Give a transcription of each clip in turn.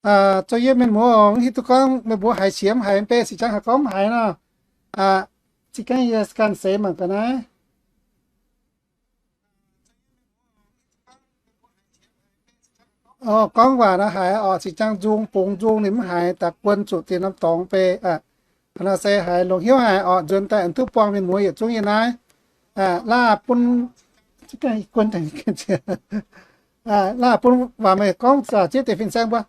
Zoux yie mienh muoz oc, mv hiuv duqv gorngv meih mbuo haiz qiex mv haiz, mv bei se jangx haaix gorngv mv haiz nor. Zinh gaengh yie ganh seix mangc gaax naaiv. Gorngv waac nor haiz oc, se jangx nzung bungx nzung ninh mv haiz, daaih guon zuqc dinh norm dorngx bei. Nor se haiz longc hnyouv haic oc, nzuonx daaih aengx duqv buangh mienh muoz yietc zungv yie naaiv. Laah bun, laah bun waac meih gorngv ziex deix fin-saeng mbuo.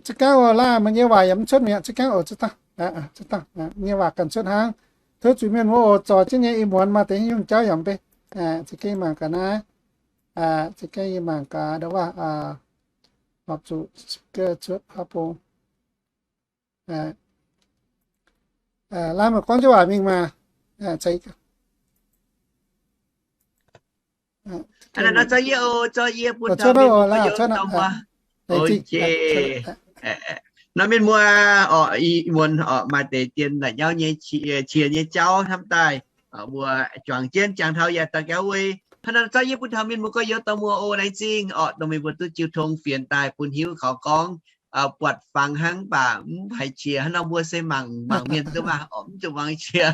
Za'gengh oc, laah meih nyei waac yaac mv cuotv mi'aqv. Za'gengh oc, nyei waac ganh cuotv hnangv. Tov zuiz mienh muoz oc, zorc jienv nyei ih muonz maaih deix haaix nyungc jauv yaac mv bei. Za'gengh mangc gaax naaiv. Za'gengh yie mangc gaax ndau waac, horpc zuqc cuotv haav bung. Laah meih gorngv jienv waac mingh maah. Nor mienh muoz oc, mienh muoz oc, maaih deix dien la'nyauv nyei qiex nyei jauv hnamv daaih, mbuo juangc jienv jangx taux yaac daux gaux weic hnangv naaiv, zorqv yie bun taux mienh muoz gorx-youz dorh muoz oc. Laengz zingh oc, dongh meih mbuo duqv jiu tong fienx daaih bun hiuv kaux gorngv buatc fangx hnangv, mv baac mv haiz qiex hnangv nor, mbuo se mangc mangc mienh duqv maah, mv zuqc muangx qiex.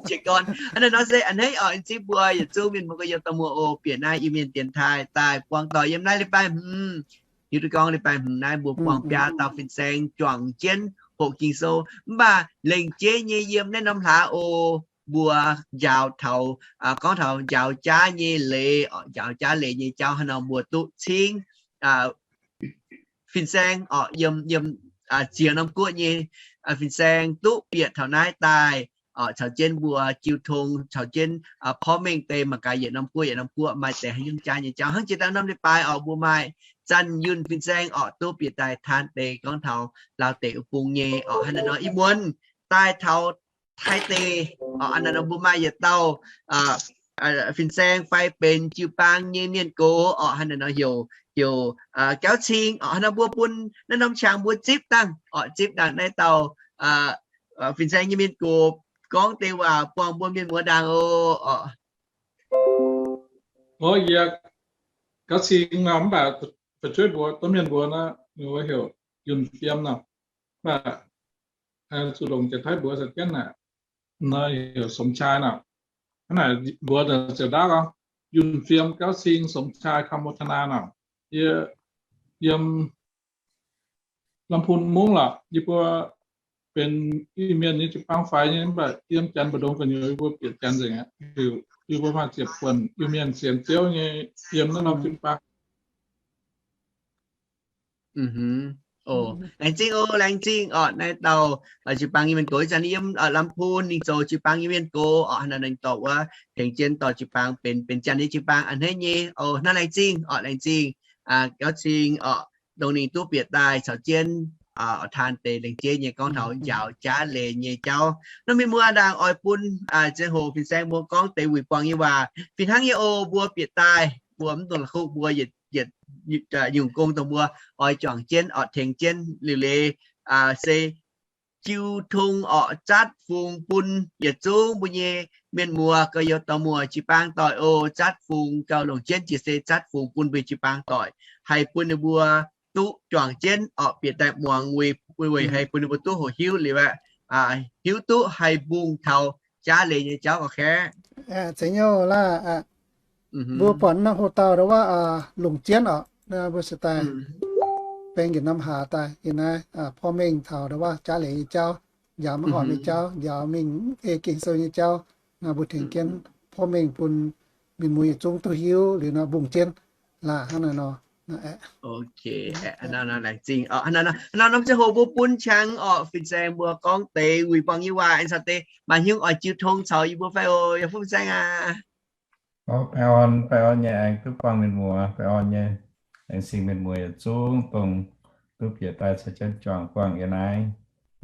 Qiex gorn hnangv naaiv nor se a'hneiv oc. Laengz zingh mbuo yietc zungv mienh muoz gorx-youz dorh muoz oc, bieqc naaiv Iu-Mienh dienx taaih daaih buangh doic yiem naaiv leiz-baaix hmz. Hiuv duqv gorngv leiz-baaix hmz naaiv mbuo buangh biaa dauh fin-saeng juangc jienv hoqc Ging-Sou, mv baac lengc jeiv nyei yiem naaiv norm hlaax oc, mbuo njaaux taux, gorngv taux njaaux jaav nyei leiz, njaaux jaav leiz nyei jauv hnangv nor, mbuo duqv cingv fin-saeng oc, yiem, yiem ziex norm guoqv nyei fin-saeng duqv bieqc taux naaiv daaih oc, caux jienv mbuo jiu tong, caux jienv porv mengh deix mangc gaax yietc norm guoqv yietc norm guoqv maaih deix haaix nyungc jaav nyei jauv. Hnangv jiex daaih norm leiz-baaix oc, mbuo maaih Zanh Yunh fin-saeng oc, duqv bieqc daaih taan deix gorngv taux Laauh deic wuov bung nyei oc. Hnangv naaiv nor ih muonz daaih taux Taiv deic oc, hnangv naaiv nor mbuo maaih yietc dauh fin-saeng fai benx jiu-baang nyei mienh gox oc, hnangv naaiv nor heuc, heuc Gauv Cing oc. Hnangv naaiv mbuo bun naaiv norm qangx mbuo zipv dangh oc, zipv dangh naaiv dauh fin-saeng nyei mienh gox gorngv deix waac buangh mbuo mienh muoz ndaangc oc. Oc, yie Gauv Cing nor, mv baac fu'jueiv mbuox domh mienh mbuox nor, ninh mbuo heuc Yunh Fiem nor, mv baac zuqc longc jiex Taiv mbuox se jienv naaic, nor heuc Somchai nor. Hnangv naaic mbuox ziouc ndaauv gorngv, Yunh Fiem, Gauv Cing, Somchai, Kamv Mo Tana nor. Yie yiem Lamh Pun Mungv lorqc. Yie mbuo benx Iu-Mienh nyei jiu-baang faix nyei, mv baac yiem Janx mbu'ndongx gu'nyuoz yie mbuo bieqc Janx nzengc aqv. Yie mbuo maaih ziepc buonc Iu-Mienh sienx Ziouv nyei yiem naaiv norm jiu-baang. Laengz zingh oc, laengz zingh oc. Naaiv dauh jiu-baang nyei mienh gox ih zanc yiem Lamh Pun, ninh zoux jiu-baang nyei mienh gox oc. Hnangv naaiv ninh dorh wuov tengx jienv dorh jiu-baang benx, benx Janx nyei jiu-baang a'hneiv nyei oc. Hnangv laengz zingh oc, laengz zingh Gauv Cing oc, dongh ninh duqv bieqc daaih caux jienv taan deix lengc jeiv nyei gorngv taux njaaux jaav leiz nyei jauv. Nor mienh muoz ndaangc oix bun ziangh hoc fin-saeng mbuo gorngv deix wuic buangh nyei waac fih hnangv nyei oc. Mbuo bieqc daaih mbuo mv dungx la'kuqv, mbuo yietc, yietc nyungc gong dongh mbuo oix juangc jienv oc, tengx jienv liuc leiz se jiu tong oc, zatv fungx bun yietc zungv mbuo nyei mienh muoz, gorx-youz dorh muoz, jiu-baang doic oc. Zatv fungx gauh longc jienv jiex se zatv fungx bun mbuo jiu-baang doic, haih bun ninh mbuo duqv juangc jienv oc, bieqc daaih muangx weic, weic haih bun ninh mbuo duqv hoqc hiuv liuz aqv, hiuv duqv haih mbungh taux jaav leiz nyei jauv oc. Zeiz nyouh laah, mbuo buatc naaiv hoc-dauh ndau wuov longc jienv oc, mbuo se daaih beng yietc norm hlaax daaih yiem naaiv porv mengh taux ndau wuov jaav leiz nyei jauv, njaaux maiv horpc nyei jauv, njaaux mingh ei Ging-Sou nyei jauv. Naaiv mbuo tengx jienv porv mengh bun mienh muoz yietc zungv duqv hiuv liuz nor mbungh jienv laah, hnangv naaiv nor. Hnangv naaiv norm ziangh hoc mbuo bun qangx oc, fin-saeng mbuo gorngv deix wuic buangh nyei waac aengx caux deix maaih hnyouv oix jiu tong caux yie mbuo fai oc, yie fungx saeng aac. Baengh orn, baengh orn nyei aengx duqv buangh mienh muoz, baengh orn nyei aengx singx mienh muoz yietc zungv dongh duqv bieqc daaih caux jienv juangc buangh yie naaiv,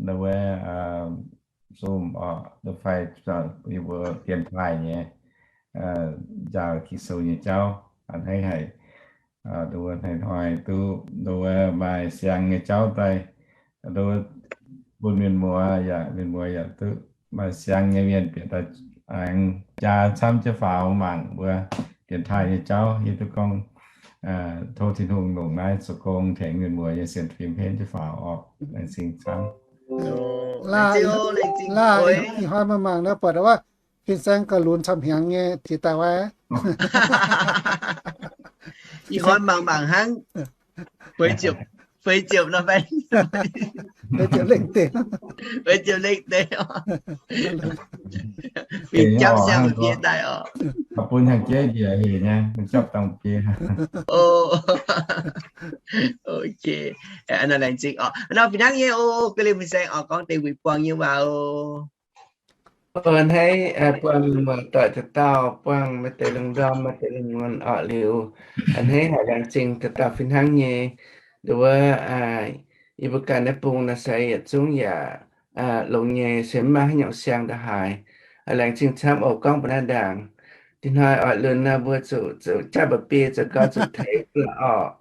ndau wuov Zoom oc, fai yie mbuo dienx taaih nyei njaaux Ging-Sou nyei jauv a'hneiv haic. Ndau wuov hnoi-hnoi duqv ndau wuov maaih siang nyei jauv daaih, ndau wuov bun mienh muoz yaac, mienh muoz yaac duqv maaih siang nyei mienh bieqc daaih aengx jaa camv jienv faaux mangc mbuo dienx taaih nyei jauv. Yie duqv gorngv tov Tin-Hungh longc naaiv zoux gong tengx mienh muoz nyei sienx fim henv jienv faaux orqc. Laengz zingh camv. Laengz zingh, laengz zingh. Ih hnoi mangc mangc nor buatc wuov fin-saeng gauh lunx camv hnyangx nyei jiex daaih wuov. Ih hnoi mangc mangc hnangv, feix ziepc nor fai, feix ziepc lengh deix, feix ziepc lengh deix, fingx japv siang-fiev daaih oc. Bun hnyangx jeiv njiec hec nyei, bun japv dangh biei. Ok, laengz zingh oc. Nor fih hnangv nyei oc, ga'lienh fin-saeng oc, gorngv deix wuic buangh nyei waac oc. A'hneiv buangh mienh muoz doic dauh dauh, buangh maaih deix lungh ndorm, maaih deix lungh muonz orqc liuz, a'hneiv haic laengz zingh dauh dauh fih hnangv nyei. Nduov wuov, yie mbuo ganh naaiv bung naaiv se yietc zungv yaac longx nyei, se mv maaih haaix nyungc siang ndongc haaix. Laengz zingh camv oc, gorngv mbuo naaiv ndaangc. Dinh hnoi oix lunx nor mbuo zuqc, zuqc japv mba'biei zoux gau zuqc tengx la'orqc.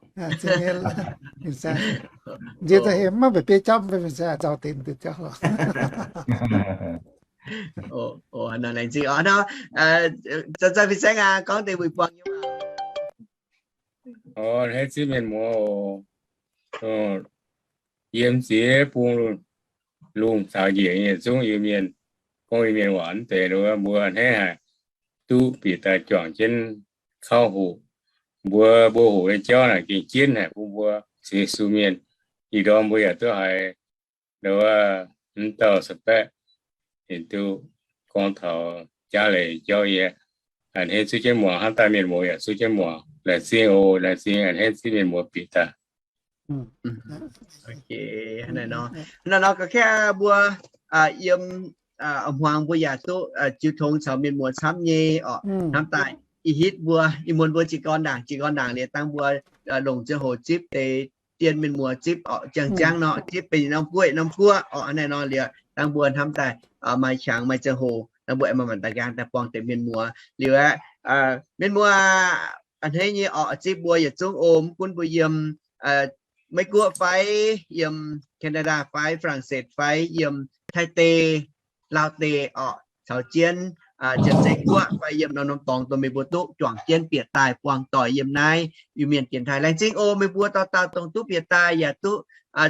Nziex daaih hemx maiv mba'biei japv, nzauh deix jauv. Laengz zingh oc. Nor, fin-saeng aac, gorngv deix wuic buangh nyei waac. A'hneiv zipv mienh muoz, yiem ziex bung lungh caux njiec nyei zungv Iu-Mienh, gorngv Iu-Mienh waac wuov deix, mbuo a'hneiv haic, duqv bieqc daaih juangc jienv kauv hoqc. Mbuo, mbuo hoqc nyei jauv naaic gengh jienv haic bun mbuo sienx Yesu mienh. Ih ndorm mbuo yaac duqv haiz wuov, mv dauh Saa'baeqv ninh duqv gorngv taux jaav leiz jauv yie. A'hneiv zipv jienv muangx, hnangv daaih mienh muoz yaac zipv jienv muangx. Laengz zingh oc, laengz zingh a'hneiv zipv mienh muoz bieqc daaih. Naaiv nor ga'kv mbuo yiem hmuangx mbuo yaac duqv jiu tong caux mienh muoz camv nyei orqc. Hnamv daaih ih hitv mbuo, ih muonz mbuo jiez gorn ndaangc, jiez gorn ndaangc liuz dangh mbuo longc ziangh hoc zipv deix dien mienh muoz zipv orqc, ziangh ziangv nor zipv benx norm guoqv norm guoqv orqc. Naaiv nor liuz dangh mbuo hnamv daaih maaih qangx maaih ziangh hoc, dangh mbuo aengx maaih maanc daaih nqaang daaih buangh deix mienh muoz liuz aqv. Mienh muoz a'hneiv nyei orqc, zipv mbuo yietc zungv o, mv gunv mbuo yiem Meiv Guoqv fai, yiem Canada fai, Faa^lang^setv fai, yiem Taiv Deic, Laauv Deic orqc, caux jienv Janx-Zei Guoqv fai yiem norm-norm dorngx dongh meih mbuo duqv juangc jienv bieqc daaih buangh doic yiem naaiv Iu-Mienh dienx taaih. Laengz zingh oc, meih mbuo dauh dauh dongh duqv bieqc daaih yaac duqv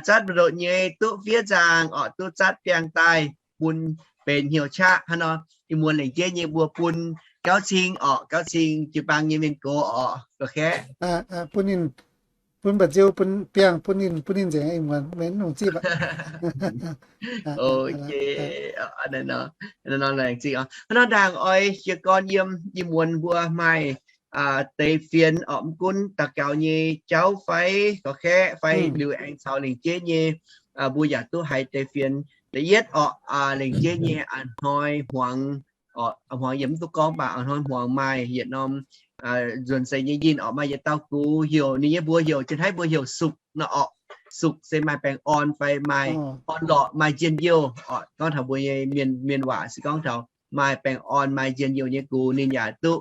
zatv mbu'ndongx nyei, duqv fiev nzangc orqc, duqv zatv biangh daaih bun benx hnyouv qaqv. Hnangv nor ih muonz lengc jeiv nyei mbuo bun gauv cing orqc, gauv cing jiu-baang nyei mienh gox orqc, ga'kv bun ninh, bun mba'nziu, bun biangh, bun ninh, bun ninh nzengc ih muonz, maiv longc zipv aqv. Nor laengz zingh oc. Hnangv nor ndaangc oix jiez gorn yiem ih muonz mbuo maaih deix fienx orqc, mv gunv daux gaux nyei jauv fai, ga'kv fai, liuz aengx caux lengc jeiv nyei mbuo yaac duqv haiz deix fienx. Da'yietv orqc, lengc jeiv nyei a'hnoi hmuangx, hmuangx yie mv duqv gorngv baac a'hnoi hmuangx maaih yietc norm nzuonx seix nyei yinh orqc, maaih yietc dauh gux heuc ninh nyei mbuox heuc, Janx-Taiv mbuo heuc Sukc nor orqc. Sukc se maaih baengh orn fai maaih orn lorqc, maaih njien-youh orqc. Gorngv taux mbuo nyei mienh, mienh waac se gorngv taux maaih baengh orn maaih njien-youh nyei gux, ninh yaac duqv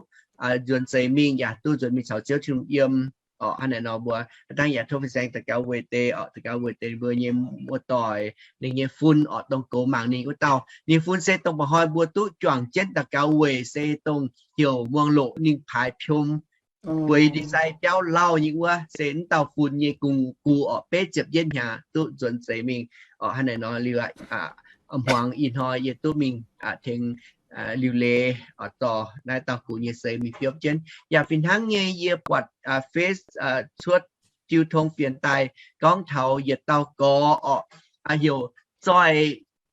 nzuonx seix mingh, yaac duqv nzuonx mingh caux Ziouv Tin-Hungh yiem orqc. Hnangv naaic nor mbuo dangh yaac tov fin-saeng daux gaux weic deix orqc, daux gaux weic deix mbuo nyei muoz-doic, ninh nyei fun orqc, dongh goux mangc ninh wuov dauh. Ninh fun se dongh mba'hnoi mbuo duqv juangc jienv daux gaux weic se dongh heuc Muangh Loqc, ninh paaix piom bueix ndie-sai biauv lauh nyei wuov, se wuov dauh fun nyei gux orqc, betv ziepc yietv hnyangx duqv nzuonx seix mingh orqc. Hnangv naaic nor liuz aqv, hmuangx ih hnoi yie duqv mingh tengx liuc leiz orqc, dorh naaiv dauh gux nyei seix mingh biopv jienv. Yaac fih hnangv nyei yie buatc Face cuotv jiu tong fienx daaih gorngv taux yietc dauh gorx orqc, heuc Zoih.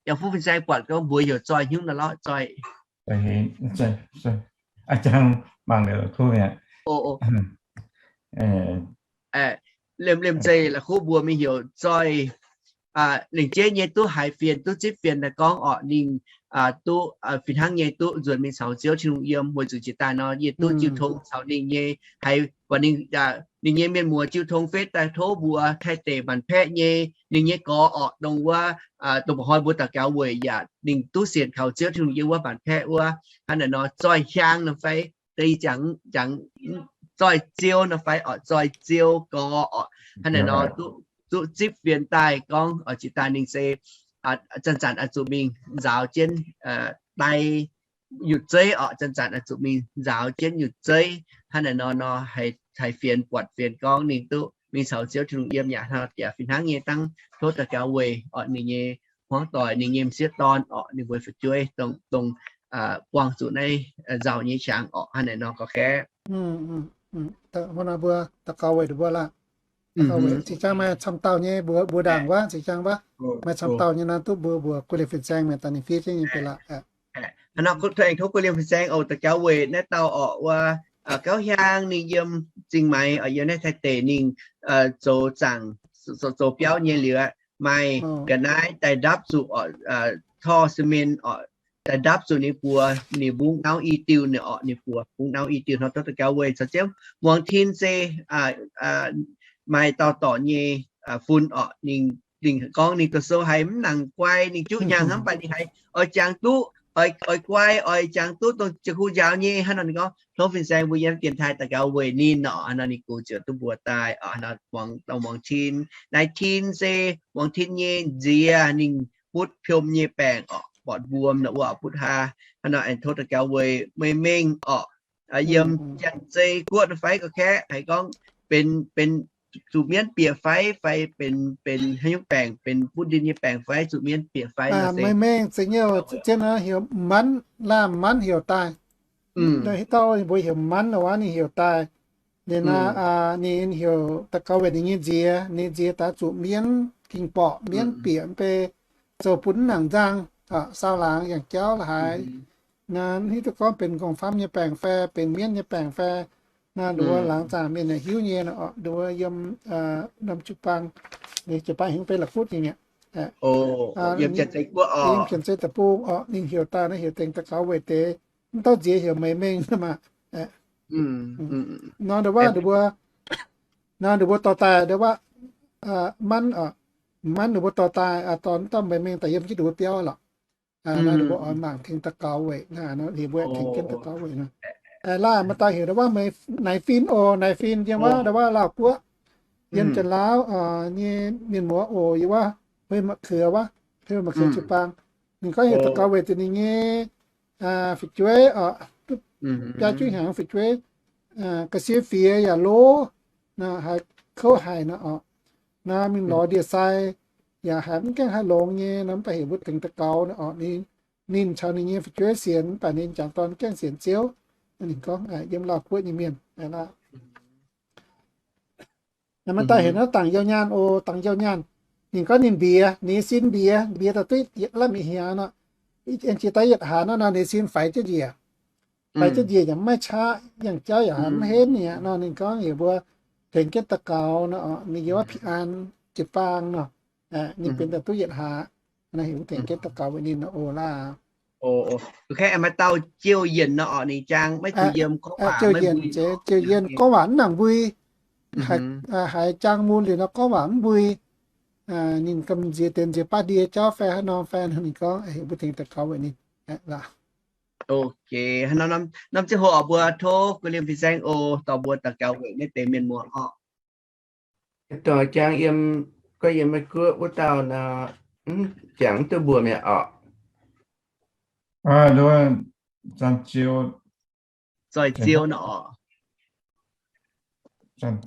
Yaac fuqv fin-saeng buatc gorngv mbuox heuc Zoih hnyouv nor lorqc, Zoih. Liemh, liemh zeih la'kuqv mbuo mingh heuc Zoih. Lengc jeiv nyei duqv haiz fienx, duqv zipv fienx daaih gorngv orqc, ninh duqv fih hnangv nyei duqv nzuonx mingh caux Ziouv Tin-Hungh yiem, weic zuqc jiex daaih nor yie duqv jiu tong caux ninh nyei, haiz buatc ninh, ninh nyei mienh muoz jiu tong Face daaih tov mbuox Taiv deic Manc Paeqv nyei, ninh nyei gorx orqc, dongh wuov, dongh mba'hnoi mbuo daux gaux weic yaac ninh duqv sienx kaux Ziouv Tin-Hungh yiem wuov Manc Paeqv wuov. Hnangv naaic nor Zoih Hiaang nor fai, Zoih Ziou nor fai orqc, Zoih Ziou gorx orqc. Hnangv naaic nor duqv zipv fienx daaih gorngv orqc, jiex daaih ninh se zanc-zanc oix zuqc mingh nzaaux jienv daaih nyutc zeiv orqc, zanc-zanc oix zuqc mingh nzaaux jienv nyutc zeiv. Hnangv naaic nor nor, haih fienx buatc fienx gorngv ninh duqv mingh caux Ziouv Tin-Hungh yiem yaac hnangv, yaac fih hnangv nyei dangv tov daux gaux weic orqc ninh nyei hmuangv doic, ninh nyei m'sieqv dorn orqc, ninh mbuo fu'jueiv dongh, dongh buangh zuqc naaiv nzauh nyei qangx orqc. Hnangv naaic nor gorngv kaeqv. Mbuo daux gaux weic ninh mbuo laac. Zinh ziangh maaih camv dauh nyei mbuo, mbuo ndaangc wuov, zinh ziangh wuov maaih camv dauh nyei nor duqv mbuo, mbuo guei liemh fin-saeng mienh daaih ninh fiev jienv nyei mbuo laac. Hnangv nor tov guei liemh fin-saeng oc, daux gaux weic naaiv dauh orqc, wuov gauv hiaang ninh yiem Zingh Maix orqc, yiem naaiv Taiv deic ninh zoux zaangc, zoux biauv nyei liuz aqv, maaih ga'naaiv daaih ndapv zuqc orqc, tor cement orq, daaih ndapv zuqc ninh buoz, ninh mbungv nauv i diuh, ninh orqc ninh buoz mbungv nauv i diuh. Hnangv nor tov daux gaux weic caux jienv muangx tin se maaih dauh dorc nyei fun orqc, ninh, ninh gorngv ninh doqc sou haiz mv nangc guai, ninh juqv hnyangx hnangv, mv baac ninh haiz oix jangx duqv, oix guai, oix jangx duqv dongh jiex kuv njaaux nyei. Hnangv nor ninh gorngv tov fin-saeng mbuo yiem dienx taaih daux gaux weic ninh orqc. Hnangv nor ninh gox ziouc duqv mbuox daaih orqc. Hnangv nor muangx, muangx tin, naaiv tin se muangx tin nyei nziex, ninh butv piom nyei baengc orqc, bortc mbuom nor wuov butv haa. Hnangv nor aengx tov daux gaux weic meih mengh orqc, yiem Janx-Zei Guoqv nor fai gorngv kaeqv, haiz gorngv benx, benx zuqc mienv bieqc fai, fai benx, benx haaix nyungc baengc, benx butv ndin nyei baengc fai zuqc mienv bieqc fai nor se. Meih mengh zeiz nyouh jienv nor heuc manv, laamh manv heuc daaih. Hitv dauh mbuo heuc manv nor wuov ninh heuc daaih. Ninh, ninh heuc daux gaux weic ninh nyei nziex, ninh nziex daaih zuqc mienv ging borqc, mienv bieqc mv bei, zoux bun mv nangc nzangh, saau laangz yangh jauv la'haaix. Naaiv hiuv duqv gorngv benx nqorngv-famv nyei baengc fai benx mienv nyei baengc fai, naaiv nduov laangz zaangc mienh yaac hiuv nyei nor, nduov yiem norm jiu-baang, jiu-baang hingv bei la'kutv nyei mi'aqv. Yiem Janx-Zei deic-bung orqc, ninh heuc daaih naaiv heuc tengx daux gaux weic deix, mv dauh nziex heuc meih mengh maah. Nor nduov waac, nduov mbuo, nor nduov mbuo dorh daaih nduov waac, manv, manv nduov mbuo dorh daaih, dorh mv dauh meih mengh daaih yiem jienv nduov biauv lorqc. Naaiv ninh mbuo oix mangc tengx daux gaux weic, naaiv ninh mbuo tengx jienv daux gaux weic nor. Laaih maaih dauh heuc nduov waac meih naaiv fin oc, naaiv fin yiem wuov nduov waac Laauh Guoqv, yiem Janx-Laauv nyei mienh muoz oc, yiem wuov Huei Ma'keuv wuov, Huei Ma'keuv jiu-baang. Ninh gorngv heuc daux gaux weic zuqc ninh nyei fu'jueiv orqc, biaa juqv hnyangx fu'jueiv, ga'sie fiex yaac lov, haiz kouv haic nor orqc. Naaiv mingh lorz ndie-sai yaac haiz mv gaengh haih longx nyei nor, mv baac heuc mbuo tengx daux gaux nor orqc. Ninh, ninh caux ninh nyei fu'jueiv sienx, mv baac ninh jangc dorn mv gaengh sienx Ziouv. Ninh gorngv yiem Laauh Guoqv nyei mienh. Naaiv maaih dauh heuc naaiv Dangc Youh Nyaanh oc, Dangc Youh Nyaanh. Ninh gorngv ninh mbiex, ninh nyei sin mbiex, mbiex daaih duqv yietc lamh yietc hnyangx nor, jiex daaih yietc hlaax nor, ninh sin faix jienv njiec. Faix jienv njiec yaac mv maaih qaqv, yangh jauv yaac mv henv mi'aqv nor. Ninh gorngv heuc mbuo tengx jienv daux gaux nor, ninh yiem wuov Pin An jiu-baang nor, ninh benx daaih duqv yietc hlaax. Naaiv heuc mbuo tengx jienv daux gaux weic ninh nor oc laac. Maaih dauh Jiou Yienc nor orqc, ninh jang maiv zuqc yiem gorngv waac, Jiou Yienc gorngv waac mv nangc mbui, haiz jang mun liuz nor gorngv waac mv mbui. Ninh gamh nziex, dienx nziex baav ndie jauv fai haaix nor fai nor, ninh gorngv heuc mbuo tengx daux gaux weic ninh laac. Ok, norm ziangh hoc mbuo tov guei liemh fin-saeng oc, dorh mbuo daux gaux weic naaiv deix mienh muoz orqc. Dorh jang yiem, gorngv yiem Meiv Guoqv wuov dauh nor, jangx mv duqv mbuox mi'aqv orqc. Zoih Ziou nor orqc. Jangx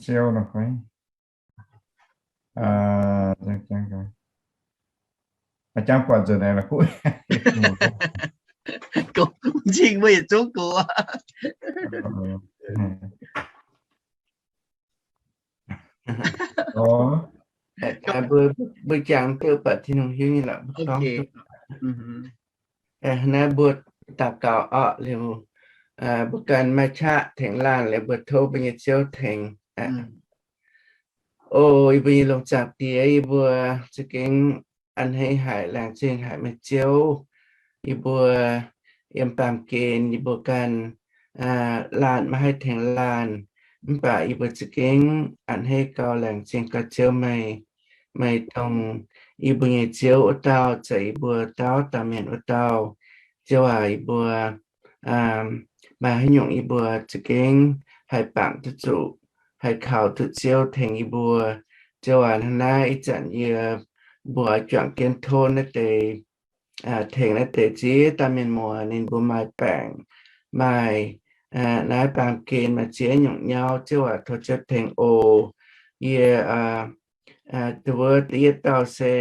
buatc nzunc naaiv la'kuqv. Mv cing mbuo yietc zungv gox. Mbuo jangx duqv baac Tin-Hungh hiuv nyei lorqc. Naaiv mbuo daux gaux orqc liuz, mbuo ganh maaih qaqv tengx laanh liuz, mbuo tov mbuo nyei Ziouv tengx. O yie mbuo nyei lungh zaangc Diex, yie mbuo za'gengh a'hneiv haic, laengz zingh haic meih Ziouv. Yie mbuo yiem baamh gen yie mbuo ganh laanh maiv haih tengx laanh, mv baac yie mbuo za'gengh a'hneiv gauh laengz zingh gauh Ziouv meih. Meih dongh yie mbuo nyei Ziouv wuov dauh, za'gengh yie mbuo dauh dauh mienh wuov dauh. Ziouv aac, yie mbuo maaih haaix nyungc yie mbuo za'gengh haih bangc duqv zuqc, haih kaux duqv Ziouv tengx yie mbuo. Ziouv aac, hnangv naaiv ih zanc yie mbuo juangc jienv tov naaiv deix tengx naaiv deix ziex dauh mienh muoz ninh mbuo maaih baengc, maaih naaiv baamh gen, maaih ziex nyungc nyauv, ziouc waac tov Ziouv tengx oc. Yie, ndo wuov da'yietv dauh se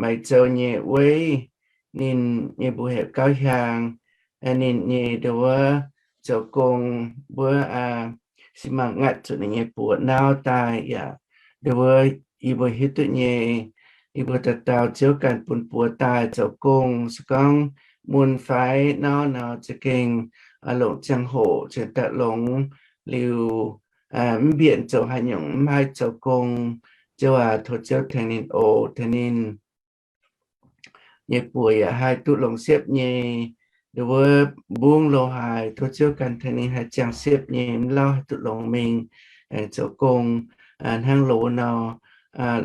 Maiv Zoux nyei Weiv, ninh nyei mbuox heuc Gauv Hiaang. Ninh nyei ndo wuov zoux gong wuov, si mangc ngatv zuqc ninh nyei buoz nauv daaih yaac ndo wuov, yie mbuo hiuv duqv nyei, yie mbuo dauh dauh Ziouv ganh bun buoz daaih zoux gong. Se gorngv mun fai nauv nor za'gengh longc ziangh hoc cingx daaih longx. Liuz mv mbienc zoux haaix nyungc, mv haih zoux gong, ziouc waac tov Ziouv tengx ninh oc, tengx ninh nyei buoz yaac haih duqv longx siepv nyei. Ndo wuov mbungv lo haaix tov Ziouv ganh tengx ninh haih ziangh siepv nyei, mv lauh haih duqv longx mingh, aengx zoux gong hnangv loz nor,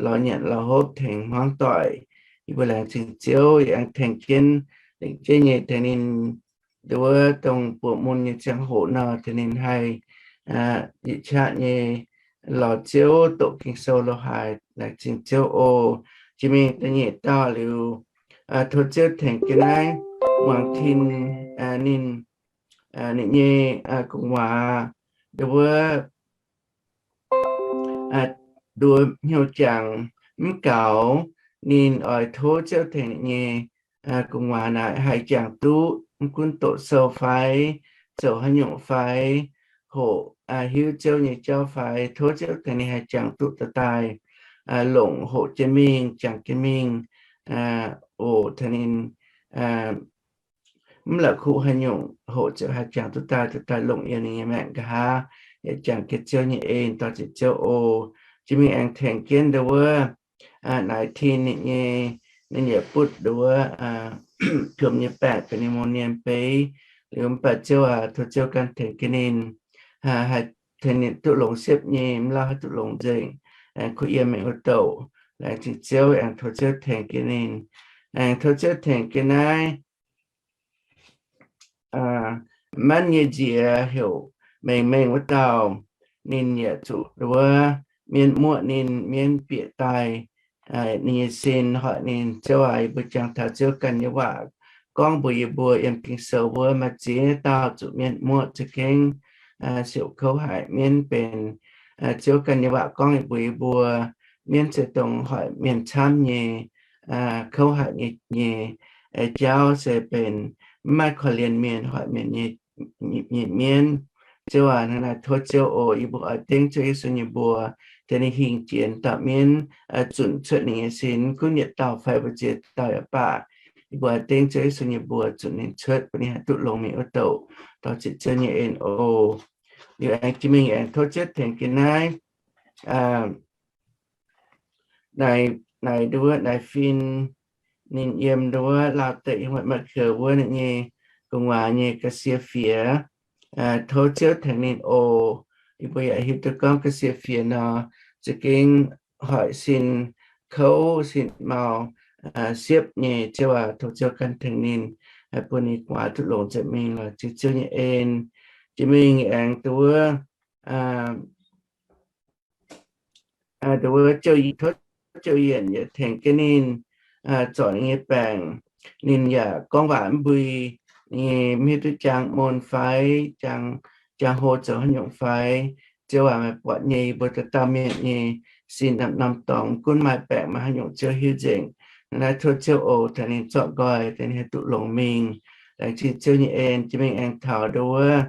lorz nyanc lorz hopv tengx hmuangv doic. Yie mbuo laengz zingh Ziouv, yie aengx tengx jienv, lengc jienv nyei tengx ninh, ndo wuov dongh buoz mun nyei ziangh hoc nor tengx ninh haih yietc qaqv nyei lorz Ziouv, doqc Ging-Sou lo haaix. Laengz zingh Ziouv oc. Jiex mingh da'nyeic dauh liuz, tov Ziouv tengx jienv naaiv muangx tin, ninh, ninh nyei gu'nguaaz, ndo wuov, ndo wuov hnyouv jangx mv gaux, ninh oix tov Ziouv tengx ninh nyei gu'nguaaz naaic haih jangx duqv, mv gunv doqc sou fai zoux haaix nyungc fai, hoqc hiuv Ziouv nyei jauv fai, tov Ziouv tengx ninh haih jangx duqv daaih daaih longc hoqc jienv mingh, jangx jienv mingh oc. Tengx ninh mv la'kuqv haaix nyungc, hoqc ziouc haih jangx duqv daaih daaih longc yiem ninh nyei maengc nqa'haav, yaac jangx jienv Ziouv nyei en. Dorh ziec Ziouv oc. Jiex mingh aengx tengx jienv ndo wuov naaiv tin ninh nyei, ninh yaac butv ndo wuov jomc nyei baeqc benx ninh mbuo nyei beiv. Liuz mv baac Ziouv aac, tov Ziouv ganh tengx jienv ninh, haih tengx ninh duqv longx siepv nyei, mv lauh haih duqv longx nzengc, aengx kuh yiem mingh wuov douc. Laengz zingh Ziouv, aengx tov Ziouv tengx jienv ninh, aengx tov Ziouv tengx jienv naaiv manv nyei nziex heuc Mengh Mengh wuov dauh. Ninh yaac zuqc ndo wuov mienv muoqv ninh, mienv bieqc daaih ninh nyei sin hoic ninh. Ziouv aac, yie mbuo jangx taux Ziouv ganh nyei waac gorngv mbuox yie mbuo yiem Ging-Sou wuov maaih ziex dauh zuqc mienv muoqv za'gengh siouc kouv haic. Mienv benx, Ziouv ganh nyei waac gorngv yie mbuox yie mbuo, mienv se dongh hoic mienh camv nyei, kouv haic nyei, nyei jauv se benx mv maaih korv-lienh mienh, hoic mienh nyei, nyei mienv. Ziouv aac, hnangv naaiv tov Ziouv oc. Yie mbuo oix dengv Ziouv Yesu nyei mbuox tengx ninh hingh jiex dauh mienv, zunc cuotv ninh nyei sin, mv gunv yietc dauh fai mbu'ziex dauh yaac baac, yie mbuo oix dengv Ziouv Yesu nyei mbuox zunc ninh cuotv bun ninh haih duqv longx mingh wuov douc. Dorh ziec Ziouv nyei en oc. Liuz aengx jiex mingh aengx tov Ziouv tengx jienv naaiv naaiv, naaiv ndo wuov naaiv fin, ninh yiem ndo wuov Laauh Deic-Bung, Ma'keuv wuov ninh nyei gu'nguaaz nyei ga'sie fiex. Tov Ziouv tengx ninh oc. Yie mbuo yaac hiuv duqv gorngv ga'sie fiex nor za'gengh hoic sin kouv, sin mau siepv nyei. Ziouv aac, tov Ziouv ganh tengx ninh, bun ninh gu'nguaaz duqv longx nzengc mingh lorz Ziouv nyei en. Jiex mingh aengx ndo wuov ndo wuov Jouv Yienc, tov Jouv Yienc yaac tengx jienv ninh zorc ninh nyei baengc. Ninh yaac gorngv waac mv mbui, ninh mv hiuv duqv jangx mun fai jangx, jangx hlo zoux haaix nyungc fai. Ziouv aac, meih buatc nyei, yie mbuo dauh dauh mienh nyei sin norm-norm dorngx, mv gunv maaih baengc maaih haaix nyungc Ziouv hiuv nzengc. Hnangv naaiv tov Ziouv oc, tengx ninh zorqv nqoi, tengx ninh haih duqv longx mingh. Laengz zingh Ziouv nyei en. Jiex mingh aengx taux ndo wuov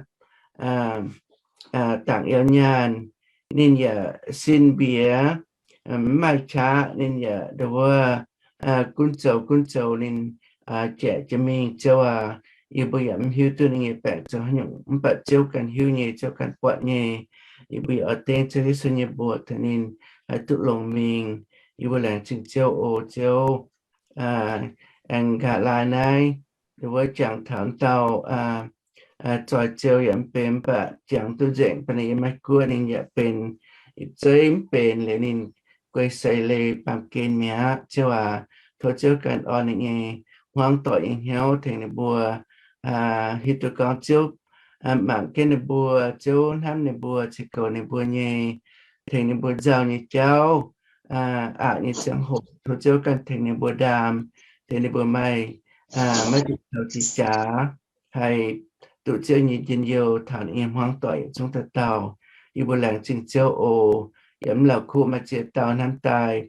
Dangc Yauh Nyaanh, ninh yaac sin mbiex, mv maaih qaqv, ninh yaac ndo wuov gunv zoux gunv zoux ninh jaic jiex mingh. Ziouv aac, yie mbuo yaac mv hiuv duqv ninh nyei baengc zoux haaix nyungc, mv baac Ziouv ganh hiuv nyei, Ziouv ganh buatc nyei. Yie mbuo yaac oix dengv Ziouv Yesu nyei mbuox tengx ninh haih duqv longx mingh. Yie mbuo laengz zingh Ziouv oc. Ziouv aengx nqa'haav laai naaiv, ndo wuov jangx taux dauh zoih Ziouv yaac mv benx, mv baac jangx duqv nzengc, ba'neix yiem Meiv Guoqv ninh yaac benx, ih zeiz mv benx liuz ninh guei seix leiz baamh gen mi'aqv. Ziouv aac, tov Ziouv ganh orn ninh nyei hmuangv doic nyei hnyouv tengx ninh mbuo hiuv duqv gorngv Ziouv mangc jienv ninh mbuo, Ziouv hnamv ninh mbuo, ceix goux ninh mbuo nyei, tengx ninh mbuo nzauh nyei jauv, aqc nyei ziangh hoc, tov Ziouv ganh tengx ninh mbuo ndaam, tengx ninh mbuo maaih, maiv zuqc zoux jiex jaax, haih duqv Ziouv nyei njien-youh taux ninh nyei hmuangv doic yietc zungv dauh dauh. Yie mbuo laengz zingh Ziouv oc. Yiem mv lauh kuv maaih ziex dauh hnamv daaih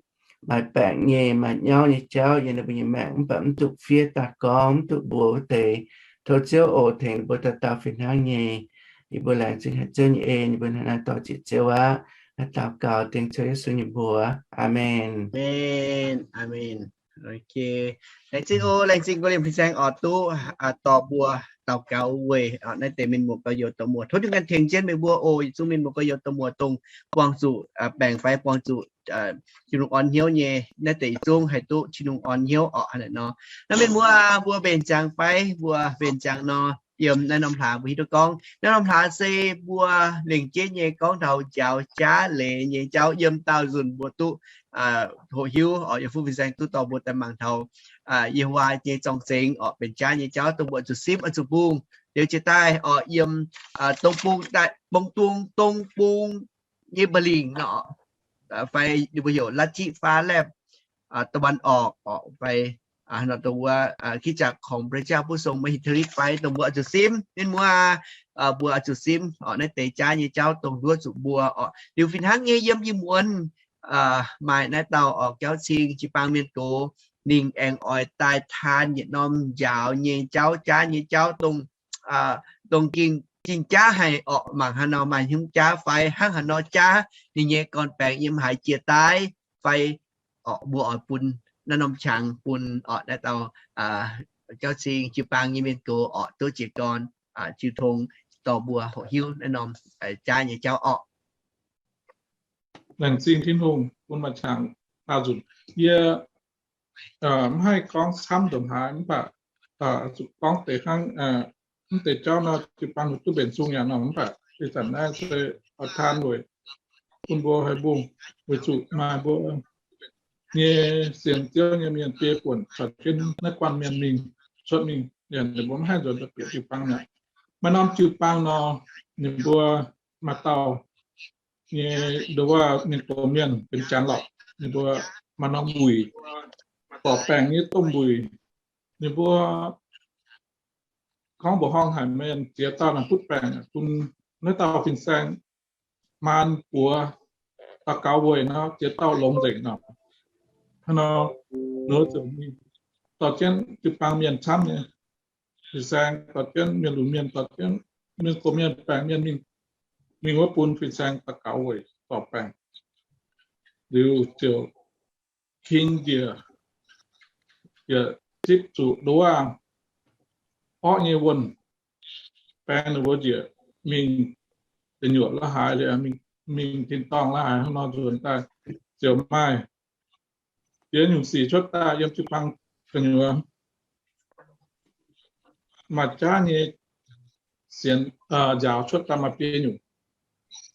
maaih baengc nyei, maaih nyauv nyei jauv yiem ninh mbuo nyei maengc, mv baac mv duqv fiev daaih gorngv, mv duqv mbuox wuov deix. Tov Ziouv oc, tengx ninh mbuo dauh dauh fih hnangv nyei. Yie mbuo laengz zingh haic Ziouv nyei en, yie mbuo hnangv naaiv dor-ziec Ziouv aqv. Naaiv daux gaux dengv Ziouv Yesu nyei mbuox. Aamen. Laengz zingh oc, laengz zingh gorqv-lienh fin-saeng oc, duqv dorh mbuo daux gaux weic naaiv deix mienh muoz gorx-youz dorh muoz. Tov Tin-Hungh ganh tengx jienv meih mbuo oc, yietc zungv mienh muoz gorx-youz dorh muoz dongh buangh zuqc baengc fai buangh zuqc Tin-Hungh orn hnyouv nyei, naaiv deix yietc zungv haih duqv Tin-Hungh orn hnyouv oc. Hnangv naaiv nor, naaiv mienh muoz aac, mbuo mbenc ziangx fai mbuo mbenc ziangx nor, yiem naaiv norm hlaax mbuo hiuv duqv gorngv, naaiv norm hlaax se mbuo lengc jeiv nyei gorngv taux njaaux jaav leiz nyei jauv. Yiem daauh nzunc mbuo duqv hoqc hiuv oc, yiem fuqv fin-saeng duqv dorh mbuo daaih mangc taux Yehowa nyei zorng-zengx oc, benx jaav nyei jauv dongh mbuo oix zuqc simv, oix zuqc mbungh. Liuz jiex daaih oc, yiem dongh bung, dongh bung, dongh bung nyei mba'lingc nor, fai ninh mbuo heuc ลัทธิฟ้าแลบ ตะวันออก oc, fai nor dongh wuov คริสตจักรของพระเจ้าผู้ทรงมหิทธิฤทธิ์ fai dongh mbuo oix zuqc simv. Mienh muoz, mbuo oix zuqc simv oc, naaiv deix jaav nyei jauv dongh nduov zuqc mbuo oc. Liuz fih hnangv nyei yiem ih muonz maaih naaiv dauh oc, jauv cing jiu-baang mienh gox, ninh aengx oix daaih taan yietc norm njaaux nyei jauv, jaav nyei jauv dongh, dongh ging, ging jaav haic oc, mangc haaix nor maaih hnyouv jaav fai hnangv haaix nor jaav ninh nyei gorn-baengx yiem haaix jiex daaih fai oc, mbuo oix bun naaiv norm qangx bun oc naaiv dauh jauv cing jiu-baang nyei mienh gox oc, duqv jiez gorn jiu tong dorh mbuo hoqc hiuv naaiv norm jaav nyei jauv oc. Laengz zingh Tin-Hungh bun maaih qangx daauh nzunc. Yie mv haih gorngv camv ndongc haaix, mv baac zuqc gorngv deix hnangv, mv deix jauv nor jiu-baang duqv mbenc zungh yaac nor, mv baac ih zanc naaiv se oix taan weic bun mbuo haih mbungh, weic zuqc maaih mbuo nyei sienx Ziouv nyei mienh biei buonc caux jienv naaiv guanh mienh mingh, cuotv mingh, yaac ninh mbuo mv haih nzuonx daaih bieqc jiu-baang mi'aqv. Maaih norm jiu-baang nor, ninh mbuo maaih dauh nyei, nduov waac ninh gox mienh benx janx-lautc, ninh mbuo maaih norm mbuic, borqc baengc nyei domh mbuic. Ninh mbuo gorngv mbuoqc horngh haic, mienh ziex dauh naaic butv baengc bun naaiv dauh fin-saeng maan buoz daux gaux weic nor, ziex dauh longx nzengc nor. Hnangv nor, ninh ziouc dorh jienv jiu-baang mienh camv nyei, fin-saeng dorh jienv, mienh lunx mienh dorh jienv, mienh gox mienh baengc mienh mingh, mingh wuov bun fin-saeng daux gaux weic dorh baengc. Liuz ziouc king njiec, njiec zipv zuqc nduov waac orqv nyei wuonh, baeng ninh mbuo njiec mingh deic nyuoqc la'haaix, mingh tin-dorngh la'haaix hnangv nor nzuonx daaih, ziouc maaih diex nyungc sic cuotv daaih yiem jiu-baang gu'nyuoz. Maaih jaav nyei sienx njaaux cuotv daaih maaih biei nyungc.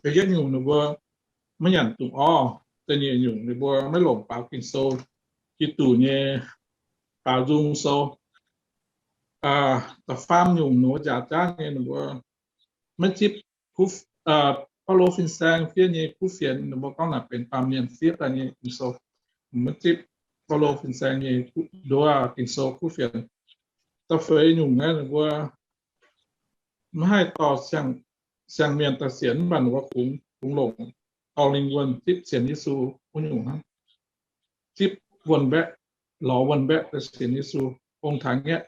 Da'yietv nyungc ninh mbuo maiv nyanc dungz orv. Da'nyeic nyungc ninh mbuo maiv longc baaux Ging-Sou, Giduc nyei baaux nzung sou. Da'faam nyungc ninh mbuo njaaux jaav nyei ninh mbuo maiv zipv Baulo fin-saeng fiev nyei kuv fienx, ninh mbuo gorngv naaic benx baamh mienh fiev daaih nyei Ging-Sou. Maiv zipv Baulo fin-saeng nyei nduov Ging-Sou kuv fienx. Da'feix nyungc naaiv ninh mbuo maiv haih dorh siang-mienh daaih sienx, mv baac ninh mbuo kungx, kungx longc dorh lingh wuonh zipv sienx Yesu wuov nyungc hnangv. Zipv wuonh mbaeqv, lorz wuonh mbaeqv daaih sienx Yesu. Ong taaix ngaeqv,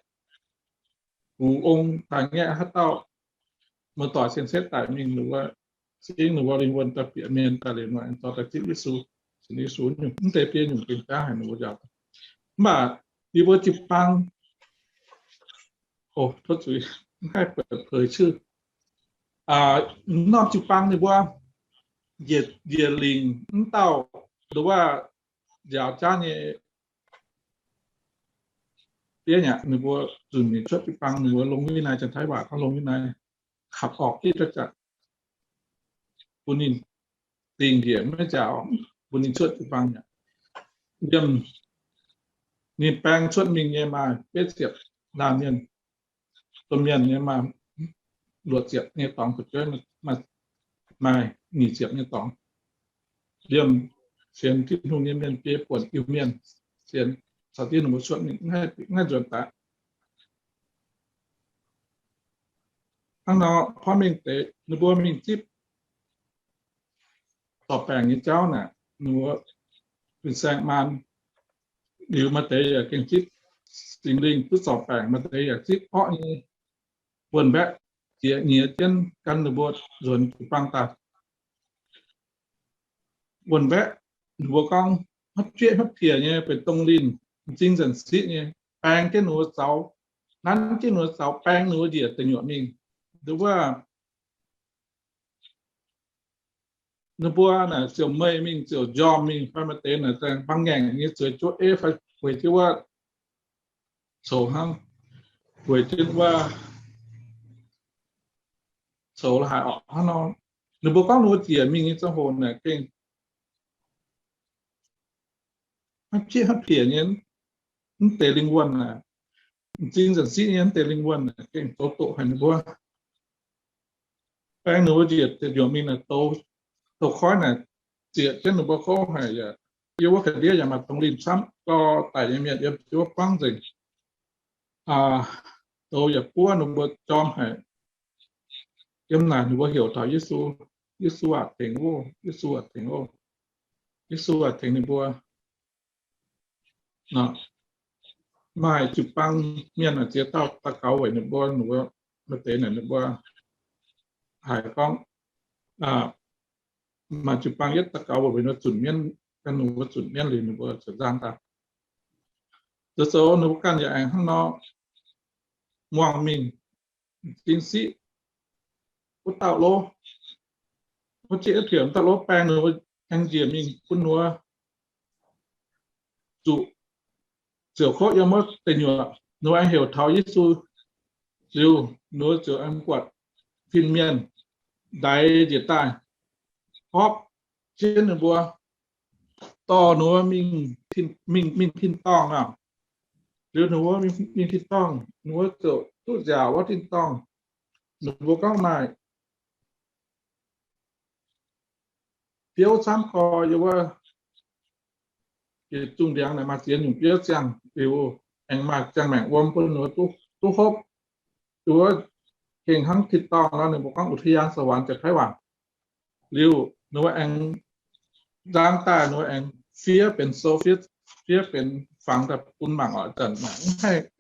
gux ong taaix ngaeqv haaix dauh muoz-doic sienx setv daic mingh, ninh mbuo cingv ninh mbuo lingh wuonh daaih bieqc mienh daaih liuz, ninh dorh daaih zipv Yesu, sienx Yesu nyungc. Mv deix biei nyungc gengh jaav haic ninh mbuo njaaux. Mv baac yie mbuo jiu-baang, o, tov zuiz, mv haih เปิดเผยชื่อ. Norm jiu-baang ninh mbuo njiec lingc mv dauh nduov waac njaaux jaav nyei fiev aqv. Ninh mbuo zunc mingh cuotv jiu-baang, ninh mbuo longc Yesu nyei Janx-Taiv waac gorngv longc Yesu nyei ขับออกคริสตจักร, bun ninh dingh njiec maiv njaaux, bun ninh cuotv jiu-baang aqv. Liemh ninh baeng cuotv mingh nyei maaih betv ziepc laanh mienh, domh mienh nyei maaih luoqc ziepc nyei dorngx, fu'jueiv maaih nyic ziepc nyei dorngx. Liemh sienx Tin-Hungh nyei mienh biei buonc Iu-Mienh sienx, caux jienv ninh mbuo cuotv mingh, mv haih nzuonx daaih. Hnangv nor, porv mengh deix ninh mbuo mingh zipv zorc baengc nyei jauv naaic, ninh mbuo fin-saeng maan liuz, maaih deix yaac gengh zipv Singx Lingh duqv zorc baengc, maaih deix yaac zipv orqv nyei wuonh mbaeqv jiex nyiex jienv gan ninh mbuo nzuonx jiu-baang daaih. Wuonh mbaeqv ninh mbuo gorngv hopv jieqv hopv piex nyei, benx dongh linh m'zing nzanc siqv nyei, baeng jienv ninh mbuo zaux, nanv jienv ninh mbuo zaux, baeng ninh mbuo njiec deic nyuoqc mingh. Nduov wuov, ninh mbuo naaic ziouc meih mingh, ziouc njormh mingh, fai maaih deix naaic zaeng bang ngaengc nyei zueiz juov eiv fai weic jienv wuov coux hnangv, weic jienv wuov coux la'haaix orqc hnangv nor. Ninh mbuo gorngv ninh mbuo njiec mingh nyei ziangh hoc naaic gengh hopv jieqv hopv piex nyei, mv deix lingh wuonh naaic, m'zing nzanc siqv nyei mv deix lingh wuonh naaic gengh zoux doqc haic ninh mbuo. Baeng ninh mbuo njiec deic nyuoqc mingh naaic, douz koiv naaic zieqc jienv ninh mbuo gouv haic yaac, yiem wuov ga'ndiev yaac maaih dongh linh camv, dorh daic nyei mienh yiem wuov buangv nzengc. Douz yaac buov ninh mbuo jorm haic. Yiem naaic ninh mbuo heuc taux Yesu, Yesu aac, tengx oc, Yesu aac, tengx oc, Yesu aac, tengx ninh mbuo. Maaih jiu-baang mienh ziex dauh daux gaux weic ninh mbuo, ninh mbuo maaih deix naaic ninh mbuo haiz gorngv, maaih jiu-baang yietv daux gaux weic ninh mbuo zunc mienv, gan ninh mbuo zunc mienv liuz ninh mbuo ziouc nzang daaih. Zoux zoux ninh mbuo ganh yaac aengx hnangv nor muangh mingh, m'zing siqv wuov dauh lov, wuov jieqv wuov piex wuov dauh lov baeng ninh mbuo aengx njiec mingh bun ninh mbuo zuqc ziouc kov yiem wuov deic nyuoqc. Ninh mbuo aengx heuc taux Yesu liuz, ninh mbuo ziouc aengx buatc fin-mienh ndaix njiec daaih horpc jienv ninh mbuo, dorh ninh mbuo mingh, mingh tin-dorngh aqv. Liuz ninh mbuo mingh tin-dorngh, ninh mbuo ziouc duqv nziaauc wuov tin-dorngh. Ninh mbuo gorngv maaih biouv camv gorx yiem wuov yietc zungh ndiangx naaic maaih ziex nyungc biouv ziangh liuz, aengx maaih ziangh maengc wuom bun ninh mbuo duqv hopv. Wuov gengh hnangv tin-dorngh nor, ninh mbuo gorngv อุทยานสวรรค์จากไต้หวัน. Liuz ninh mbuo aengx nzang daaih, ninh mbuo aengx fiev benx sou, fiev benx fangx daaih bun mangc oc. Zanc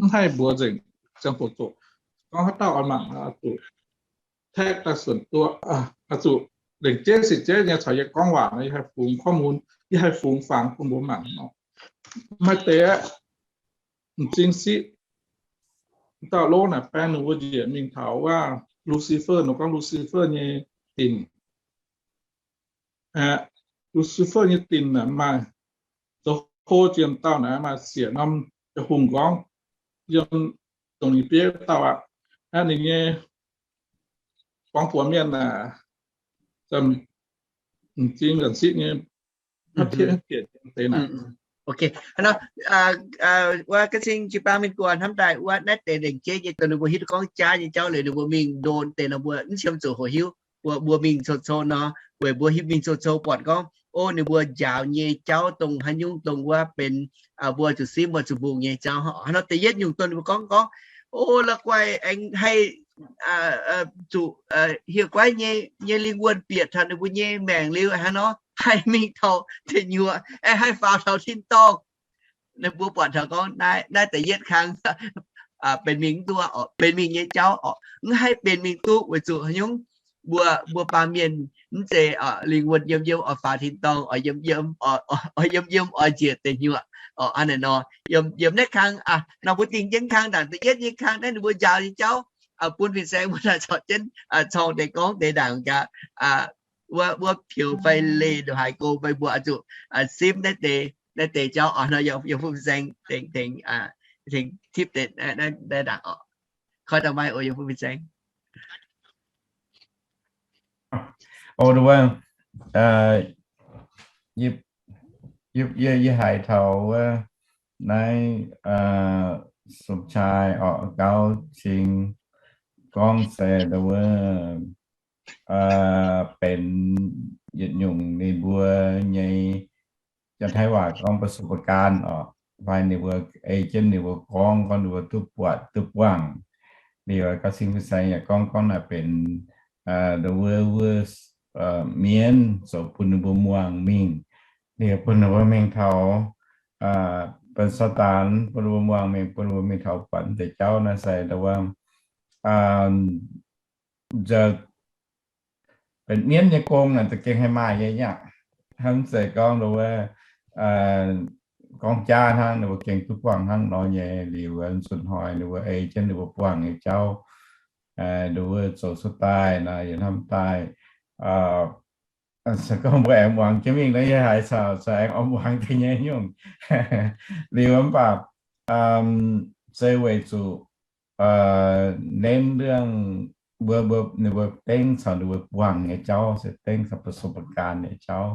mv haih mbuox nzengc, ziangh hoc zoqc. Gorngv haaix dauh oix mangc oix zuqc แท็ก daaih ส่วนตัว, oix zuqc lengc jeiv sic jeiv nyei caux yie gorngv waac nor, yie haih fungx ข้อมูล, yie haih fungx fangx bun mbuo mangc nor. Maaih deix aeqv, m'zing siqv dauh lov naaic baeng ninh mbuo njiec mingh taux wuov Lucifer, ninh gorngv Lucifer nyei dinc. Lucifer nyei dinc naaic maaih zoux hlo jiex dauh naaic, maaih siec norm ziouv hungh nqorngv yiem dongh ninh bieiv dauh aqv. Ninh nyei borngz buoz mienh naaic, m'zing nzanc siqv nyei, hopv jieqv hopv piex deix naaic. Wuov ga'cing jiu-baang mienh guanh hnamv daaih wuov naaiv deix lengc jeiv nyei dongh ninh mbuo hiuv duqv gorngv jaav nyei jauv liuz, ninh mbuo mingh ndon deix nor mbuo mv qiemx zuqc hoqc hiuv. Mbuo, mbuo mingh cou-cou nor, weic mbuo hiuv mingh cou-cou buatc gorngv, o, ninh mbuo njaaux nyei jauv dongh haaix nyungc dongh wuov benx mbuo zuqc simv, mbuo zuqc mbungh nyei jauv. Hnangv nor da'yietv nyungc dongh ninh mbuo gorngv, gorngv, o, la'guaih aengx haih zuqc hieh guaiv nyei, nyei lingh wuonh bieqc taux ninh mbuo nyei maengc liuz, hnangv nor haih mingh taux deic nyuoqc, haih faaux taux tin-dorngh. Ninh mbuo buatc taux gorngv naaiv, naaiv da'yietv kang benx mingh mv duqv, benx mingh nyei jauv oc, mv haih benx mingh duqv weic zuqc haaix nyungc? Mbuo, mbuo baamh mienh mv zeiz lingh wuonh yiem yiem oix faaux tin-dorngh, oix yiem yiem, oix yiem yiem oix njiec deic nyuoqc oc. Hnangv naaic nor, yiem, yiem naaiv kang, nor mbuo dingh jienv kang ndaangc da'yietv nyei kang naaiv ninh mbuo njaaux nyei jauv, bun fin-saeng mbuo daaih corc jienv corng deix gorngv deix ndaangc gaax, wuov, wuov pioux fai leih ndongc haaix go fai mbuo oix zuqc simv naaiv deix, naaiv deix jauv oc. Nor yiem, yiem fin-saeng tengx, tengx, tengx tipv deix naaiv ndaangc oc. Koi daaih maaih oc, yiem fin-saeng. O, wuov, yie, yie, yie haiz taux wuov naaiv Sumc Cai oc, gauv cing gorngv se wuov benx yietc nyungc ninh mbuo nyei, janx-taiv waac gorngv ประสบการณ์ oc. fai ninh mbuo ei jienv ninh mbuo gorngv, gorngv ninh mbuo duqv buatc duqv buangh. Liuz gauh cing fin-saeng yaac gorngv, gorngv naaic benx nduov wuov mienv zoux bun ninh mbuo muangx mingh. Liuz bun ninh mbuo mingh taux, benx Saadaan bun ninh mbuo muangx mingh, bun ninh mbuo mingh taux buatc deix jauv naaiv se nduov wuov benx mienv nyei gong naaic za'gengh haih maaih nyei aqv. Hnangv mv zeiz gorngv nduov wuov gorngv jaav hnangv ninh mbuo gengh duqv buangh hnangv nor nyei. Liuz nzunc hnoi ninh mbuo ei jienv ninh mbuo buangh nyei jauv, nduov wuov zoux cuotv daaih naaic yietc hnamv daaih se gorngv mbuo aengx muangx jienv mingh nor, yie haiz caux aengx oix muangx deix nyei nyungc. Liuz mv baac se weic zuqc nenv เรื่อง mbuo, mbuo, ninh mbuo dengv caux ninh mbuo buangh nyei jauv se dengv caux ประสบการณ์ nyei jauv.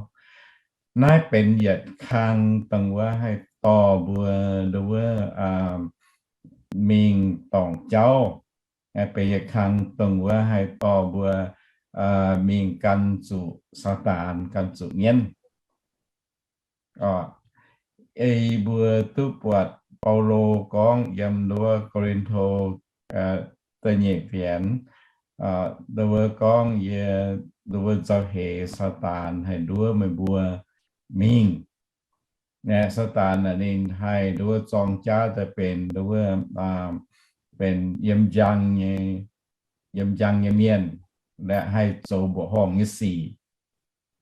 Naaiv benx yietc kang dongh wuov haih dorh mbuo nduov wuov mingh dorngc jauv. Benx yietc kang dongh wuov haih dorh mbuo mingh gan zuqc Saadaan, gan zuqc mienv. Ei mbuo duqv buatc Baulo gorngv yiem nduov Ko^lin^to da'nyeic fienx, nduov wuov gorngv yie nduov wuov nzauh heix Saadaan haih nduov meih mbuo mingh. Naaiv Saadaan naaic ninh haih nduov wuov zorng jaav daaih benx nduov wuov benx yiem njang nyei, yiem njang nyei mienh, laaix haih zoux mbuoqc horngh nyei sic.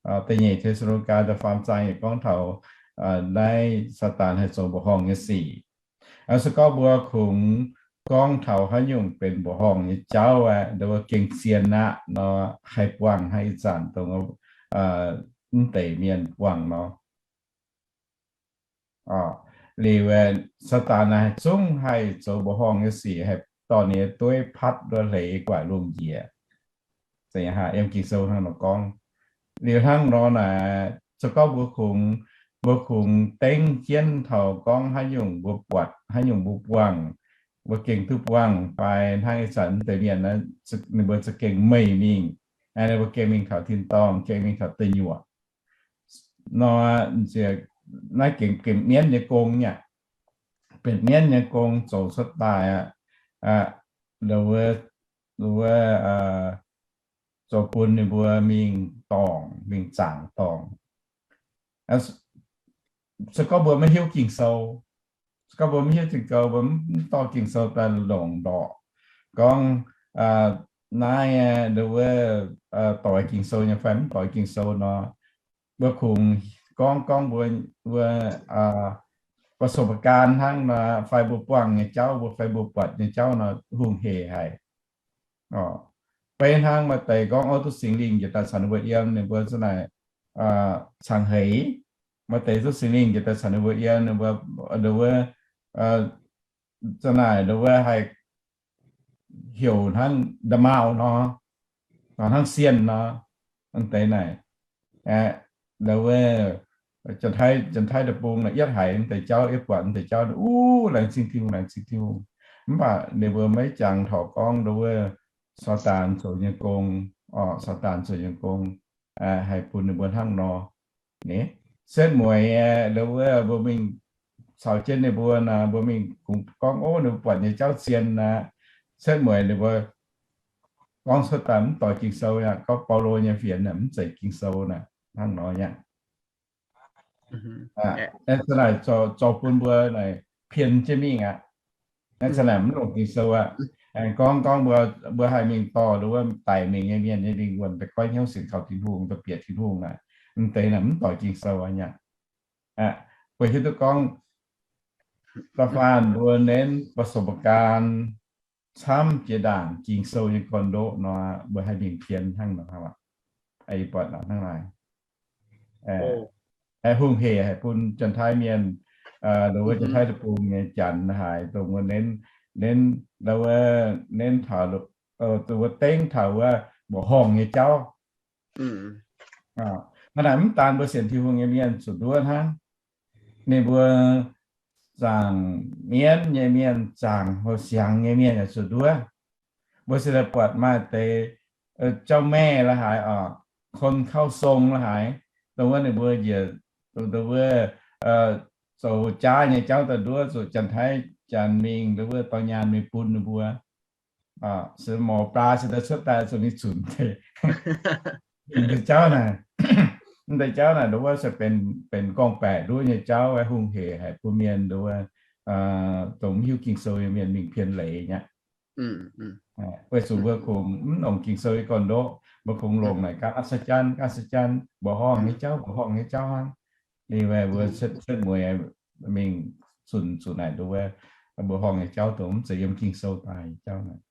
Da'nyeic Te^saa^lo^ni^gaa da'faam zaang yaac gorngv taux naaiv Saadaan haih zoux mbuoqc horngh nyei sic. Se gorngv mbuo kungx gorngv taux haaix nyungc benx mbuoqc horngh nyei jauv aeqv, nduov wuov gengh zien aqv nor, haih buangh hnangv ih zanc dongh mv deix mienh buangh nor. Liuz Saadaan naaic zungv haih zoux mbuoqc horngh nyei sic, haih dorh ninh nyei dueiv patv nduov hleix guaaic lungh njiec. Yiem Ging-Sou hnangv nor gorngv. Liuz hnangv nor naaic, se gorngv mbuo kungx, mbuo kungx dengv jienv taux gorngv haaix nyungc mbuo buatc, haaix nyungc mbuo buangh, mbuo gengh duqv buangh fai hnangv ih zanc mv deix mienh, ninh mbuo za'gengh meih mingh, ninh mbuo gengh mingh taux tin-dorngh, gengh mingh taux deic nyuoqc nor, naaiv gengh, gengh mienv nyei gong aqv. Benx mienv nyei gong zoux cuotv daaih aqv. Nduov wuov, nduov wuov zoux bun ninh mbuo mingh dorngc, mingh zaangc dorngc. Se gorngv mbuo maiv hiuv Ging-Sou, se gorngv mbuo maiv hiuv Ging-Sou, mbuo mv dorh Ging-Sou daaih longc ndorqc gorngv naaiv nduov wuov doix Ging-Sou nyei fai mv doix Ging-Sou nor, mbuo kungx gorngv, gorngv mbuo, mbuo ประสบการณ์ hnangv nor, fai mbuo buangh nyei jauv, mbuo fai mbuo buatc nyei jauv nor, hungh hec haic. Beiv hnangv maaih deix gorngv, ov, duqv Singx Lingh njiec daaih caux ninh mbuo yiem, ninh mbuo za'naaic cangx heix. Maaih deix duqv Singx Lingh njiec daaih caux ninh mbuo yiem, ninh mbuo, nduov wuov, za'naaic nduov wuov haih heuc hnangv nda'maauh nor, hnangv sienh nor, deix naaic. Nduov wuov Janx-Taiv, Janx-Taiv deic-bung naaic yietv haiz deix jauv, yietv buatc deix jauv, uv, laengz zingh Tin-Hungh, laengz zingh Tin-Hungh. Mv baac ninh mbuo maiv jangx taux gorngv nduov wuov Saadaan zoux nyei gong, Saadaan zoux nyei gong haih bun ninh mbuo hnangv nor. Setv mueiz nduov wuov mbuo mingh caux jienv ninh mbuo naaic, mbuo mingh kungx gorngv, ov, ninh mbuo buatc nyei jauv zien aqv. Setv mueiz ninh mbuo gorngv cuotv daaih mv doix Ging-Sou aqv, gorngv Baulo nyei fienx naaic mv zeiz Ging-Sou naaic, hnangv nor aqv. Za'naaic zoux bun mbuo naaic pien jienv mingh aqv. Naaiv za'naaic mv longc Ging-Sou aqv. Aengx gorngv, gorngv mbuo, mbuo haih mingh dorh nduov wuov daic mingh nyei mienh nyei lingh wuonh daaih goiv hnyouv sienx kaux Tin-Hungh, daaih bieqc Tin-Hungh naaic, mv deix naaic mv doix Ging-Sou aqv nyei. Mbuo hiuv duqv gorngv da'faanh mbuo nenv ประสบการณ์ camv jiex ndaangc Ging-Sou nyei gorn-ndoqv nor, mbuo haih mingh pien hnangv nor, buatc hnangv naaic. Hungh hec haic bun Janx-Taiv mienh, nduov wuov Janx-Taiv deic-bung nyei Janx haic, dongh wuov nenv, nenv, nduov wuov nenv taux, dongh wuov dengv taux wuov mbuoqc horngh nyei jauv. Hnangv naaic mv daan mbuo sienx Tin-Hungh nyei mienh zuqc nduov hnangv. Ninh mbuo zaangc mienv nyei mienh, zaangc houh siangx nyei mienh yaac zuqc nduov. Mbuo se daaih buatc maaih deix jauv-maeqv la'haaix oc, คนเข้าทรง la'haaix, dongh wuov ninh mbuo njiec, dongh wuov zoux jaav nyei jauv daaih nduov, zuqc Janx-Taiv, Janx mingh nduov wuov dorh nyaanh mingh bun ninh mbuo. Se mouz baa se daaih cuotv daaih zuqc mingh zunc deix. Deix jauv naaic, deix jauv naaic nduov wuov se benx gorngv-baeqc nduov nyei jauv, hungh hec haic bun mienh nduov wuov dongh mv hiuv Ging-Sou nyei mienh mingh pien leiz nyei. Weic zuqc mbuo kungx mv longc Ging-Sou nyei gorn-ndoqv, mbuo kungx longc naaic gaav sa janv, gaav sa janv, mbuoqc horngh nyei jauv, mbuoqc horngh nyei jauv hnangv. Liuz mbuo cuotv mueiz mingh zunc zuqc naaic nduov wuov mbuoqc horngh nyei jauv dongh mv zeiz yiem Ging-Sou daaih nyei jauv naaic.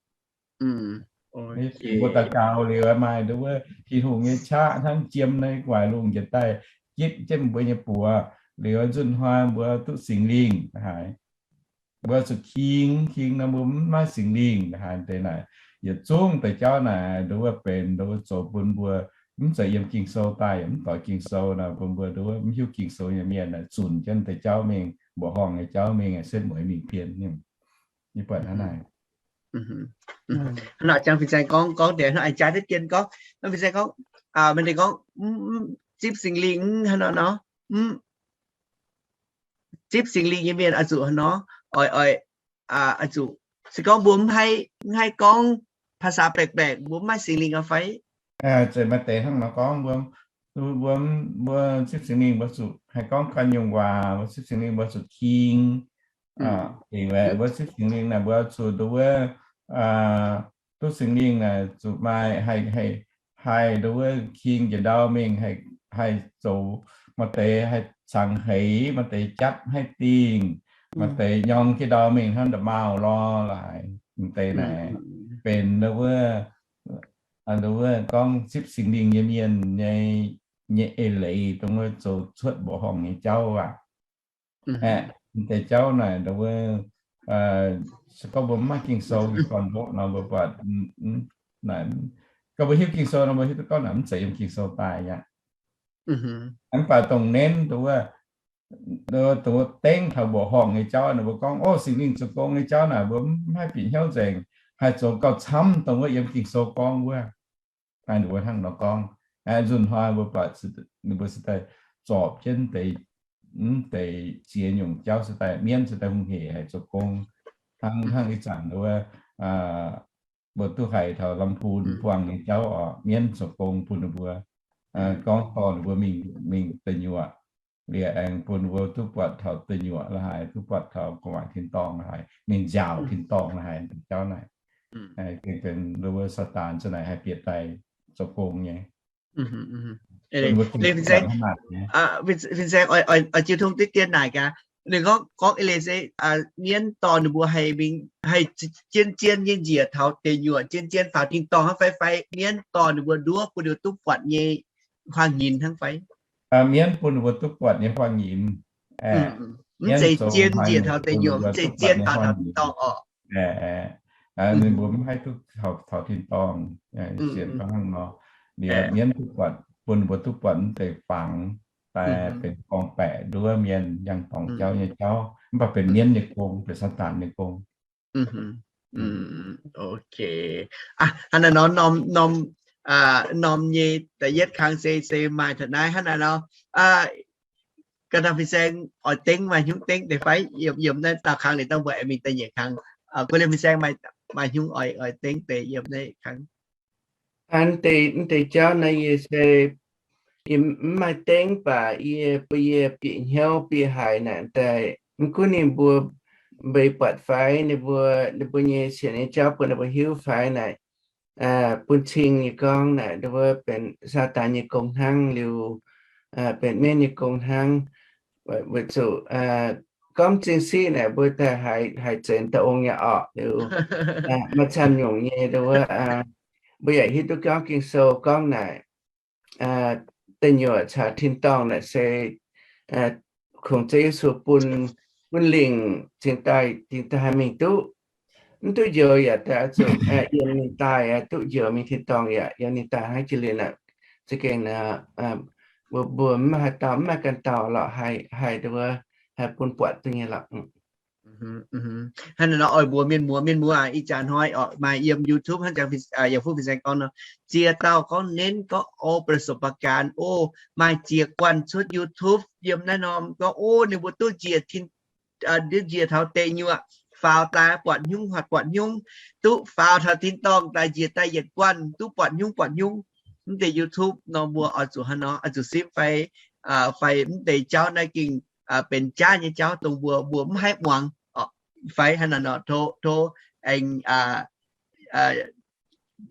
Mbuo daux gaux liuz maaih nduov wuov Tin-Hungh nyei qaqv hnangv jiem naaiv guaix lungh njiec daaih gitv jienv mbuo nyei buoz, liuz nzunc hnoi mbuo duqv Singx Lingh haic. Mbuo zuqc king, king nor mbuo mv maaih Singx Lingh haic deix naaic. Yietc zungv deix jauv naaic nduov wuov benx nduov wuov zoux bun mbuo mv zeiz yiem Ging-Sou daaih, yaac mv doix Ging-Sou nor, bun mbuo nduov wuov mv hiuv Ging-Sou nyei mienh naaic zunc jienv deix jauv mingh, mbuoqc horngh nyei jauv mingh, setv mueiz mingh pien. Yie buatc hnangv naaic. Hnangv naaic Jang Fin-Saeng gorngv, gorngv deix hnangv a'jang deix dien gorngv, Fin-Saeng gorngv, mienh deix gorngv, zipv Singx Lingh hnangv nor, zipv Singx Lingh nyei mienh oix zuqc hnangv nor, oix, oix, oix zuqc, se gorngv mbuo mv haih, mv haih gorngv ภาษา baeqc baeqc, mbuo mv maaih Singx Lingh oix fai? Zeiz maaih deix hnangv nor gorngv, mbuo, mbuo, mbuo zipv Singx Lingh mbuo zuqc haih gorngv ganh nyungc waac, mbuo zipv Singx Lingh mbuo zuqc king. Mbuo zipv Singx Lingh naaic mbuo zuqc nduov wuov, duqv Singx Lingh naaic zuqc maaih haih, haih nduov wuov king njiec ndau mingh, haih zoux, maaih deix haih cangx heix, maaih deix jatv haih dingh, maaih deix nyorng jienv ndau mingh hnangv nda'maauh lorh laaix. M'deix naaic benx nduov wuov, nduov wuov gorngv zipv Singx Lingh nyei mienh nyei, nyei eix leiz dongh wuov zoux cuotv mbuoqc horngh nyei jauv aac. Aeqv, m'deix jauv naaic nduov wuov, se gorngv mbuo mv maaih Ging-Sou nyei gorn-ndoqv nor mbuo buatc, gorngv mbuo hiuv Ging-Sou nor mbuo hiuv duqv gorngv naaic mv zeiz yiem Ging-Sou daaih aqv. Mv baac dongh nenv nduov wuov, dongh wuov dengv taux mbuoqc horngh nyei jauv naaic mbuo gorngv, o, Singx Lingh zoux gong nyei jauv naaic mbuo mv haih bieqc hnyouv nzengc, haih zoux gauh camv dongh wuov yiem Ging-Sou gorngv wuov. Naaiv ninh mbuo hnangv nor gorngv. Nzunc hnoi mbuo buatc ninh mbuo se daaih zorpc jienv deix, mv deix ziex nyungc jauv se daaih mienv se daaih hungh hec haic zoux gong. Hnangv, hnangv ih zanc wuov, mbuo duqv haiz taux Lamphun buangh nyei jauv oc, mienv zoux gong bun ninh mbuo, gorngv dorh ninh mbuo mingh, mingh deic nyuoqc. Liuz aengx bun mbuo duqv buatc taux deic nyuoqc la'haaix, duqv buatc taux gu'nguaaic tin-dorngh la'haaix, mingh nziaauc tin-dorngh la'haaix, jauv naaic gengh benx nduov wuov Saadaan za'naaic haih bieqc daaih zoux gong nyei. Fin-Saeng, Fin-Saeng oix jiu tong diqv dien naaic gaax. Ninh gorngv, gorngv eix leiz se mienv dorh ninh mbuo haih mingh, haih zien-zien nyei njiec taux deic nyuoqc, zien-zien faaux tin-dorngh hnangv fai, fai mienv dorh ninh mbuo nduov bun ninh mbuo duqv buatc nyei huaang-nyinz hnangv fai? Mienv bun ninh mbuo duqv buatc nyei huaang-nyinz. Mv zeiz zien njiec taux deic nyuoqc, mv zeiz zien faaux taux tin-dorngh oc. Ninh mbuo mv haih duqv taux tin-dorngh, sienx gorngv hnangv nor. Liuz mienv duqv buatc, bun ninh mbuo duqv buatc mv deix fangx daaih benx gorngv-baeqc nduov mienh, yangh dorngc jauv nyei jauv, mv baac benx mienv nyei gong, benx Saadaan nyei gong. Ok. Hnangv naaiv nor norm, norm, norm nyei da'yietv kang se, se maaih taux naaiv hnangv naaiv nor. Ga'naaiv Fin-Saeng oix dengv maaih hnyungv dengv deix fai? Yiem, yiem naaiv daauh kang liuz dangh mbuo aengx mingh da'nyeic kang. Guei Liemh Fin-Saeng maaih hnyungv oix, oix dengv deix yiem naaiv kang? Aa, deix, deix jauv naaiv yie se, yie mv maaih dengv baac yie, bun yie bieqc hnyouv bieqc haic naaic daaih, mv gunv ninh mbuo mbeix buatc fai, ninh mbuo, ninh mbuo nyei sienx nyei jauv bun ninh mbuo hiuv fai naaic, bun cing nyei gorngv naaic, ninh mbuo benx Saadaan nyei gong hnangv liuz, benx mienv nyei gong hnangv. Weic zuqc gorngv zingh siqv naaic mbuo daaih haiz, haiz zenx da'ong nyei orqc liuz, maaih camv nyungc nyei, ninh mbuo, mbuo yaac hiuv duqv gorngv Ging-Sou gorngv naaic, deic nyuoqc caux tin-dorngh naaic se kungx Ziouv Yesu bun, bun lingc cingx daaih, cingx daaih haih mingh duqv. Mv duqv njoux yaac daaih oix zuqc yiem ninh daaih, duqv njoux mingh tin-dorngh yaac yiem ninh daaih hnangv jiex liuz naaic. Za'gengh naaic, mbuo, mbuo mv maaih haaix dauh, mv maaih ganh dauh lorqc haih, haih nduov, haih bun buatc duqv nyei lorqc. Hnangv naaiv nor oix mbuox mienh muoz, mienh muoz aac, ih jaax hnoi oc maaih yiem YouTube hnangv jangx yaac fuqv fin-saeng gorngv nor, ziex dauh gorngv nenv gorngv o ประสบการณ์ o, maaih ziex guanh cuotv YouTube yiem naaiv norm gorngv o ninh mbuo duqv njiec tin, duqv njiec taux deic nyuoqc, faaux daaih buatc hnyungv, buatc hnyungv, duqv faaux taux tin-dorngh daaih njiec daaih yietc guanh duqv buatc hnyungv buatc hnyungv. Mv deix YouTube nor mbuo oix zuqc hnangv nor oix zuqc simv fai, fai mv deix jauv naaiv gengh benx jaav nyei jauv dongh mbuo, mbuo mv haih muangx fai hnangv naaiv nor tov, tov aengx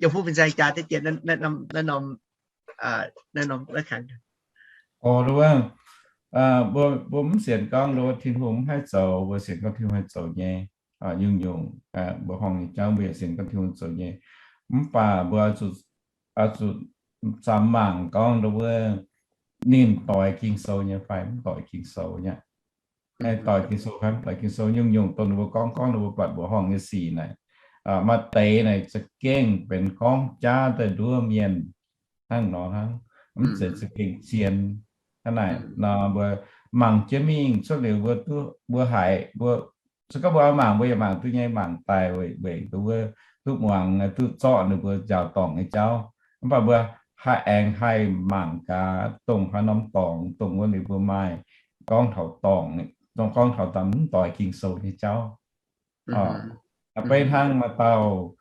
yaac fuqv fin-saeng jaa deix jiex naaiv norm, naaiv norm, naaiv norm, naaiv kangx. Mbuo, mbuo mv sienx gorngv Tin-Hungh mv haih zoux, mbuo sienx gorngv Tin-Hungh haih zoux nyei. Nyungc-nyungc mbuo horngh nyei jauv mbuo yaac sienx gorngv Tin-Hungh zoux nyei. Mv baac mbuo zuqc, zuqc zaam mangc gorngv wuov ninh doix Ging-Sou nyei fai mv doix Ging-Sou nyei. Doix Ging-Sou fai mv doix Ging-Sou, nyungc-nyungc dongh ninh mbuo gorngv, gorngv ninh mbuo buatc mbuoqc horngh nyei sic naaic, maaih deix naaic za'gengh benx gorngv jaav daaih nduov mienh hnangv nor hnangv, mv zeiz za'gengh zien. Hnangv naaic nor mbuo mangc jienv mingh cuotv liuz mbuo duqv, mbuo haiz mbuo, se gorngv mbuo oix mangc mbuo yaac mangc duqv nyei, mangc daaih weic, weic duqv, duqv muangx, duqv zorqv ninh mbuo njaaux dorngc nyei jauv. Mv baac mbuo haih aengx haih mangc gaax dongh haaix norm dorngx, dongh wuov liuz mbuo maaih gorngv taux dorngc, dongh gorngv taux daaih mv doix Ging-Sou nyei jauv. Beiv hnangv maaih dauh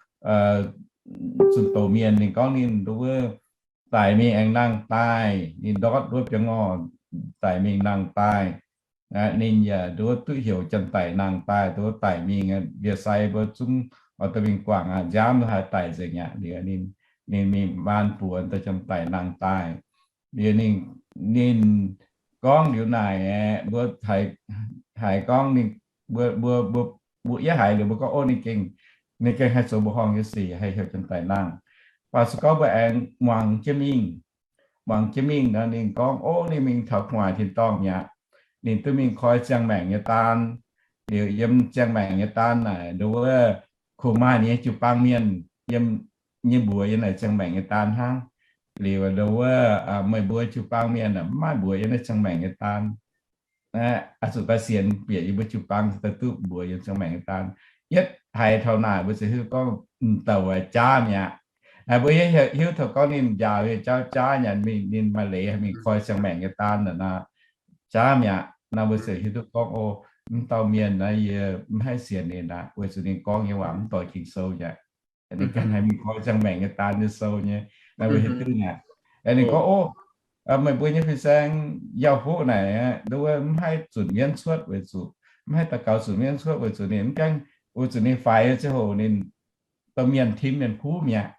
zunh doz mienh ninh gorngv ninh nduov wuov daic mingh aengx nangh daaih, ninh ndortv nduov biauv ngorh daic mingh nangh daaih. Ninh yaac nduov duqv heuc janx-daic nangh daaih, nduov daic mingh, ndie-sai mbuo zungv oix dorh mingh guangc aqv, nziaamv haaix daic nzengc aqv. Liuz ninh, ninh mingh maan buoz dorh janx-daic nangh daaih. Liuz ninh, ninh gorngv liuz naaic aeqv, mbuo haiz gorngv ninh, mbuo, mbuo, mbuo, mbuo yie haiz liuz mbuo gorngv, ov, ninh gengh, ninh gengh haih zoux mbuoqc horngh nyei sic, haih heuc janx-daic nangh. Mv baac se gorngv mbuo aengx muangx jienv mingh, muangx jienv mingh nor, ninh gorngv, ov, ninh mingh taux gu'nguaaic tin-dorngh mi'aqv. Ninh duqv mingh koi ziangh maengc nyei daan. Liuz yiem ziangh maengc nyei daan naaic, nduov wuov kungx maaih ninh nyei jiu-baang mienh yiem nyei mbuox yiem naaic ziangh maengc nyei daan hnangv. Liuz nduov wuov meih mbuo jiu-baang mienh mv maaih mbuox yiem naaiv ziangh maengc nyei daan. Oix zuqc daaih sienx bieqc yie mbuo jiu-baang daaih duqv mbuox yiem ziangh maengc nyei daan. Yietv haiz taux naaic mbuo ziouc hiuv gorngv m'douc jaav mi'aqv. Mbuo hiuv taux gorngv ninh njaaux nyei jauv jaav mi'aqv, ninh maaih leiz mingh koi ziangh maengc nyei daan naaic nor, jaav mi'aqv. Nor mbuo ziouc hiuv duqv gorngv, o, mv dauh mienh naaiv yie mv haih sienx ninh aqv, weic zuqc ninh gorngv nyei waac mv doix Ging-Sou mi'aqv. Ninh ganh haih mingh koi ziangh maengc nyei daan nyei sou nyei. Nor mbuo hiuv duqv mi'aqv. Ninh gorngv, o, meih mbuo nyei fin-saeng yaac fuqv naaic, nduov wuov mv haih zunc mienv cuotv weic zuqc, mv haih daux gaux zunc mienv cuotv weic zuqc ninh mv gaengh, weic zuqc ninh faix nyei ziangh hoc ninh dorh mienh tim mienh kuv mi'aqv.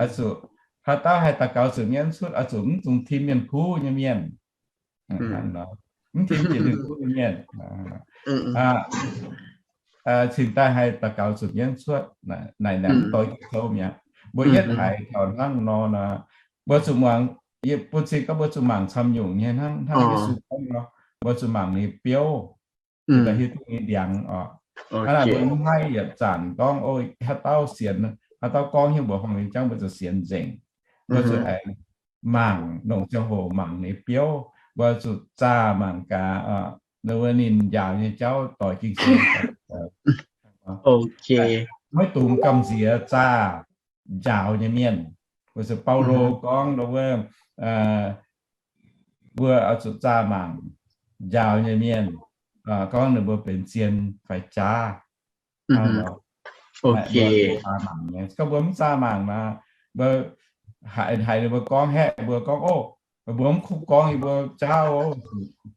Oix zuqc, haaix dauh haih daux gaux zunc mienv cuotv, oix zuqc mv dungx tim mienh kuv nyei mienh. Mv tim jiex mienh kuv nyei mienh cingx daaih haih daux gaux zunc mienv cuotv. Naaic, naaic mv doix Ging-Sou mi'aqv. Mbuo yietv haiz taux hnangv nor naaic, mbuo zuqc muangx, bun cing gorngv mbuo zuqc mangc camv nyungc nyei hnangv, hnangv Yesu gorngv nor, mbuo zuqc mangc ninh biouv, daaih hiuv duqv ninh ndiangx oc. Hnangv naaic mbuo mv haih yietc zanc gorngv, o, haaix dauh sienx, haaix dauh gorngv hnyouv mbuoqc horngh nyei jauv mbuo zuqc sienx nzengc. Mbuo zuqc aengx mangc, longc ziangh hoc mangc ninh biouv, mbuo zuqc zaah mangc gaax, ninh njaaux nyei jauv doix Ging-Sou. Maiv dungx gamh nziex zaah njaaux nyei mienh. Weic zuqc Baulo gorngv wuov, mbuo oix zuqc zaah mangc njaaux nyei mienh, gorngv ninh mbuo benx zien fai jaav. Zaah mangc nyei. Gorngv mbuo mv zaah mangc nor, mbuo haiz, haiz ninh mbuo gorngv haeqv mbuo gorngv, o, mbuo mv kuv gorngv yie mbuo jaav,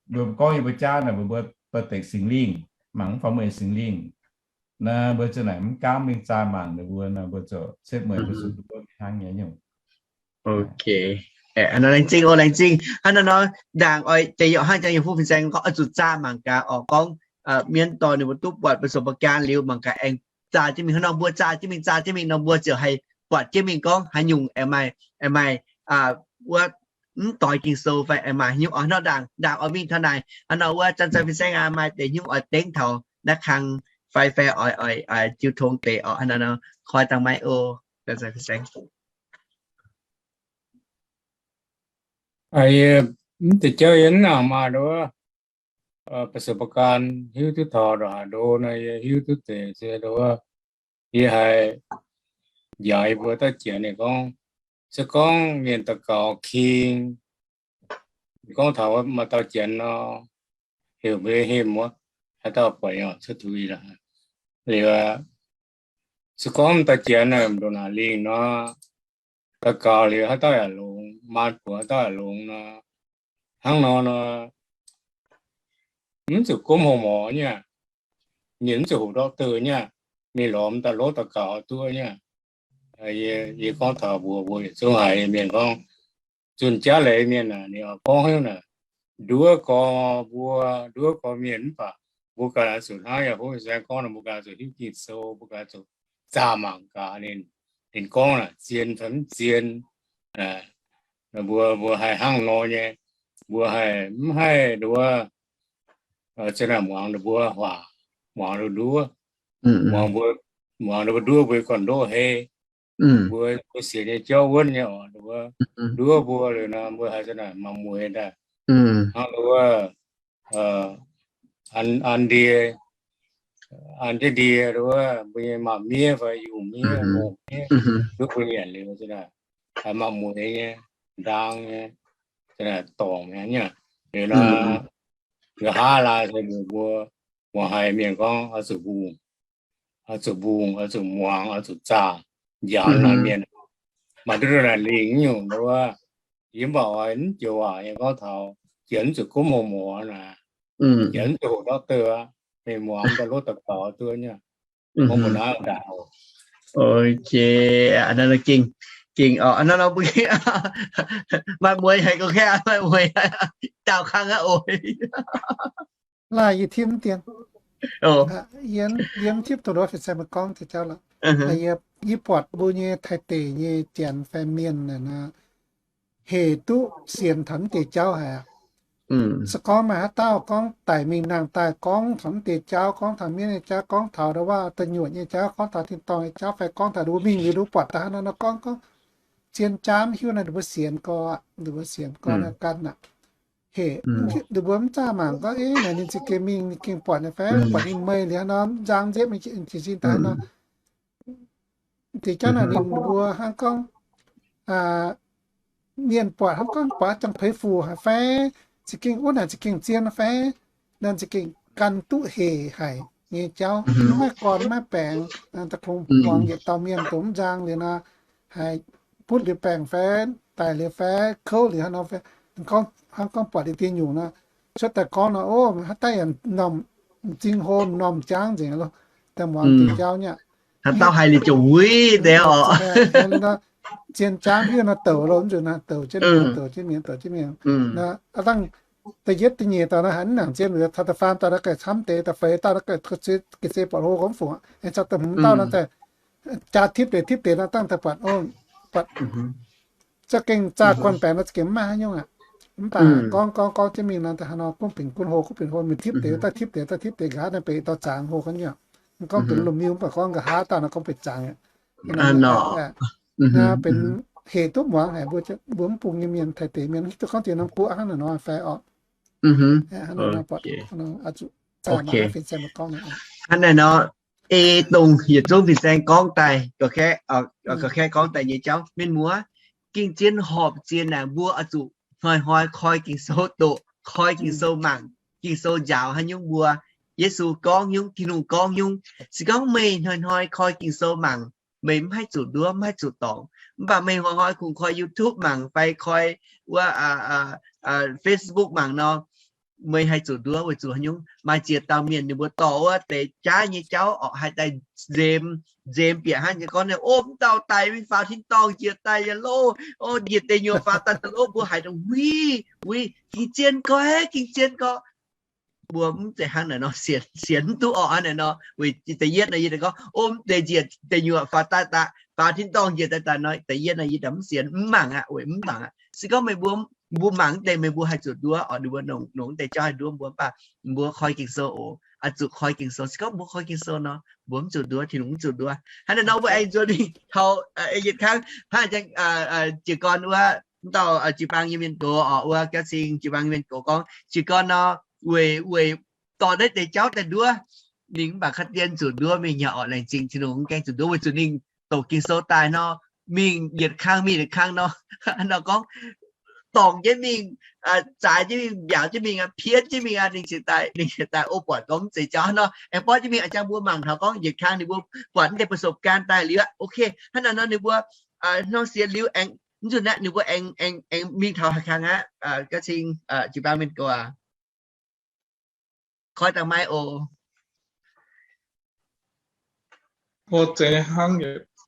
mbuo gorngv yie mbuo jaav naaic, mbuo, mbuo dorh dekc Singx Lingh, mangc mv faaux mueic Singx Lingh. Naaiv mbuo ziouc naaic mv gaamv mingh zaah mangc ninh mbuo nor, mbuo ziouc setv mueic mbuo zuqc duqv hnangv nyei nyungc. Ok. Laengz zingh oc, laengz zingh. Hnangv naaiv nor, ndaangc oix deix yaac hnangv jangx yiem fuqv fin-saeng gorngv oix zuqc zaah mangc gaax oc, gorngv mienv dorh ninh mbuo duqv buatc ประสบการณ์ liuz mangc gaax aengx zaah jienv mingh. Hnangv nor mbuo zaah jienv mingh, zaah jienv mingh nor mbuo ziouc haih buatc jienv mingh gorngv haaix nyungc aengx maaih, aengx maaih wuov mv doix Ging-Sou fai aengx maaih haaix nyungc oc. Hnangv nor ndaangc, ndaangc oix mingh taux naaic, hnangv nor wuov zanc zanc fin-saeng aac maaih deix haaix nyungc oix dengv taux naaiv kang fai, fai oix, oix jiu tong deix oc. Hnangv nor nor koi dangh maiv o, zanc zanc fin-saeng. Mv deix jauv yie mv nangc maah nduov. ประสบการณ์ hiuv duqv taux ndongc haaix ndo nor, yie hiuv duqv deix se ndo wuov, yie haiz njaaux yie mbuo dauh janx ninh gorngv, se gorngv mienh daux gaux king, gorngv taux maaih dauh janx nor, heuc mbuo hemh wuov, haaix dauh buatc nyei cuotv tuix lorqc. Liuz, se gorngv dauh janx naaic ndongc naaic lingh nor, daux gaux liuz haaix dauh yaac longx, maan buoz haaix dauh yaac longx nor, hnangv nor nor, mv zuqc gomv hlo morz nyei aqv. Mienh mv zuqc hoqc doctor nyei aqv. Mingh lorz m'daaih lov daux gaux duqv nyei aqv. Yie gorngv taux mbuox mbuo yietc zungv haiz mienh gorngv, zunh jaav leiz mienh aah, ninh oix gorngv heuc naaic, nduov gorx mbuo, nduov gorx mienh mv baac mbuo ganh oix zuqc hnangv yaac hov saeng gorngv nor, mbuo ganh oix zuqc hiuv Ging-Sou, mbuo ganh oix zuqc zaah mangc gaax ninh, ninh gorngv naaic zien fai mv zien. Mbuo, mbuo haih hnangv nor nyei, mbuo haih mv haih nduov, se naaic muangx ninh mbuo waac, muangx ninh nduov, muangx mbuo, muangx ninh mbuo nduov mbuo gorn-ndoqv hei, mbuo, mbuo sienx nyei jauv wuonv nyei oc, nduov mbuo liuz nor mbuo haiz se naaic maaih mueix daaih. Hnangv nduov, an, an ndie, an jienv ndie nduov, mbuo nyei maaz-miev fai yungh miev, ngongh miev, nduov mbuo nyanc liuz se naaic haiz maaih mueix nyei, ndaang nyei, se naaic dorngc nyei. Liuz nor, nqa'haav laai se mbuox mbuo, mbuox haiz mienh gorngv oix zuqc mbungh, oix zuqc mbungh, oix zuqc muangx, oix zuqc zaah, njaaux naaic mienh. Maaih nduov naaic lingh nyungc nduov, yie mv baac oix mv joux waac nyei gorngv taux, janx mv zuqc gomv hlo morz naaic, janx mv zuqc hoqc doctor aqv, mingh muangx daaih lov daux gaux duqv nyei. Mbuo naaiv daaih. Ok, gengh, gengh oc, naaiv nor mbuo maaih mueix haic, gauh kaeqv maaih mueix, daauh kang aqv oc. Laih yie tipv dien, yie mv tipv dongh nduov fin-saeng mbuo gorngv deix jauv lorqc. Yie buatc mbuo nyei Taiv deic nyei janx fai mienh naaic nor, hec duqv sienx taux mv deix jauv haic aqv. Se gorngv maaih haaix dauh gorngv daic mingh nangh daaih gorngv taux mv deix jauv, gorngv taux mienv nyei jauv, gorngv taux ndau wuov da'nyuoqc nyei jauv, gorngv taux tin-dorngh nyei jauv, fai gorngv taux nduov mingh liuz nduov buatc daaih haaix nor nor gorngv, gorngv zien jaav mv hiuv naaic, ninh mbuo sienx gorx aqv, ninh mbuo sienx gorx naaiv gan aqv. Hec, ninh mbuo mv zaah mangc gorngv, eh, naaic ninh za'gengh mingh, ninh gengh buatc nyei fai, buatc ninh meih liuz haaix nor, nzang nziepv mingh jiez sin daaih nor. Deix jauv naaic ninh mbuo hnangv gorngv, mienh buatc hnangv gorngv buatc jangx peix fuc haic fai, za'gengh wuov naaic za'gengh zien fai, naaiv za'gengh gan duqv hec haic nyei jauv, mv maaih gorn mv maaih baengx, da'kungx muangx yietc dauh mienh dongh mv nzang liuz nor, haiz butv liuz baengc fai, daic liuz fai, kouv liuz hnangv nor fai, hnangv gorngv buatc liuz deix nyungc nor, cuotv daaih gorngv nor, o, haaix dauh yaac m'zing hlo m'normh jangv nzengc loh, daaih muangx deix jauv nyei aqv. Haaix dauh haiz liuz ziouc wuiv deix oc. Zien jaav hiuv nor douc loh, mv nzunc naaic douc jienv mienh, douc jienv mienh, douc jienv mienh. Da'yietv da'nyeic dauh nor haiz mv nangc zien, taux da'faam dauh naaic gengh camv deix, da'feix dauh naaic gengh ga'sie buatc hlo gormx fungc, caux da'hmz dauh nor daaih jaa tipv deix tipv deix nor dangh daaih buatc, buatc za'gengh zaah guanh baengc nor za'gengh mv maaih haaix nyungc aqv. Mv baac gorngv gorngv gorngv jienv mingh nor, da'haaix nor gunv benx gunv hlo, gunv benx hlo, mingh tipv deix daaih tipv deix daaih tipv deix, nqa'haav naaiv benx dauh zaangc hlo ga'nyiec. Mv gorngv benx lomh miu, mv baac gorngv nqa'haav dauh nor gorngv benx zaangc aqv. Naaiv benx hec duqv muangx haic, mbuo mv bung nyei mienh, Taiv deic mienh, hiuv duqv gorngv diex norm guoqv hnangv naaic nor fai orqc. Hnangv naaic nor, hnangv naaic nor, ei dongh yietc zungv fin-saeng gorngv daaih, gorqv-kaeqv gorngv daaih nyei jauv, mienh muoz, gengh zien horpc ziex naaic mbuo oix zuqc hnoi-hnoi koi Ging-Sou doqc, koi Ging-Sou mangc, Ging-Sou njaaux haaix nyungc mbuo, Yesu gorngv nyungc, Tin-Hungh gorngv nyungc. Se gorngv meih hnoi-hnoi koi Ging-Sou mangc, meih mv haih zuqc nduov, mv haih zuqc dorngc. Mv baac meih hnoi-hnoi kungx koi YouTube mangc fai koi wuov Facebook mangc nor, meih haih zuqc nduov weic zuqc haaix nyungc? Maaih ziex dauh mienh ninh mbuo dorh wuov deix jaav nyei jauv orqc, haih daaih nzemx, nzemx bieqc hnangv nyei gorngv, o, mv dauh daic mingh faaux tin-dorngh njiec daaih yaac loh, o, njiec deic nyuoqc faaux daaih daaih loh, mbuo haiz dongh uix, uix, ging-zien gorx, ging-zien gorx. Mbuo mv zeiz hnangv naaic nor sienx, sienx mv duqv orqc. Hnangv naaic nor weic da'yietv nor yie daaih gorngv, o, mv deix njiec deic nyuoqc faaux daaih, faaux tin-dorngh njiec daaih daaih nor, da'yietv nor yie daaih mv sienx, mv mangc aqv, weic mv mangc aqv. Se gorngv meih mbuo, mbuo mangc mv deix meih mbuo haih zuqc nduov orqc, ninh mbuo nongc, nongc mv deix jauv haih nduov mbuo, mv baac mbuo koi Ging-Sou oc, oix zuqc koi Ging-Sou. Se gorngv mbuo koi Ging-Sou nor, mbuo mv zuqc nduov, Tin-Hungh mv zuqc nduov. Hnangv naaic nor mbuo aengx nzuonx mingh taux yietc kangv hnangv jiez gorn wuov, mv dauh jiu-baang nyei mienh gox orqc, wuov Gauv Sing jiu-baang nyei mienh gox gorngv, jiez gorn nor, weic, weic dorh naaiv deix jauv daaih nduov. Ninh mv baac kaav dien zuqc nduov mingh nyei orqc. Laengz zingh Tin-Hungh, mv gaengh zuqc nduov weic zuqc ninh doqc Ging-Sou daaih nor, mingh yietc kang mingh yietc kang nor, nor gorngv dorngc jienv mingh, zaaix jienv mingh, mbiaauc jienv mingh, piev jienv mingh, ninh ziouc daaih, ninh ziouc daaih o buatc gorngv mv zeiz jauv nor, aengx borqv jienv mingh. A'jang mbuo mangc taux gorngv yietc kang ninh mbuo buatc mv deix ประสบการณ์ daaih liuz aqv. Ok, hnangv naaic nor ninh mbuo hnangv sienx liuz aengx, mv nzunc naaiv ninh mbuo aengx, aengx, aengx mingh taux haaix kang aqv? Ga'cing jiu-baang mienh gorx, koi dangh maiv oc. Zeiz hnangv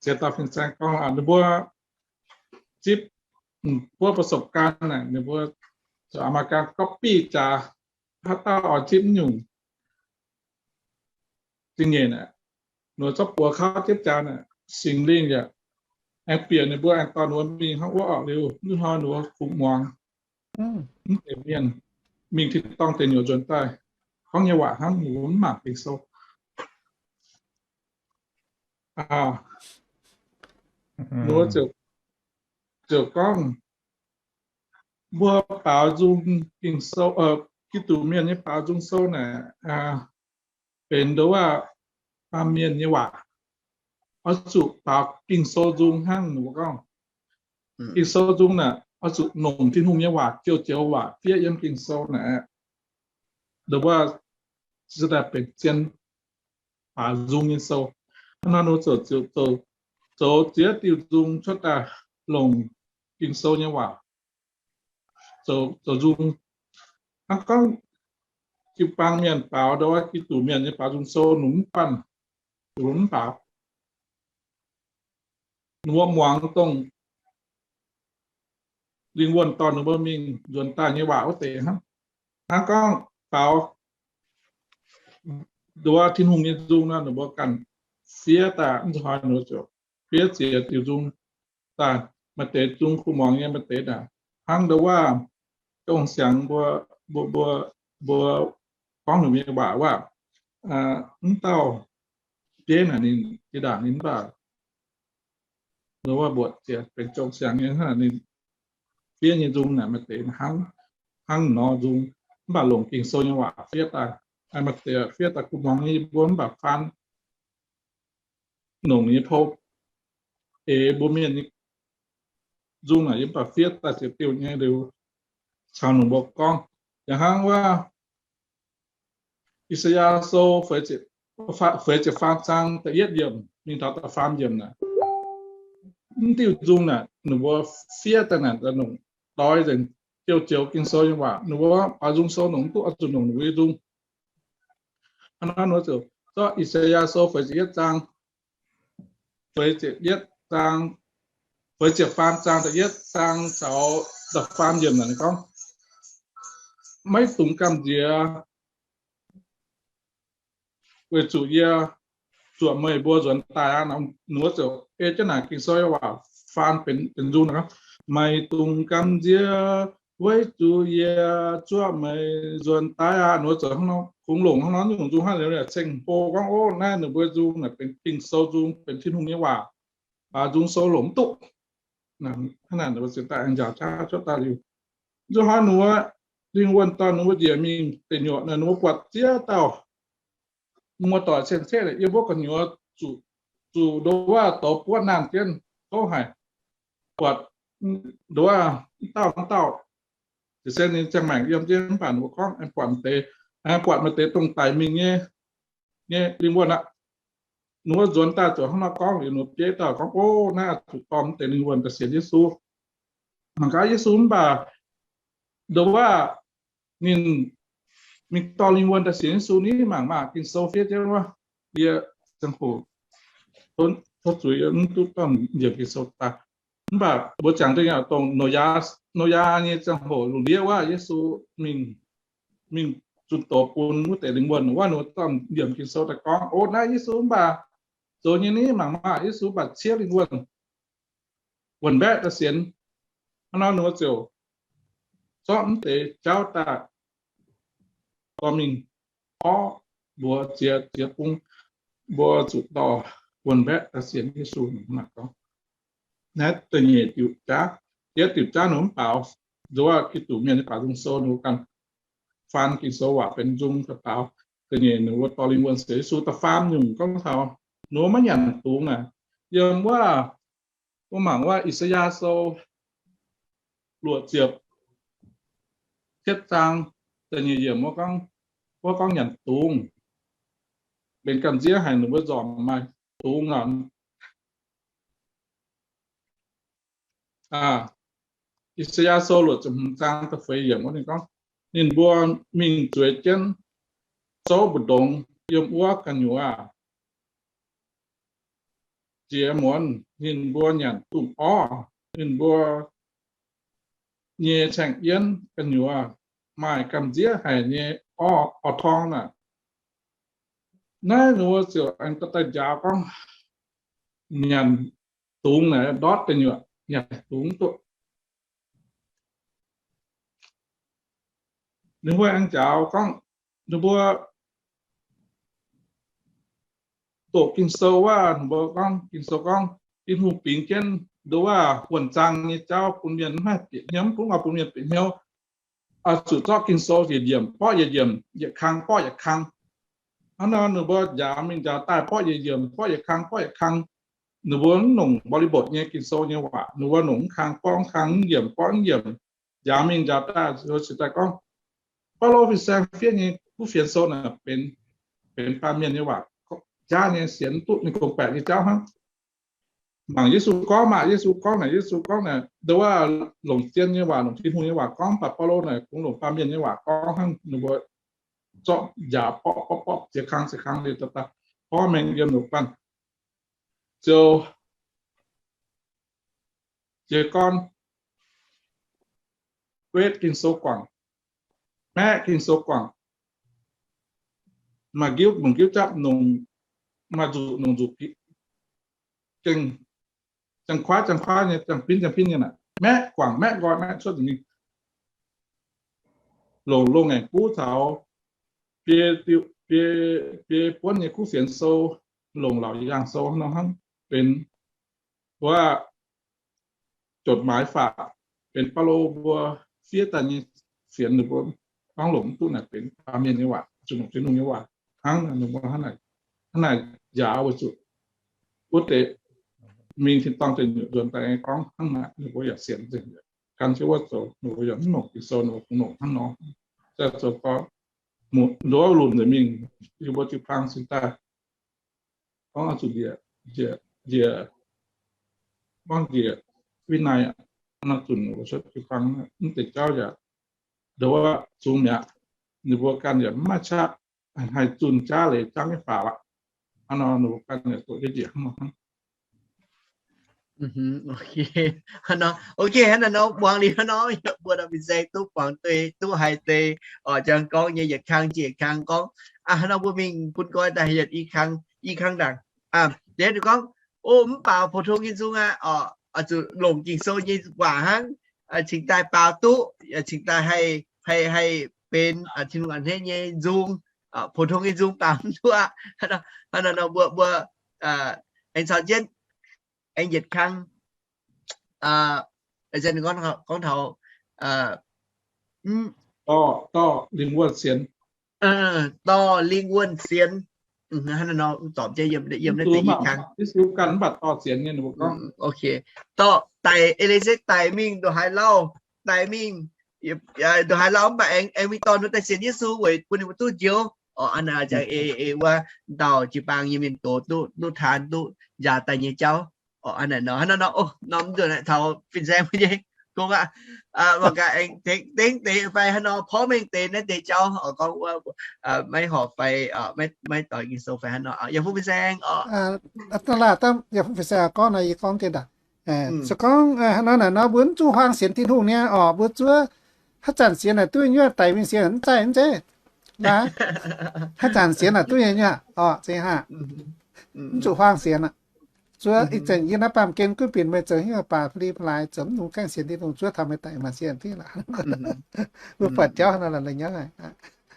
ziex dauh fin-saeng gorngv, ninh mbuo zipv buov ประสบการณ์ naaic, ninh mbuo zoux อามาการ copy jaax haaix dauh oix zipv nyungc zingh nyeic naaic, ninh mbuo zorqv buoz kauv zipv jaax naaic, Singx Lingh yaac aengx bieqc ninh mbuo aengx dorh ninh mbuo mingh hnangv wuov orqc. Liuz mv hnoi ninh mbuo kungx muangx mv deix mienh mingh tin-dorngh deic nyuoqc nzuonx daaih gorngv nyei waac hnangv, ninh mbuo mv mangc Ging-Sou. Ninh mbuo ziouc gorngv, mbuo baaux nzung Ging-Sou, Giduc Mienh nyei baaux nzung sou naaic benx nduov waac, baamh mienh nyei waac, oix zuqc baaux Ging-Sou nzung hnangv. Ninh mbuo gorngv, Ging-Sou nzung naaic oix zuqc longc Tin-Hungh nyei waac, joux-joux waac fiev yiem Ging-Sou naaic, nduov waac, se daaih benx zien baaux nzung nyei sou. Hnangv naaiv nor zoux, zoux ziex diuh nzung cuotv daaih longc Ging-Sou nyei waac zoux nzung. Hnangv gorngv jiu-baang mienh baaux, nduov waac, Giduc Mienh nyei baaux nzung sou, ninh mv banh, ninh mv baaux. Ninh mbuo muangx dongh lingh wuonh dorh ninh mbuo mingh nzuonx daaih nyei waac wuov deix hnangv. Hnangv gorngv baaux nduov Tin-Hungh nyei nzung nor, ninh mbuo ganh fiev daaih, mv hnoi ninh mbuo ziouc fiev ziex diuh nzung daaih, maaih deix nzung kuh muangx nyei, maaih deix naaic hnangv nduov waac, Zong Siangx mbuo, mbuo, mbuo gorngv ninh nyei waac waac, mv dauh bieiv naaic ninh zinh ndaangc ninh mv baac nduov waac mbuoqc ziex benx Zong Siangx nyei, ninh fiev nyei nzung naaic maaih deix hnangv, hnangv nor nzung, mv baac longc Ging-Sou nyei waac fiev daaih. Maaih deix fiev daaih kuh muangx nyei, mbuo mv baac faan nongc nyei pou eix mbuo mienh nyei nzung naaic, yie mv baac fiev daaih ziex diuh nyei liuz caux ninh mbuo gorngv. Yaac hnangv wuov I^saa^yaa Sou feix ziepc faam zaang da'yietv yiemc mingh taux da'faam yiemc naaic, mv diuh nzung naaic ninh mbuo fiev daaih naaic daaih nongc doix nzengc joux-joux Ging-Sou nyei waac. Ninh mbuo baaux nzung sou nongc mv duqv, oix zuqc nongc ninh mbuo nyei nzung. Hnangv naaiv nor ziouc zorqv I^saa^yaa Sou feix ziepc yietv zaang, feix ziepc yietv zaang, feix ziepc faam zaang da'yietv zaang caux da'faam yiemc naaic ninh gorngv, maiv dungx gamh nziex, weic zuqc yie zuoqc meih mbuo nzuonx daaih aqv. Ninh mbuo ziouc ei jienv naaic Ging-Sou waac faan benx nzung naaic gorngv, maiv dungx gamh nziex, weic zuqc yie zuoqc meih nzuonx daaih aqv. Ninh mbuo ziouc hnangv nor kungx longc hnangv nor nyungc nzung hnangv liuz ceng-hlo gorngv, ov, naaiv ninh mbuo nzung naaic benx Ging-Sou nzung, benx Tin-Hungh nyei waac, baaux nzung sou longc mv duqv. Hnangv naaic ninh mbuo ziouc daaih njaaux qaqv cuotv daaih liuz, nzunc hnoi ninh mbuo lingh wuonh dorh ninh mbuo njiec mingh deic nyuoqc naaic, ninh mbuo buatc ziex dauh muoz-doic cien-ceqv naaic yiem wuov gu'nyuoz zuqc, zuqc nduov waac douz buotv naanh jienv, kouv haic. Buatc nduov waac mv dauh mv dauh, ziouc se ninh ziangh maengc yiem jienv mv baac ninh mbuo gorngv aengx buatc deix, aengx buatc maaih deix dongh daic mingh nyei, nyei lingh wuonh aqv. Ninh mbuo nzuonx daaih ziouc hnangv nor gorngv liuz, ninh mbuo bieiv dauh gorngv, ov, naaiv zuqc dorh mv deix lingh wuonh daaih sienx Yesu. Mangc gaax Yesu mv baac nduov waac ninh mingh dorh lingh wuonh daaih sienx Yesu ni mangc maah. Ging-Sou fiev jienv wuov, yie ziangh hoc tov zuiz mv duqv dorh njiemc Ging-Sou daaih. Mv baac mbuo jangx duqv nyei dongh Noyaa, Noyaa nyei ziangh hoc lungh ndiev wuov, Yesu mingh, mingh zunh doz bun wuov deix lingh wuonh wuov, ninh mbuo dorh njiemc Ging-Sou daaih gorngv, ov, naaiv Yesu mv baac zoux nyei ni mangc maah. Yesu mv baac ciev lingh wuonh wuonh mbaeqv daaih sienx. Hnangv nor ninh mbuo ziouc zorqv mv deix jauv daaih dorh mingh orv mbuox ziex, ziex bung, mbuo zuqc dorh wuonh mbaeqv daaih sienx Yesu. Naaiv da'nyeic diuc jaav, yietv diuc jaav ninh mv baaux, nduov Giduc Mienh nyei baaux nzung sou ninh mbuo ganh faan Ging-Sou waac benx nzung da'faam. Da'nyeic ninh mbuo dorh lingh wuonh sienx Yesu. Da'faam nyungc gorngv taux ninh mbuo maiv nyanc dungz naaic. Yiem wuov, mbuo mangc wuov I^saa^yaa Sou luoqc ziepc cietv zaang da'nyeic yiemc wuov gorngv, wuov gorngv nyanc dungz, benx gamh nziev haic ninh mbuo nzormc maaih dungz naaic. I^saa^yaa Sou luoqc ziepc hmz zaang da'feix yiemc wuov ninh gorngv, ninh mbuo mingh zueiz jienv zouv mbu'ndongx yiem wuov gu'nyuoz jiex muonz, ninh mbuo nyanc dunh orv, ninh mbuo nyei caeng-yienv gu'nyuoz maaih gamh nziev haic nyei orv, orv-torngv naaic. Naaiv ninh mbuo ziouc aengx daaih njaaux gorngv nyanc dungz naaic ndortv deic nyuoqc, nyanc dungz duqv. Ninh mbuo aengx njaaux gorngv, ninh mbuo doqc Ging-Sou wuov, ninh mbuo gorngv, Ging-Sou gorngv, Tin-Hungh bingx jienv nduov wuov wuonh zaang nyei jauv bun mienh maiv haih bieqc hnyouv, bun, bun mienh bieqc hnyouv. Oix zuqc zorqv Ging-Sou yietc yiemc borqv yietc yiemc, yietc kang borqv yietc kang. Hnangv nor ninh mbuo njaaux mingh njaaux daaih borqv yietc yiemc, borqv yietc kang borqv yietc kang. Ninh mbuo mv nongc body botv nyei Ging-Sou nyei waac, ninh mbuo nongc mv kang borqv mv kang, mv yiemc borqv mv yiemc, njaaux mingh njaaux daaih, ninh mbuo cingx daaih gorngv, Baulo fin-saeng fiev nyei kuv fienx sou naaic benx, benx baamh mienh nyei waac, jaav nyei, sienx duqv ninh gong-baeqc nyei jauv hnangv. Mangc Yesu gorngv maah, Yesu gorngv naaic, Yesu gorngv naaic, nduov wuov longc zien nyei waac, longc Tin-Hungh nyei waac gorngv, mv baac Baulo naaic kungx longc baamh mienh nyei waac gorngv hnangv. Ninh mbuo zorqv njaaux borqv borqv borqv, ziex kang ziex kang liuz daaih, daaih borqv mengh yiem ninh banh ziouc jiez gorn guetv Ging-Sou guangc, maeqv Ging-Sou guangc, maaih nqiuv nongc nqiuv japv, maaih nzuqc nongc nzuqc, ziangh kuaaiv ziangh kuaaiv nyei, ziangh binv ziangh binv nyei naaic, maeqv guangc, maeqv nqoi, maeqv cuotv nzengc mingh. Longc loz-ngaengc buv taux biei, biei buonv nyei kuv fienx sou, longc laauc yaangh sou nor hnangv, benx wuov จดหมายฝาก, benx Baulo mbuo fiev daaih nyei fienx, ninh mbuo gorngv longc mv duqv naaic benx baamh mienh nyei waac, zuqc longc Tin-Hungh nyei waac hnangv. Ninh mbuo hnangv naaic, hnangv naaic njaaux weic zuqc wuov deix mingh tin-dorngh deic nyuoqc nzuonx daaih aengx gorngv hnangv naaic, ninh mbuo yaac sienx nzengc. Gan jienv wuov zoux, ninh mbuo yaac mv longc Ging-Sou, ninh mbuo kungx longc hnangv nor. Zai zoux gorngv nduov lunc nzengc mingh, yie mbuo jiu-baang cingx daaih gorngv oix zuqc njiec, njiec, njiec, gorngv njiec วินัย, nor zunc wuov cuotv jiu-baang mv deix jauv yaac nduov zungx mi'aqv. Ninh mbuo ganh yaac mv maaih qaqv haih zunh jaav leiz jangv nyei faaux aqv. Hnangv nor ninh mbuo ganh yaac doqc jienv njiec hnangv nor hnangv. Ok, hnangv nor muangx liuz hnangv nor, mbuo nor fin-saeng duqv muangx duqv haiz deix oix jangx gorngv nyei yietc kang jiex yietc kang gorngv. Hnangv nor mbuo mingh bun nqoi daaih yietc i kang, i kang ndaangc. Liuz ninh gorngv, o, mv baac pou-tong nyei nzung aqv, oix zuqc longc Ging-Sou nyei waac hnangv, cingx daaih baaux duqv, cingx daaih haih, haih, haih benx Tin-Hungh a'hneiv nyei nzung. Pou-tong nyei nzung baaux mv duqv aqv. Hnangv nor mbuo, mbuo aengx caux jienv aengx yietc kang, gorngv taux, dorh, dorh lingh wuonh sienx, dorh lingh wuonh sienx. Hnangv nor, zorpc jienv yiem, yiem naaiv deix i kang. Dorh daic, ei leiz se daic mingh ndongc haaix lauh, daic mingh ndongc haaix lauh mv baac aengx, aengx mingh dorh ninh daaih sienx Yesu weic bun ninh mbuo duqv njoux. Orqc, hnangv naaic jangx ei, ei wuov dauh jiu-baang nyei mienh gox duqv, duqv taan duqv njaaux daaih nyei jauv. Orqc, hnangv naaic nor, hnangv nor nor, o, norm nzunc naaic taux fin-saeng mbuo nyei gong aqv. Mangc gaax aengx tengx deix fai hnangv nor porv mengh deix naaiv deix jauv, orqc, gorngv wuov maiv horpc fai maiv doix Ging-Sou fai hnangv nor, yaac fu fin-saeng orqc. Yaac fu fin-saeng gorngv nor, yie gorngv jienv daaih. Se gorngv hnangv nor naaic nor, mbuo mv zuqc huaang sienx Tin-Hungh niaa orqc, mbuo zuov haaix zanc sienx naaic duqv nyuoqv, daic mingh sienx mv zeiz, mv zeiz. Haaix zanc sienx naaic duqv nyuoqv orqc, zeiz haac. Mv zuqc huaang sienx aqv. Zuov ih zanc yie naaiv baamh gen gunv binc meih zoux hnyouv baac fai fai zoux mv nungx gaengh sienx Tin-Hungh, zuov taux meih daic maaih sienx diqv lorqc. Mbuo buatc jauv hnangv nor la'nyauv.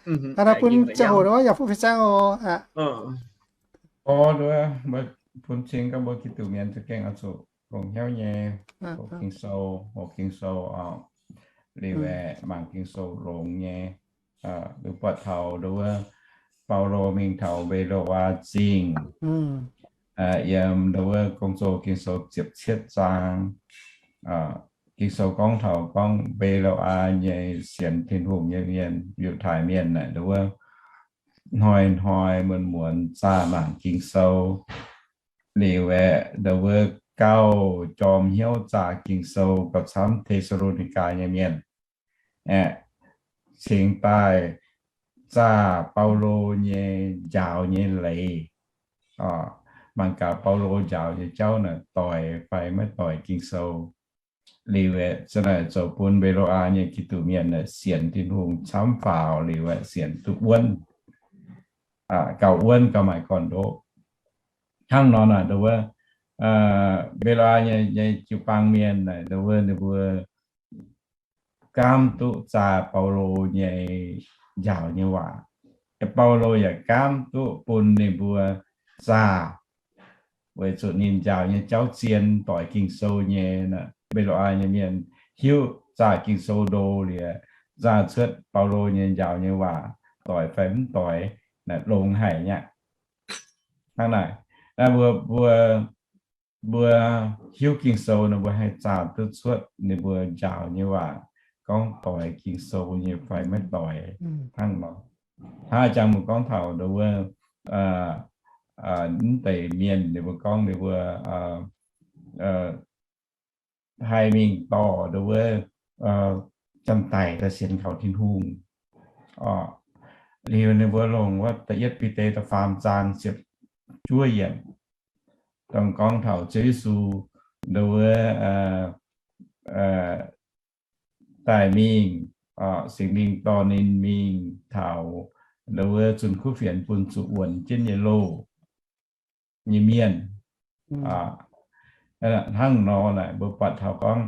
Hnangv nor bun ziangh hoc nor yaac fu fin-saeng oc. Orqc, bun cing gorngv mbuo Giduc mienh za'gengh oix zuqc longc hnyouv nyei hoqc Ging-Sou, hoqc Ging-Sou, liuz mangc Ging-Sou longx nyei, Mbuo buatc taux ndo wuov Baulo mingh taux Mbe^lo^waa Zingh, yiem ndo wuov Gong-Zoh Ging-Sou ziepc cietv zaang, Ging-Sou gorngv taux gorngv Mbe^lo^waa nyei sienx Tin-Hungh nyei mienh, Yiutai Mienh naaic ndo wuov hnoi-hnoi muonz-muonz zaah mangc Ging-Sou. Liuz aeqv, ndo wuov gauh jorm hnyouv zaah Ging-Sou gauh camv Te^saa^lo^ni^gaa nyei mienh aeqv, cingx daaih zaah Baulo nyei njaaux nyei leiz, mangc gaax Baulo njaaux nyei jauv naaic doix fai maiv doix Ging-Sou. Liuz aeqv, za'naaic zoux bun Mbe^lo^waa nyei Giduc Mienh sienx Tin-Hungh camv faaux liuz aeqv, sienx duqv wuonv, gauh wuonv gauh maaih gorn-ndoqv. Hnangv nor naaic ndo wuov Mbe^lo^waa nyei, nyei jiu-baang mienh naaic ndo wuov ninh mbuo gaamv duqv zaah Baulo nyei njaaux nyei waac. Baulo yaac gaamv duqv bun ninh mbuo zaah, weic zuqc ninh njaaux nyei jauv zien, doix Ging-Sou nyei. Mbe^lo^waa nyei mienh hiuv zaah Ging-Sou ndo liuz, zaah cuotv Baulo nyei njaaux nyei waac doix fai mv doix, longx haic nyei aqv. Hnangv naaic, mbuo, mbuo, mbuo hiuv Ging-Sou nor, mbuo haih zaah duqv cuotv ninh mbuo njaaux nyei waac gorngv doix Ging-Sou nyei fai maiv doix hnangv nor. Hnangv jangx mbuo gorngv taux ndo wuov mv deix mienh ninh mbuo gorngv ninh mbuo haih mingh dorh ndo wuov janx-daic daaih sienx kaux Tin-Hungh. Liuz ninh mbuo longc wuov da'yietv Bide da'faam zaang ziepc juov yiemc, dongh gorngv taux Ziouv Yesu ndo wuov daaih mingh, Singx Lingh dorh ninh mingh taux ndo wuov zunh kuv fienx bun zuqc wuonx jienv nyei loh nyei mienh. Hnangv nor naaic mbuo buatc taux gorngv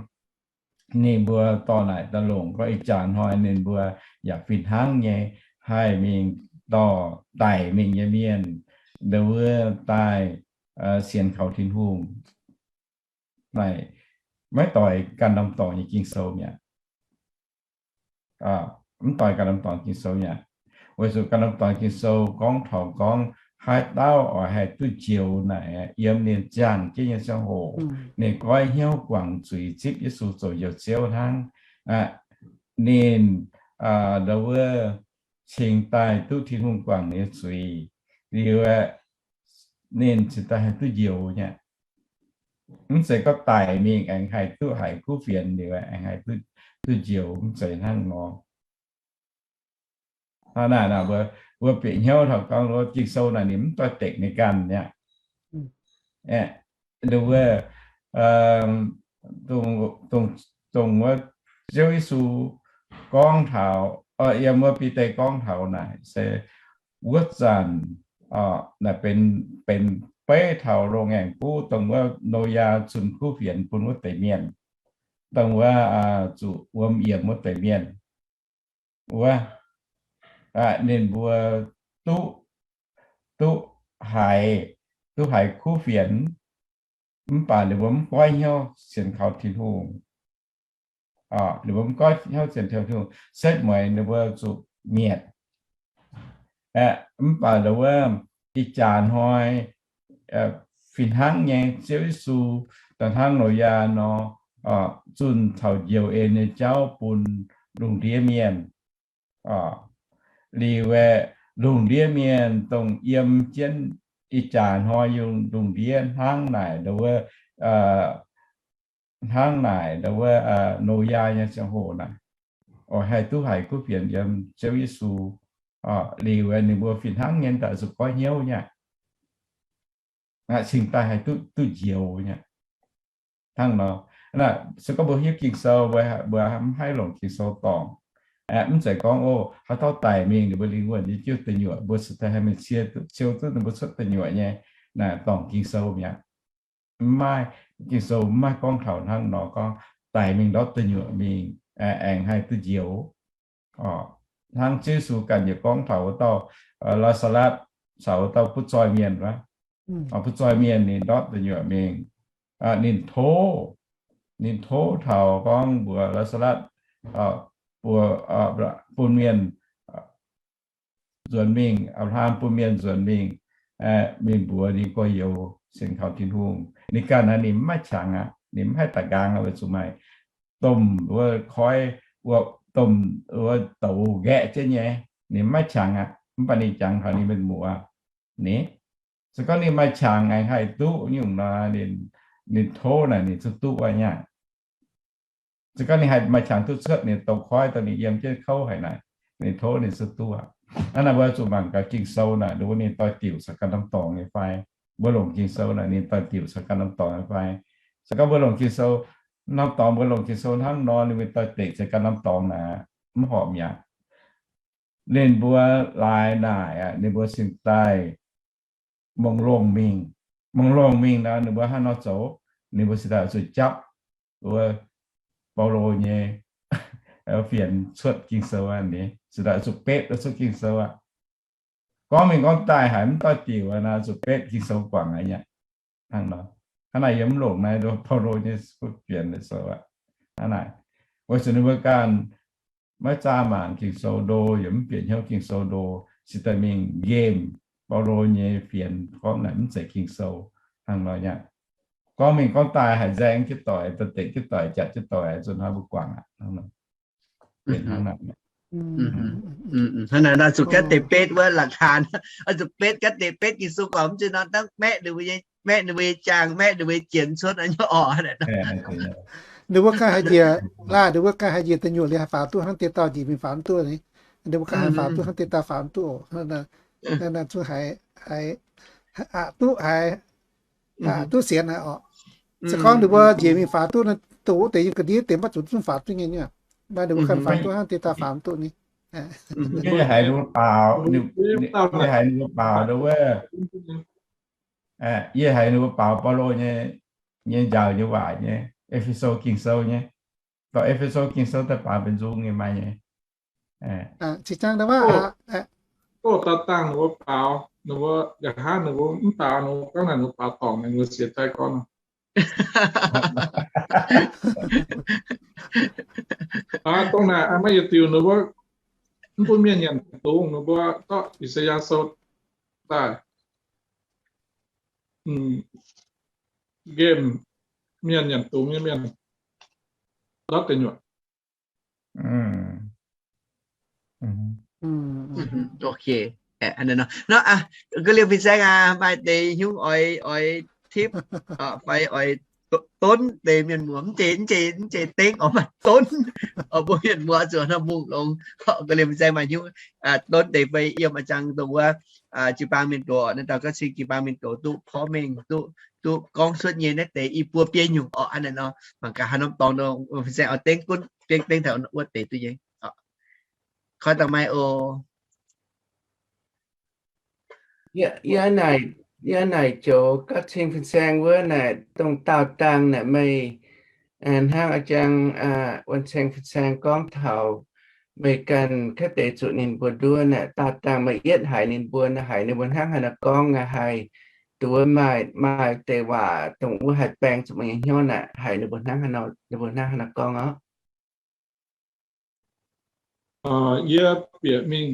ninh mbuo dorh naaic daaih longc gorngv ih jaax hnoi ninh mbuo yaac fih hnangv nyei haih mingh dorh daic mingh nyei mienh ndo wuov daaih sienx kaux Tin-Hungh. Naaic maiv doix ganh norm dorngx nyei Ging-Sou mi'aqv. Mv doix ganh norm dorngx Ging-Sou mi'aqv. Weic zuqc ganh norm dorngx Ging-Sou gorngv taux gorngv haaix dauh oix haih duqv njoux naaic, yiem ninh ziangh jienv nyei ziangh hoc, ninh goiv hnyouv guangc zuiz zipv Yesu zoux Njoux Ziouv hnangv, ninh ndo wuov cingx daaih duqv Tin-Hungh guangc ninh nyei zuiz. Liuz aeqv, ninh cingx daaih haih duqv njoux nyei. Mv zeiz gorngv daic mingh aengx haih duqv haiz kuv fienx liuz aengx haih duqv njoux, mv zeiz hnangv nor. Hnangv naaic, mbuo bieqc hnyouv taux gorngv Ging-Sou naaic ninh mv doix-dekc ninh ganh nyei aqv. Wuov, dongh wuov Ziouv Yesu gorngv taux, yiem wuov Bide gorngv taux naaic se wuov zanc naaic benx, benx beiv taux loz-ngaengc buv, dongh wuov Noyaa zunh kuv fienx bun wuov deix mienh, dongh wuov zuqc wuom yiemc wuov deix mienh wuov, ninh mbuo duqv, duqv haiz, duqv haiz kuv fienx, mv baac ninh mbuo mv goiv hnyouv sienx kaux Tin-Hungh. Ninh mbuo mv goiv hnyouv sienx Tin-Hungh, setv mueiz ninh mbuo zuqc mietc. Mv baac ndo wuov ih jaax hnoi fih hnangv nyei Ziouv Yesu daaih hnangv Noyaa nor, zunh caux njoux en nyei jauv bun lungh ndiev mienh. Liuz aeqv, lungh ndiev mienh dongh yiem jienv ih jaax hnoi yungh lungh ndiev hnangv naaic ndo wuov, hnangv naaic ndo wuov Noyaa nyei ziangh hoc naaic, oix haih duqv haiz kuv fienx yiem Ziouv Yesu. Liuz aeqv, ninh mbuo fih hnangv nyei daaih zuqc goiv hnyouv nyei aqv. Cingx daaih haih duqv, duqv njoux nyei aqv. Hnangv nor, se gorngv mbuo hiuv Ging-Sou, mbuo mv haih longc Ging-Sou dorngc. Mv zeiz gorngv, o, haaix dauh daic mingh ninh mbuo lingh wuonh nyei jiuv deic nyuoqc, mbuo cingx daaih haih mingh cie, ciou duqv ninh mbuo cuotv deic nyuoqc nyei, naaic dorngc Ging-Sou mi'aqv. Mv maaih, Ging-Sou mv maaih gorngv taux hnangv nor gorngv daic mingh ndortv deic nyuoqc mingh aengx haih duqv njoux. Hnangv Ziouv Yesu ganh yaac gorngv taux wuov dauh Laa^saa^latv caux wuov dauh butv zoih mienh wuov. Butv zoih mienh ninh ndortv deic nyuoqc mingh, ninh tov, ninh tov taux gorngv mbuox Laa^saa^latv, mbuox, bun mienh nzuonx mingh, Apc^laa^ham bun mienh nzuonx mingh, mingh mbuox ninh gorx-youz sienx kaux Tin-Hungh. Ninh ganh naaiv ninh mv maaih qangx aqv, ninh mv haih daaih nqaang aqv, weic zuqc maaih domh wuov koiv, wuov domh wuov douz nqaeqv jienv nyei, ninh mv maaih qangx aqv. Mv baac ninh jangx taux ninh mienh muoz ni. Se gorngv ninh maaih qangx aengx haih duqv nyungc nor, ninh, ninh tov naaic ninh zuqc duqv aqv nyei. Se gorngv ninh haih maaih qangx duqv cuotv ninh douz koiv dongh ninh yiem jienv kouv haic naaic, ninh tov ninh zuqc duqv aqv. Hnangv naaic mbuo zuqc mangc gaax Ging-Sou naaic, ninh mbuo ninh doix-diuc caux ganh norm dorngx nyei fai? Mbuo longc Ging-Sou naaic ninh doix-diuc caux ganh norm dorngx nyei fai? Se gorngv mbuo longc Ging-Sou, norm dorngx mbuo longc Ging-Sou hnangv nor, ninh mbuo doix-diuc caux ganh norm dorngx naaic mv horpc mi'aqv. Ninh mbuo laaix naaic aqv, ninh mbuo cingx daaih mongh longh mingh. Mongh longh mingh nor, ninh mbuo hnangv nor zoux, ninh mbuo cingx daaih zuqc japv wuov Baulo nyei fienx cuotv Ging-Sou aqv, ninh cingx daaih zuqc betv cuotv Ging-Sou aqv. Gorngv mingh gorngv daaih haiz mv doix-diuc naaic, zuqc betv Ging-Sou guangc aqv nyei. Hnangv nor, hnangv naaic yie mv longc naaiv Baulo nyei fienx sou aqv. Hnangv naaic, weic zuqc ninh mbuo ganh maiv zaah mangc Ging-Sou ndo, yaac mv bieqc hnyouv Ging-Sou ndo, cingx daaih mingh nqemh Baulo nyei fienx gorngv naaic mv zeiz Ging-Sou. Hnangv nor aqv. Gorngv mingh gorngv daaih haiz nzaeng jienv doic, da'deix jienv doic, jatc jienv doic, zuqc hnangv mbuo guangc aqv. Hnangv nor. Hnangv naaic nor zuqc gaatv deix betv wuov la'kaanx, zuqc betv gaatv deix betv Ging-Sou guangc mv zeiz nor dangv maeqv ninh mbuo nyei, maeqv ninh mbuo nyei jaang, maeqv ninh mbuo nyei jiex cuotv nyei oc. Ninh mbuo ganh haiz njiec laah, ninh mbuo ganh haiz njiec da'nyuoqc liuz haih faaux duqv hnangv deix dauh njiec mingh faaux duqv ni. Ninh mbuo ganh haih faaux duqv hnangv deix dauh faaux duqv oc. Zungv haiz, aqc duqv haiz, aqc duqv sienx haic oc. Se gorngv ninh mbuo njiec mingh faaux duqv, dongh wuov deix yiem ga'ndiev deix maiv zuqc zungv faaux duqv nyei. Mv baac ninh mbuo ganh faaux duqv hnangv deix dauh faaux duqv ni. Yie haiz ninh mbuo baaux, yie haiz ninh mbuo baaux wuov, yie haiz ninh mbuo baaux Baulo nyei, nyei njaaux nyei waac nyei, E^fe^so Ging-Sou nyei. Dorh E^fe^so Ging-Sou daaih baaux benx nzung nyei maaih nyei. Zinh dangh daaih dangh ninh mbuo baaux, ninh mbuo yaac hnangv ninh mbuo mv baaux, ninh mbuo gorngv naaic ninh mbuo baaux dorngc, ninh mbuo siex daaih gorngv nor. Dongh naaic maiv yietc diuc ninh mbuo mv bun mienh nyanc dungz, ninh mbuo zorqv I^saa^yaa Sou daaih nqemh mienh nyanc dungz nyei mienh ndortv deic nyuoqc. Ok. Nor, ga'liemh fin-saeng aac, maaih deix nyungc oix, oix tipv fai oix donv deix mienh muoz, mv zeiz, mv zeiz, mv zeiz dengv oix maaih donv. Mbuo mienh muoz zuqc nor mungh longx. Ga'liemh fin-saeng maaih nyungc donv deix fai yiem a'jang dongh wuov jiu-baang mienh doz, naaiv dauh gaav cing jiu-baang mienh doz duqv porv mengh, duqv, duqv gorngv cuotv nyei naaiv deix i buo biei nyungc orqc. Hnangv naaiv nor, mangc gaax haaix norm dorngx nor fin-saeng oix dengv gunv dengv, dengv taux wuov deix duqv nyei. Koi dangh maiv oc. Yie, yie naaic, yie naaic joux gaav cing fin-saeng wuov naaic, dongh daauh dangh naaic meih hnangv a'jang wuonh ceng fin-saeng gorngv taux meih ganh kaeqv deix zuqc ninh mbuo nduov naaic, daauh dangh meih yietv haiz ninh mbuo naaic, haiz ninh mbuo hnangv haaix nor gorngv aqv? Haiz duqv maaih, maaih deix waac dongh wuov haih baeng zuqc meih nyei hnyouv naaic, haiz ninh mbuo hnangv haaix nor, ninh mbuo hnangv haaix nor gorngv oc? Yie bieqc mingh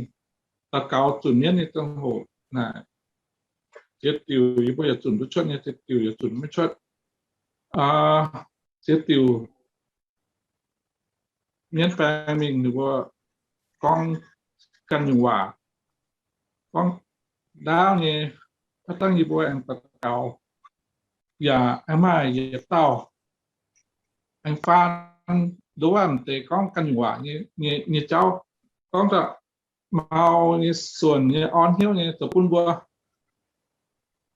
daux gaux zunc mienv nyei ziangh hoc naaic, ziex diuc yie mbuo yietc zunc duqv cuotv nyei, ziex diuc yietc zunc maiv cuotv. Ziex diuc mienv baeng mingh ninh mbuo gorngv ganh nyungc waac, gorngv ndaauv nyei, haaix zanc yie mbuo aengx daux gaux, yaac aengx maaih yietc dauh aengx faan nduov wuov deix gorngv ganh nyungc waac nyei, nyei jauv, gorngv daaih mau nyei, suonc nyei, orn hnyouv nyei, zoux bun mbuo,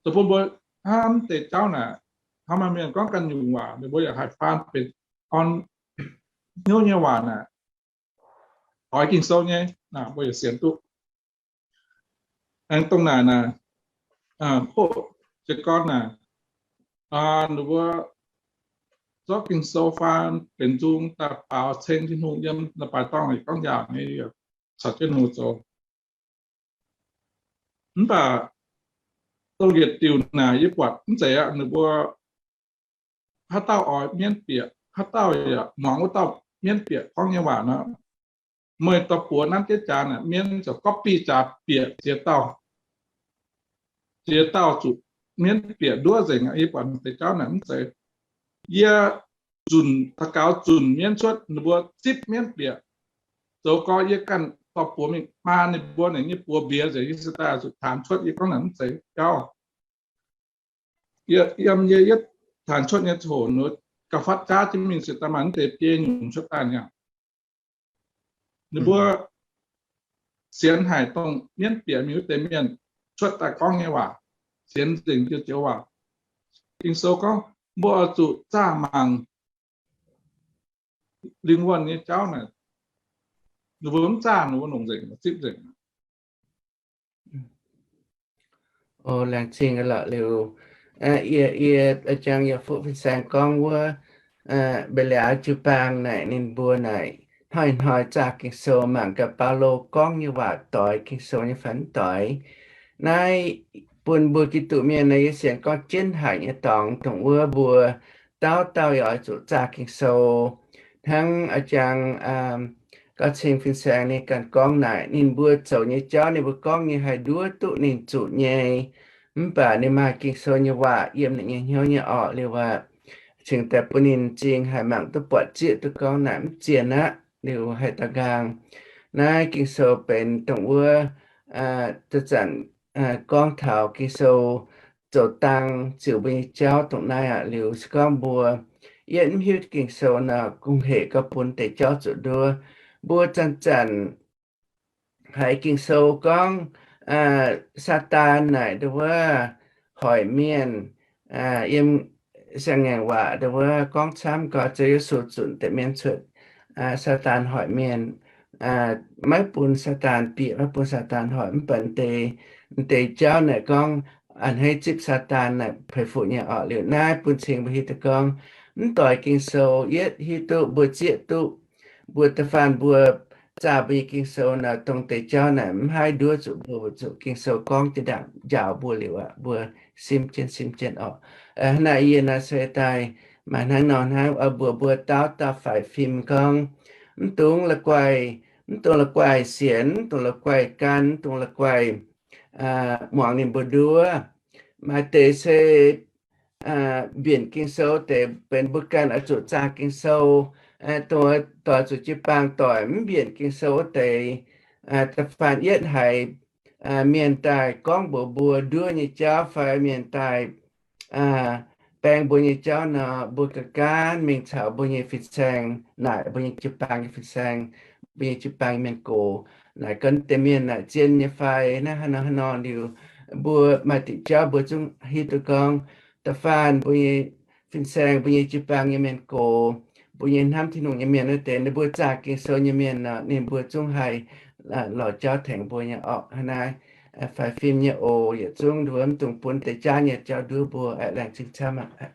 zoux bun mbuo hnamv deix jauv naaic, hnamv maaih mienh gorngv ganh nyungc waac, ninh mbuo yaac haih faan benx orn hnyouv nyei waac naaic, oix Ging-Sou nyei, mbuo yaac sienx duqv. Aengx dongh naaic naaic, jiez gorn naaic, ninh mbuo zorqv Ging-Sou faan benx nzung daaih baaux ceng Tin-Hungh yiem leiz-baaix dorngh yietc gorngv njaaux nyei, caux jienv ninh mbuo zoux. Mv baac dongh yietc diuc naaic yie buatc mv zeiz aqv, ninh mbuo haaix dauh oix mienv bieqc, haaix dauh yaac muangx wuov dauh mienv bieqc gorngv nyei waac nor, meih dorh buoz nanv jienv jaax naaic, mienv ziouc copy jaax bieqc ziex dauh. Ziex dauh zuqc mienv bieqc nduov nzengc aqv. Yie buatc deix jauv naaic mv zeiz. Yie zunc daux gaux zunc mienv cuotv, ninh mbuo zipv mienv bieqc. Zoux gau yie ganh dorh buoz mingh maa ninh mbuo, ninh nyei buoz mbiauz nzengc, yie se daaih zuqc taanx cuotv. Yie gorngv naaic mv zeiz jauv. Yie yiem yie yietv taanx cuotv nyei ziangh hoc, gauh fatv jaav jienv mingh se daaih maaih mv deix biei nyungc cuotv daaih niaa. Ninh mbuo sienx haic dongh mienv bieqc mingh wuov deix mienh cuotv daaih gorngv nyei waac, sienx nzengc joux waac. Ging-Sou gorngv mbuo oix zuqc zaah mangc lingh wuonh nyei jauv naaic. Ninh mbuo mv zaah, ninh mbuo longc nzengc, zipv nzengc. O, laengz zingh lorqc liuz, yie, yie jangx yaac fuqv fin-saeng gorngv wuov, mbenc liaac jiu-baang naaic ninh mbuo naaic hnoi-hnoi zaah Ging-Sou mangc gaax Baulo gorngv nyei waac doix Ging-Sou nyei fai mv doix. Naaiv bun mbuo Giduc mienh naaic yie sienx gorngv jienv haic nyei dorngx, dongh wuov mbuo dauh dauh yaac oix zuqc zaah Ging-Sou. Hnangv a'jangx gauh cing fin-saeng ninh ganh gorngv naaic, ninh mbuo zoux nyei jauv ninh mbuo gorngv nyei haih nduov duqv ninh zuqc nyei. Mv baac ninh maaih Ging-Sou nyei waac yiem ninh nyei hnyouv nyei orqc liuz aqv, cingx daaih bun ninh m'zing haih mangc duqv buatc zieqv duqv gorngv naaic mv zienh aqv liuz haih daux nqaang. Naaiv Ging-Sou benx dongh wuov, zanc-zanc gorngv taux Ging-Sou zoux dang ziux mbuo nyei jauv dongh naaiv aqv. Liuz se gorngv mbuo yietv mv hiuv Ging-Sou nor, kungx hec gauh bun deix jauv zuqc nduov. Mbuo zanc-zanc haiz Ging-Sou gorngv Saadaan naaic nduov wuov hoic mienh, yiem siang-ngaengc waac nduov wuov gorngv camv gau, Ziouv Yesu zunc deix mienh cuotv, Saadaan hoic mienh. Maiv bun Saadaan bieqc, maiv bun Saadaan hoic, mv baac deix, deix jauv naaic gorngv a'hneiv zipv Saadaan naaic peix fuqv nyei orqc. Liuz naaiv bun cing mbuo hiuv duqv gorngv mv doix Ging-Sou yietv hiuv duqv mbuo zieqv duqv mbuo da'faanh mbuo zaah mbuo nyei Ging-Sou nor, dongh deix jauv naaic mv haih nduov zuqc mbuo, zuqc Ging-Sou gorngv jiex ndaangc njaaux mbuo liuz aqv, mbuo simv jienv simv jienv orqc. Hnangv naaic yie naaic se daaih maaih hnangv nor hnangv, mbuox mbuo dauh dauh faix fim gorngv, mv dungx la'guaih, mv dungx la'guaih sienx, mv dungx la'guaih gan, mv dungx la'guaih muangx ninh mbuo nduov. Maaih deix se mbienc Ging-Sou deix benx mbuo ganh oix zuqc zaah Ging-Sou. Dongh doix zuqc jiu-baang doic mv mbienc Ging-Sou wuov deix, da'faanh yietv haiz mienh daaih gorngv mbuox mbuo nduov nyei jauv fai mienh daaih baeng mbuo nyei jauv nor, mbuo ga'gaanv mingh caux mbuo nyei fin-saeng naaic, mbuo nyei jiu-baang nyei fin-saeng, mbuo nyei jiu-baang nyei mienh gox naaic, gan deix mienh naaic zien nyei fai naaiv haaix nor haaix nor liuz, mbuo maaih diuc jauv mbuo zungv hiuv duqv gorngv, da'faanh mbuo nyei fin-saeng, mbuo nyei jiu-baang nyei mienh gox, mbuo nyei hnamv Tin-Hungh nyei mienh wuov deix, ninh mbuo zaah Ging-Sou nyei mienh nor, ninh mbuo zungv haih lorz jauv tengx mbuo nyei orqc. Hnangv naaiv faix fim nyei oc, yietc zungv nduov mv dungx bun deix jaav nyei jauv nduov mbuo. Laengz zingh camv aqv.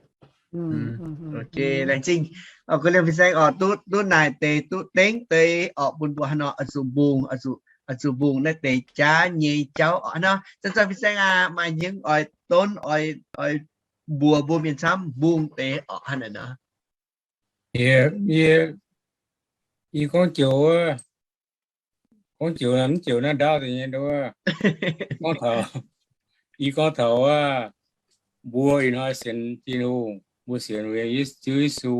Ok, laengz zingh. Gorx-Liemh fin-saeng orqc, duqv, duqv naaic deix, duqv dengv deix orqc, bun mbuo haaix nor oix zuqc mbungh, oix zuqc mbungh naaiv deix jaav nyei jauv orqc. Hnangv nor, zanc-zanc fin-saeng aac, maaih hnyouv oix donv, oix, oix mbuox mbuo mienh camv mbungh deix orqc hnangv naaic nor. Yie, yie gorngv joux wuov, gorngv joux naaiv, mv joux naaiv ndaauv deix nyei nduov. Gorngv taux, yie gorngv taux wuov, mbuo ih hnoi sienx Tin-Hungh, mbuo sienx Ziouv Yesu,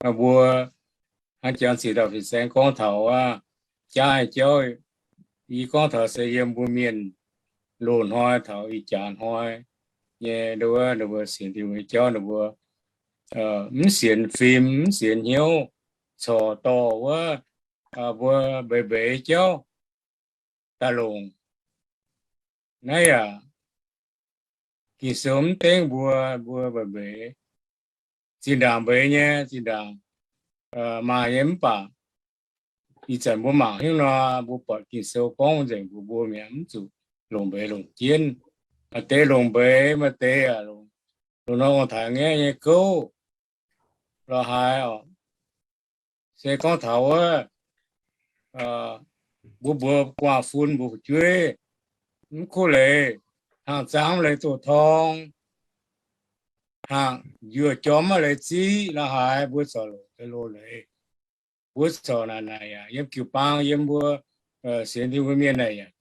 mbuo hnangv jangx ziqc dauh fin-saeng gorngv taux wuov, jaav nyei jauv, yie gorngv taux se yiem mbuo mienh loz-hnoi taux ih jaax hnoi nyei, nduov, ninh mbuo sienx Tin-Hungh nyei jauv, ninh mbuo mv sienx fim, mv sienx hnyouv, corc dorh wuov mbuo mbeix mbeix jauv daaih longc. Naaiv yaac Ging-Sou mv dengv mbuo, mbuo mbeix mbeix, zinh ndaangc mbeix nyei, zinh ndaangc maaih nyei, mv baac ih zanc mbuo mangc hnyouv nor, mbuo buatc Ging-Sou gorngv nzengc mbuox mbuo mi'aqv, mv zuqc longc mbeix longc jienv. Maaih deix longc mbeix, maaih deix aac, loz-hnoi ong-taaix ngaeqv nyei gouv, lorz haaix orqc, se gorngv taux wuov, mbuo mbuox gu'nguaaz-fun mbuox fu'jueiv, mv kuv leiz, hnaangx zaangv mv leiz doz-torng, hnaangx yuoqc jorm mv leiz ziqv, lorz haaix mbuo corc longc deix loz-leiz. mbuo corc naaic, naaic yaac yiem jiu-baang, yiem mbuo sienx Tin-Hungh mienh naaic yaac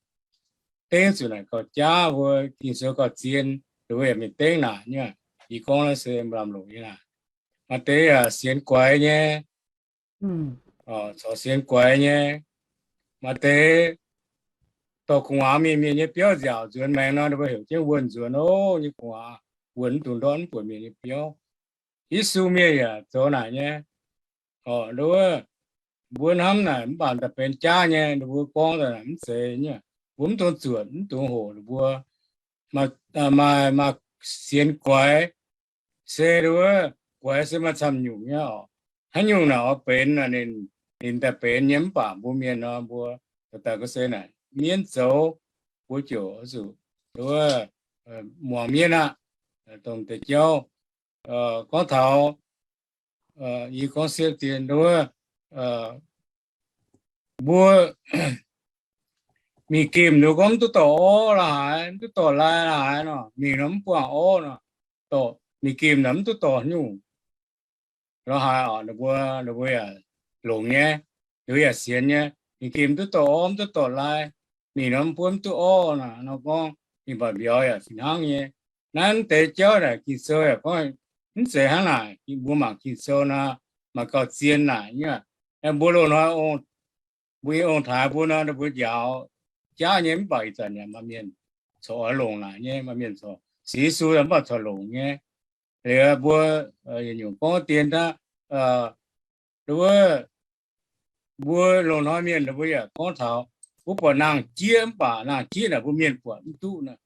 dengv zuqc naaic gauh jaav mbuo Ging-Sou gauh zien, mbuo yaac mingh dengv naaic nyei. Yie gorngv naaiv se lamh longc nyei naaic. Maaih deix yaac sienx guaix nyei, corc sienx guaix nyei. Maaih deix dorh gu'nguaaz mingh mienh nyei biauv nziaauc nzuonx maengx nor, ninh mbuo heuc jienv wuonh nzuonx ov, nyei gu'nguaaz wuonh mv dungx ndortv mv buatc mienh nyei biauv. Yesu mienh yaac zoux naaic nyei. Orqc, nduov, mbuo hnamv naaic mv baac daaih benx jaav nyei, ninh mbuo gorngv daaih naaic mv zeiz nyei. Mbuo mv dungx zuotc, mv dungx hoqc ninh mbuo. Maaih, maaih sienx guaix, se nduov, guaix se maaih camv nyungc nyei orqc. Haaix nyungc naaic oix benx, ninh, ninh daaih benx nyei. Mv baac mbuo mienh nor, mbuo daaih ga'sie naaic mienv zoux, mbuo ziouc zuqc nduov, muangx mienv aqv. Dongh deix jauv, gorngv taux, yie gorngv siepv dien nduov, mbuo mingh gemh nduov gorngv mv duqv dorh orv la'haaix, mv duqv dorh lai la'haaix nor, mingh nor mv buangh orv nor, dorh mingh gemh naaic mv duqv dorh nyungc la'haaix orqc, ninh mbuo, ninh mbuo yaac longc nyei, ninh mbuo yaac sienx nyei. Mingh gemh mv duqv dorh orv, mv duqv dorh lai, mingh nor mv buov mv duqv orv nor, nor gorngv mingh mbatc mbiauz yaac fih hnangv nyei. Naaiv mv deix jauv naaic Ging-Sou yaac gorngv mv zeiz hnangv naaic. Mbuo mangc Ging-Sou nor, maaih gauh zien naaic nyei. Mbuo loz-hnoi mbuo nyei ong-taaix mbuo nor, ninh mbuo njaaux jaav nyei, mv baac ih zanc yaac maaih mienh corc oix longc naaic nyei, maaih mienh corc sienx Yesu mv baac corc longc nyei. Liuz mbuo yietc nyungc gorngv dien aqv, wuov, mbuo loz-hnoi mienh mbuo yaac gorngv taux, mbuo buatc nangh jieqv mv baac nangh jieqv naaic mbuo mienh buatc mv duqv nor.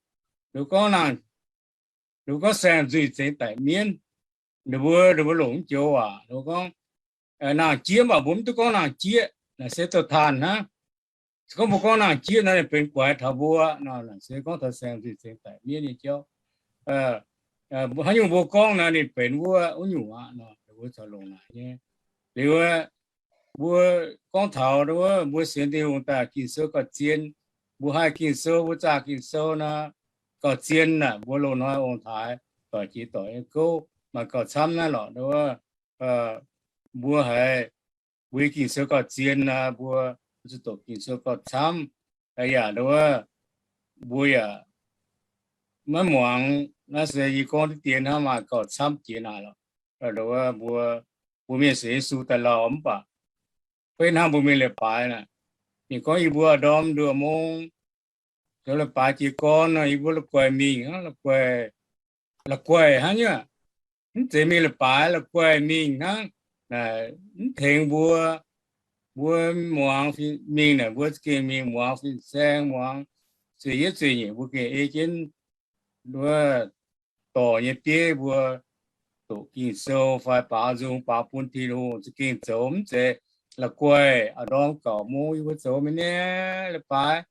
Ninh gorngv nangh, ninh gorngv saeng-nzuih zengx daic mienv, ninh mbuo, ninh mbuo longc mv joux waac. Ninh gorngv nangh jieqv mv baac mbuo mv duqv gorngv nangh jieqv, naaic se dorh taanh hnangv. Se gorngv mbuo gorngv nangh jieqv nor, ninh benx guaix taux mbuo nor, naaic se gorngv taux saeng-nzuih zengx daic mienv nyei jauv. Haaix nyungc mbuo gorngv nor, ninh benx wuov, wuov nyungc aqv nor, mbuo corc longc naaic nyei. Liuz mbuo gorngv taux wuov, mbuo sienx Tin-Hungh daaih Ging-Sou gauh zien, mbuo haih Ging-Sou, mbuo zaah Ging-Sou nor, gauh zien naaic, mbuo loz-hnoi ong-taaix doic jiex doic nyei gouv maaih gauh camv naaiv lorqc. Wuov, mbuo haiz mbuo Ging-Sou gauh zien nor, mbuo zuqc doqc Ging-Sou gauh camv. Yaac nduov, mbuo yaac maiv muangx. Naaiv se yie gorngv diqv dien hnangv, maaih gauh camv jiex naaic lorqc. Nduov, mbuo, mbuo mienh sienx Yesu daaih lauh mv baac fei hnangv mbuo mingh leiz-baaix naaic, ninh gorngv yie mbuo ndorm nduoh mungv zoux leiz-baaix jiez gorn nor, yie mbuo la'guaih mingh hnangv, la'guaih, la'guaih hnangv nyei. Mv zeiz mingh leiz-baaix, la'guaih mingh hnangv. Mv tengx mbuo, mbuo muangx mingh naaic, mbuo za'gengh mingh muangx fin-saeng, muangx zueih yietv zueih nyeic, mbuo gengh ei jienv wuov dorh nyei bieiv mbuo doqc Ging-Sou fai baaux nzung baaux bun Tin-Hungh za'gengh zoux. Mv zeiz la'guaih a'ndorm gauh mungv yie mbuo zoux mi'aqv, leiz-baaix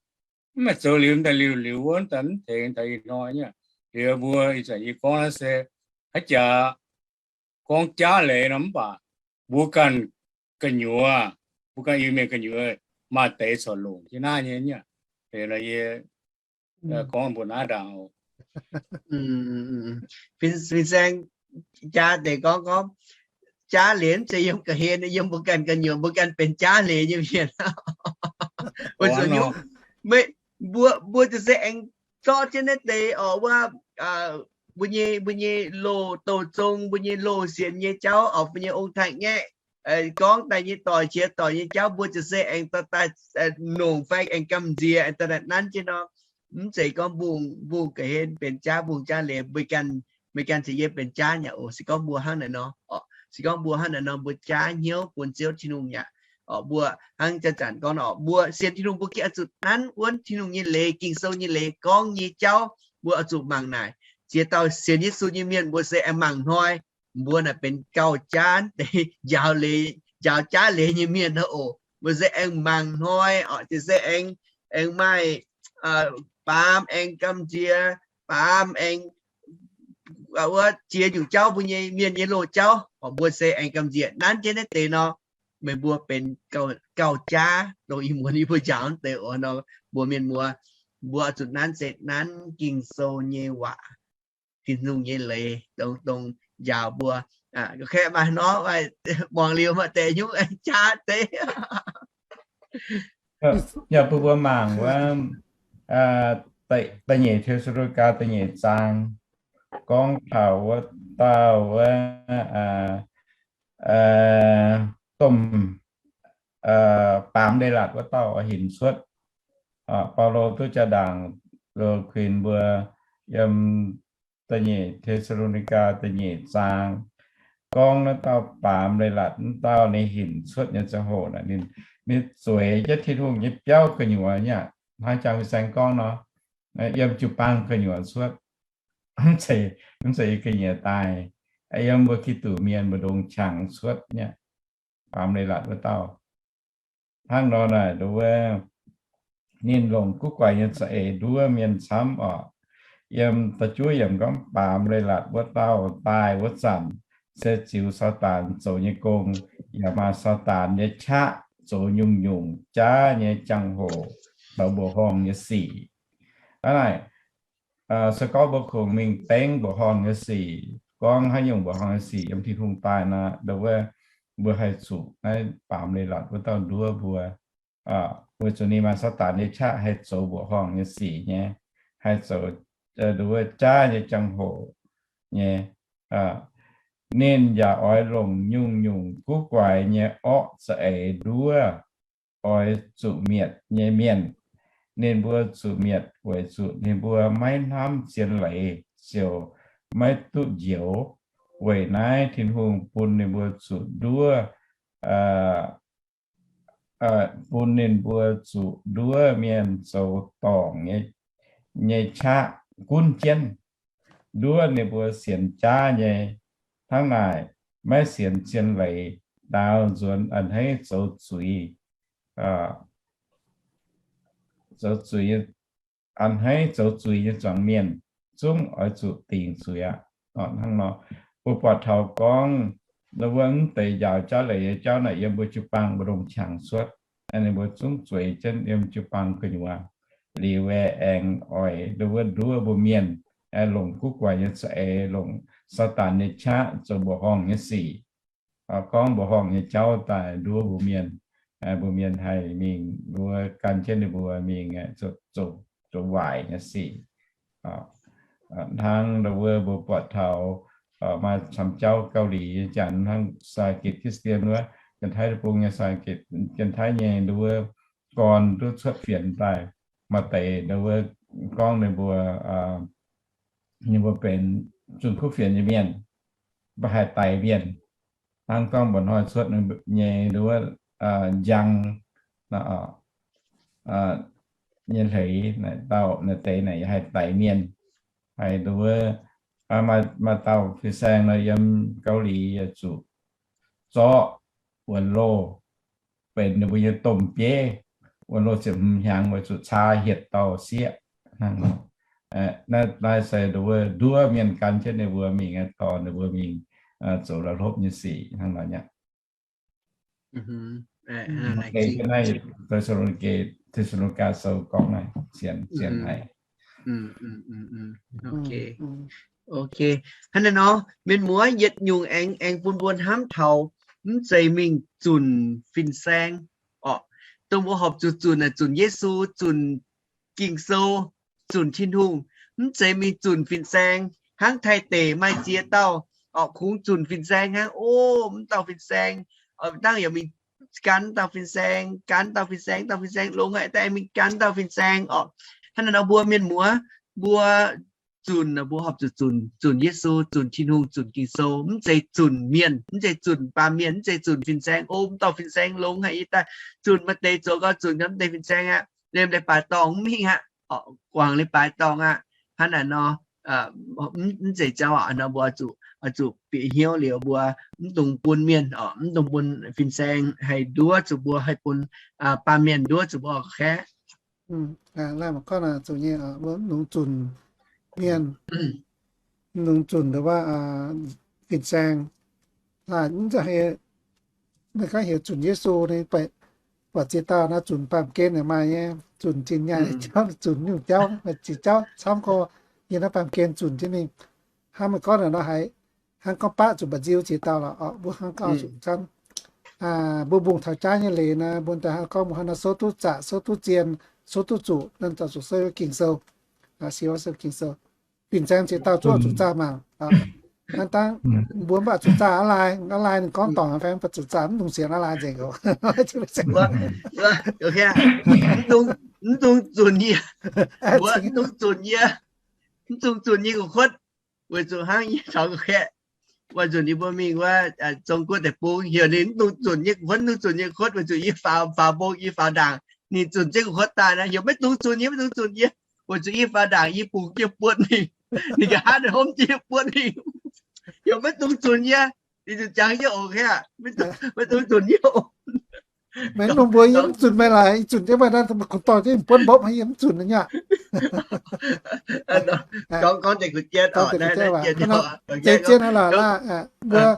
mv maaih zoux liuz daaih liuz liuz wuov daaih mv tengx daaih ih hnoi nyei. Liuz mbuo ih zanc yie gorngv naaiv se haaix jaax gorngv jaav leiz nor, mv baac mbuo ganh gu'nyuoz, mbuo ganh Iu-Mienh gu'nyuoz maaih deix corc longc jienv naaiv nyei. Yie gorngv mbuo naaiv ndaangc. Fin-saeng jaa deix gorngv, gorngv jaav leiz mv zeiz yiem ga'hlen, yiem mbuo ganh gu'nyuoz, mbuo ganh benx jaav leiz nyei mienh. Mbuo, mbuo, mbuo zuqc se aengx zorqv jienv naaiv deix oc wuov, mbuo nyei, mbuo nyei loz-douh zong, mbuo nyei loz-sienx nyei jauv oc, mbuo nyei ong-taaix-ngaeqv gorngv daaih nyei doic qiex doic nyei jauv, mbuo zuqc se aengx dorh daaih nongc fai aengx gamh nziex aengx dorh daaih nanv jienv nor. Mv zeiz gorngv mbungh, mbungh ga'hlen benx jaav, mbungh jaav leiz, meih ganh, meih ganh ziouc yie benx jaav nyei oc. Se gorngv mbuo hnangv naaic nor, se gorngv mbuo hnangv naaic nor, mbuo jaav hnyouv bun Ziouv Tin-Hungh yaac, mbuo hnangv zanc-zanc gorngv nor, mbuo sienx Tin-Hungh mbuo gengh oix zuqc nanv wuonv Tin-Hungh nyei leiz, Ging-Sou nyei leiz gorngv nyei jauv, mbuo oix zuqc mangc naaic. Ziex dauh sienx Yesu nyei mienh mbuo se aengx mangc hnoi, mbuo naaic benx gauh jaav deix njaaux leiz, njaaux jaav leiz nyei mienh nor oc. Mbuo se aengx mangc hnoi oc, se aengx, aengx maaih baamz, aengx gamh nziex, baamz aengx wuov jiex nyungc jauv mbuo nyei mienh nyei loz-jauv oc. Mbuo se aengx gamh nziex nanv jienv naaiv deix nor, meih mbuo benx gauh jaav dongh ih muonz yie mbuo njaaux deix oc nor. Mbuo mienh muoz, mbuo oix zuqc nanv se nanv Ging-Sou nyei waac, Tin-Hungh nyei leiz dongh, dongh njaaux mbuo. Kaeqv maaih nor, muangx liuz maaih deix nyungc jaav deix. Yaac bun mbuo mangc wuov, da'nyeic Te^saa^lo^ni^gaa da'nyeic zaang gorngv taux wuov dauh wuov domh baamz leiz-latc wuov dauh oix hinc cuotv. Baulo duqv jaa-ndaangc loz-kuinx mbuo yiem da'nyeic Te^saa^lo^ni^gaa da'nyeic zaang gorngv naaiv dauh baamz leiz-latc wuov dauh ninh hinc cuotv nyei ziangh hoc naaic, ninh zueiz jienv Tin-Hungh nyei biauv gu'nyuoz nyei aqv. Hnangv jang fin-saeng gorngv nor, yiem jiu-baang gu'nyuoz cuotv, mv zeiz yiem ga'nyiec daaih, yiem mbuo Giduc mienh mbu'ndongx qangx cuotv nyei aqv, baamz leiz-latc wuov dauh. Hnangv nor naaic, wuov ninh longc guv guaix nyei za'eix nduov mienh camv oc. Yiem da'juov yiemc gorngv, baamz leiz-latc wuov dauh daaih wuov zanc, se ziux Saadaan zoux nyei gong, yaac maaih Saadaan nyei qaqv zoux nyungc-nyungc jaav nyei jangx-hoc caux mbuoqc horngh nyei sic. Hnangv naaic, se gorngv mbuo kungx mingh dengv mbuoqc horngh nyei sic, gorngv haaix nyungc mbuoqc horngh nyei sic yiem Tin-Hungh daaih nor, wuov mbuo haih zuqc naaiv baamz leiz-latc wuov dauh nduov mbuo, weic zuqc ninh maaih Saadaan nyei qaqv haih zoux mbuoqc horngh nyei sic nyei, haih zoux wuov jaav nyei jangx-hoc nyei. Ninh yaac oix longc nyungc-nyungc guv guaix nyei orqv za'eix nduov oix zuqc mietc nyei mienh. Ninh mbuo zuqc mietc weic zuqc ninh mbuo maiv hnamv zien leiz ziouc maiv duqv njoux. Weic naaiv Tin-Hungh bun ninh mbuo zuqc nduov, bun ninh mbuo zuqc nduov mienh zoux dorngc nyei qaqv gunv jienv, nduov ninh mbuo sienx jaav nyei. Hnangv naaic, maiv sienx zien leiz, daaux nzuonx a'hneiv zoux zuiz, zoux zuiz, a'hneiv zoux zuiz nyei zuangx mienh zungv oix zuqc dingc zuiz aqv. Hnangv nor, mbuo buatc taux gorngv wuov mv deix njaaux jaav leiz nyei jauv naaic yiem mbuo jiu-baang mbu'ndongx qangx cuotv. Ninh mbuo zungv zueiz jienv yiem jiu-baang gu'nyuoz. Liuz aengx oix wuov nduov mbuo mienh, longc guv guaix nyei za'eix, longc Saadaan nyei qaqv zoux mbuoqc horngh nyei sic, gorngv mbuoqc horngh nyei jauv daaih nduov mbuo mienh. Mbuo mienh haih mingh, mbuo gan jienv ninh mbuo mingh zoux waaic nyei sic. Hnangv wuov mbuo buatc taux maaih camv jauv Gauh Lih nyei janx, hnangv เศรษฐกิจคริสเตียน wuov, Janx-Taiv Deic-Bung nyei เศรษฐกิจ, Janx-Taiv nyei wuov gorn duqv cuotv fienx daaih, maaih deix wuov gorngv ninh mbuo, ninh mbuo benx zunh kuv fienx nyei mienh, mv baac haih daix mienh. Hnangv gorngv mba'hnoi cuotv nyei wuov njang nyei hleix, naaiv dauh naaiv deix naaic haih daix mienh. Haih wuov, maaih dauh fin-saeng nor yiem Gauh Lih yaac zuqc zorqv wuonx loh benx ninh mbuo nyei domh bieiv. Wuonx loh ziepc hmz hnyangx weic zuqc caa hietc dauh sieqv hnangv nor. Naaiv se wuov nduov mienh gan jienv ninh mbuo mingh, dorh ninh mbuo mingh zoux la'hlopv nyei sic hnangv nor aqv. Naaiv Te^saa^lo^ni^gaa Sou gorngv naaic sienx, sienx haic. Ok, hnangv naaiv nor, mienh muoz, yietc nyungc aengx, aengx bun mbuo hnamv taux mv zeiz mingh zunc fin-saeng orqc. Dongh mbuo horpc zuqc zunc naaic, zunc Yesu, zunc Ging-Sou, zunc Tin-Hungh. Mv zeiz mingh zunc fin-saeng hnangv Taiv deic maaih ziex dauh orqc, kungx zunc fin-saeng hnangv. O, mv dauh fin-saeng, dangh yaac mingh gan dauh fin-saeng, gan dauh fin-saeng, dauh fin-saeng longx haic, daaih mingh gan dauh fin-saeng orqc. Hnangv naaiv nor mbuo mienh muoz, mbuo zunc, mbuo horpc zuqc zunc, zunc Yesu, zunc Tin-Hungh, zunc Ging-Sou. Mv zeiz zunc mienh, mv zeiz zunc baamh mienh, mv zeiz zunc fin-saeng. O, mv dauh fin-saeng longx haic, yie daaih zunc maaih deix zoux gau zunc gau mv deix fin-saeng aqv. Liemh leiz-baaix dorngh mv hingh aqv, guangc leiz-baaix dorngh aqv. Hnangv naaic nor, mv zeiz jauv aqv. Nor mbuo oix zuqc, oix zuqc bieqc hnyouv liuz mbuo mv dungx bun mienh orqc, mv dungx bun fin-saeng haih nduov zuqc mbuo, haih bun baamh mienh nduov zuqc mbuo orqc, kaeqv. Naaiv mangc gorngv zuqc nyei, mbuo mv dungx zunc mienh, mv dungx zunc wuov fin-saeng. Naaiv mv zeiz, meih gorngv heuc zunc Yesu, ninh buatc ziex dauh naaiv zunc baamh gen yaac maaih nyei, zunc zinh nyaanh jauv, zunc nyungc jauv, maaih ziex jauv camv gorx, yiem naaiv baamh gen zunc jienv mingh. Hnangv meih gorngv naaic nor haiz hnangv gorngv baqv zuqc mba'nziu ziex dauh lorqc. Mbuo hnangv gorngv zuqc camv, mbuo mbungh taux jaav nyei leiz naaiv, mbuo daaih hnangv gorngv mbuo hnangv nor souv duqv zaqc, souv duqv zien, souv duqv zuqc, nor zuqc souv Ging-Sou, siou Ging-Sou. Fin-saeng ziex dauh zuqc, zuqc zaah mangc. Hnangv dangv mbuo mv baac zuqc zaah aqv laai, aqv laai ninh gorngv dorngc fai mv baac zuqc zaah mv dungx sienx aqv laai nzengc oc. Mv dungx zunc yie, mv dungx zunc yie, mv dungx zunc yie gu'kuotv, weic zuqc hnangv yie taux gu'kuotv, weic zuqc ninh mbuo mingh wuov Zong-Guoqv deic-bung heuc ninh mv dungx zunc yie gu'kuotv, mv dungx zunc yie gu'kuotv, weic zuqc yie faaux, faaux mbong, yie faaux ndaangc, ninh zunc jienv gu'kuotv daaih naaiv, heuc maiv dungx zunc yie, maiv dungx zunc yie, weic zuqc yie faaux ndaangc yie bungx jienv buonv mingh, ninh nqa'haav ninh hopv jienv buonv mingh, heuc maiv dungx zunc yie, ninh zuqc jangx yie oc, maiv dungx zunc yie oc. Maiv nungx mbuo yie mv zunc meih laaix, yie zunc jienv meih naaiv, kuv dorh jienv buonv mbopv, yie mv zunc aqv. Gorngv, gorngv deix kuv jienv, zeiz-zieqv hnangv lorqc. Mbuo,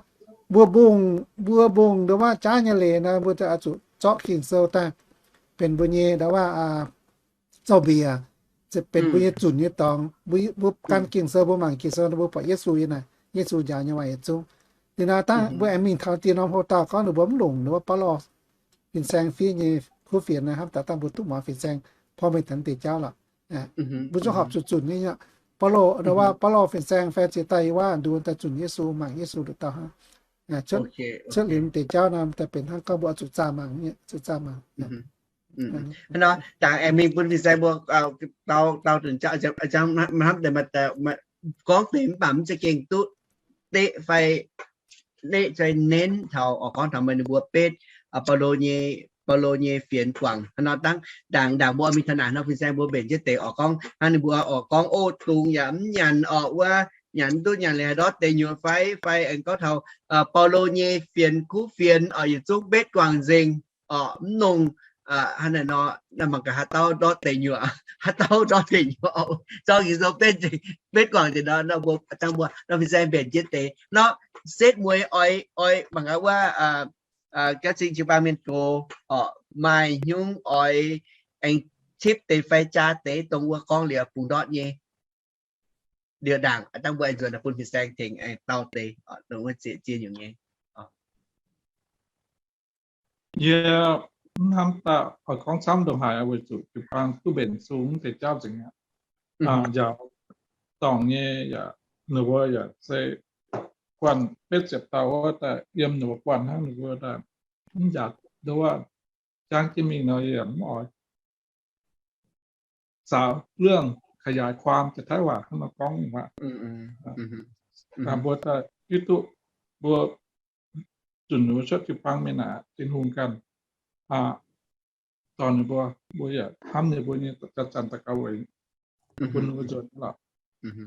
mbuo mbungh, mbuo mbungh ndongc wuov jaav nyei leiz naaiv, mbuo zuqc zorqv Ging-Sou daaih benx mbuo nyei ndongc wuov zaux-mbiec, benx mbuo nyei zunc nyei dorngx. Mbuo gan Ging-Sou, mbuo mangc Ging-Sou, mbuo buatc Yesu nyei naaic, Yesu njaaux nyei waac yietc zungv. Liuz naaiv dangh mbuo aengx mingh taux dien norm hoc dauh gorngv ninh mbuo mv longc ninh mbuo Baulo fin-saeng fiev nyei kuv fienx naaiv, hnamv daaih dangh mbuo duqv muangx fin-saeng porv mengh taux deix jauv lorqc. Mbuo zungv horpc zuqc zunc nyei. Baulo, ndongc wuov Baulo fin-saeng fai ziex dauh yiem wuov nduov daaih zunc Yesu, mangc Yesu nduqc dauh hnangv. Cuotv liuz deix jauv naaiv daaih benx hnangv gorngv mbuo oix zuqc zaah mangc, zuqc zaah mangc. Hnangv nor, dangh aengx mingh bun fin-saeng mbuo dau, dau zunc jauv, hnamv deix gorngv deix mv baac mv za'gengh duqv deqv fai neqv fai nenv taux, oix gorngv taux meih ninh mbuo betv, Baulo nyei, Baulo nyei fienx guangc. Hnangv nor dangh, ndaangc, ndaangc mbuo mingh taux naaic nor, fin-saeng mbuo mbenc jienv deix oix gorngv hnangv ninh mbuo oix gorngv, o, dungz yaac mv nyanc, oc, wuov nyanc duqv nyanc leiz haaix ndortv deic nyuoqc fai, fai aengx gorngv taux Baulo nyei fienx kuv fienx oc, yietc zungv betv guangc nzengc oc, mv nongh, hnangv naaic nor, mangc gaax haaix dauh ndortv deic nyuoqc, haaix dauh ndortv deic nyuoqc, zorqv Ging-Sou betv, betv guangc nzengc nor, nor mbuo dangh mbuo nor fin-saeng mbenc jienv deix nor, setv mueiz oix, oix mangc gaax wuov gaav cing jiu-baang mienh gox oc, maaih hnyungv oix aengx tipv deix fai jaa deix dongh wuov gorngv liuz bungx ndortv nyei. Liuz ndaangc dangh mbuo aengx nzuonx bun fin-saeng tengx aengx dau deix dongh wuov zieqc zieqv nyungc nyei. Yie mv hnamv daaih oix gorngv camv ndongc haaix, weic zuqc jiu-baang duqv mbenc sung deix jauv nzengc aqv. Njaaux dorngc nyei yaac, ninh mbuo yaac se guanh betv ziepc dauh wuov daaih yiem ninh mbuo guanh hnangv ninh mbuo daaih. Mv njaaux nduov jangv jienv mingh nor, yie yaac mv oix สาวเรื่อง ขยายความ jaax Taiv waac hnangv nor gorngv waac. Mbuo daaih hiuv duqv mbuo zunc ninh mbuo cuotv jiu-baang mienh aac, Tin-Hungh ganh dorh ninh mbuo, mbuo yaac hnamv ninh mbuo nyei zanc-zanc daux gaux weic bun ninh mbuo nzuonx lorqc.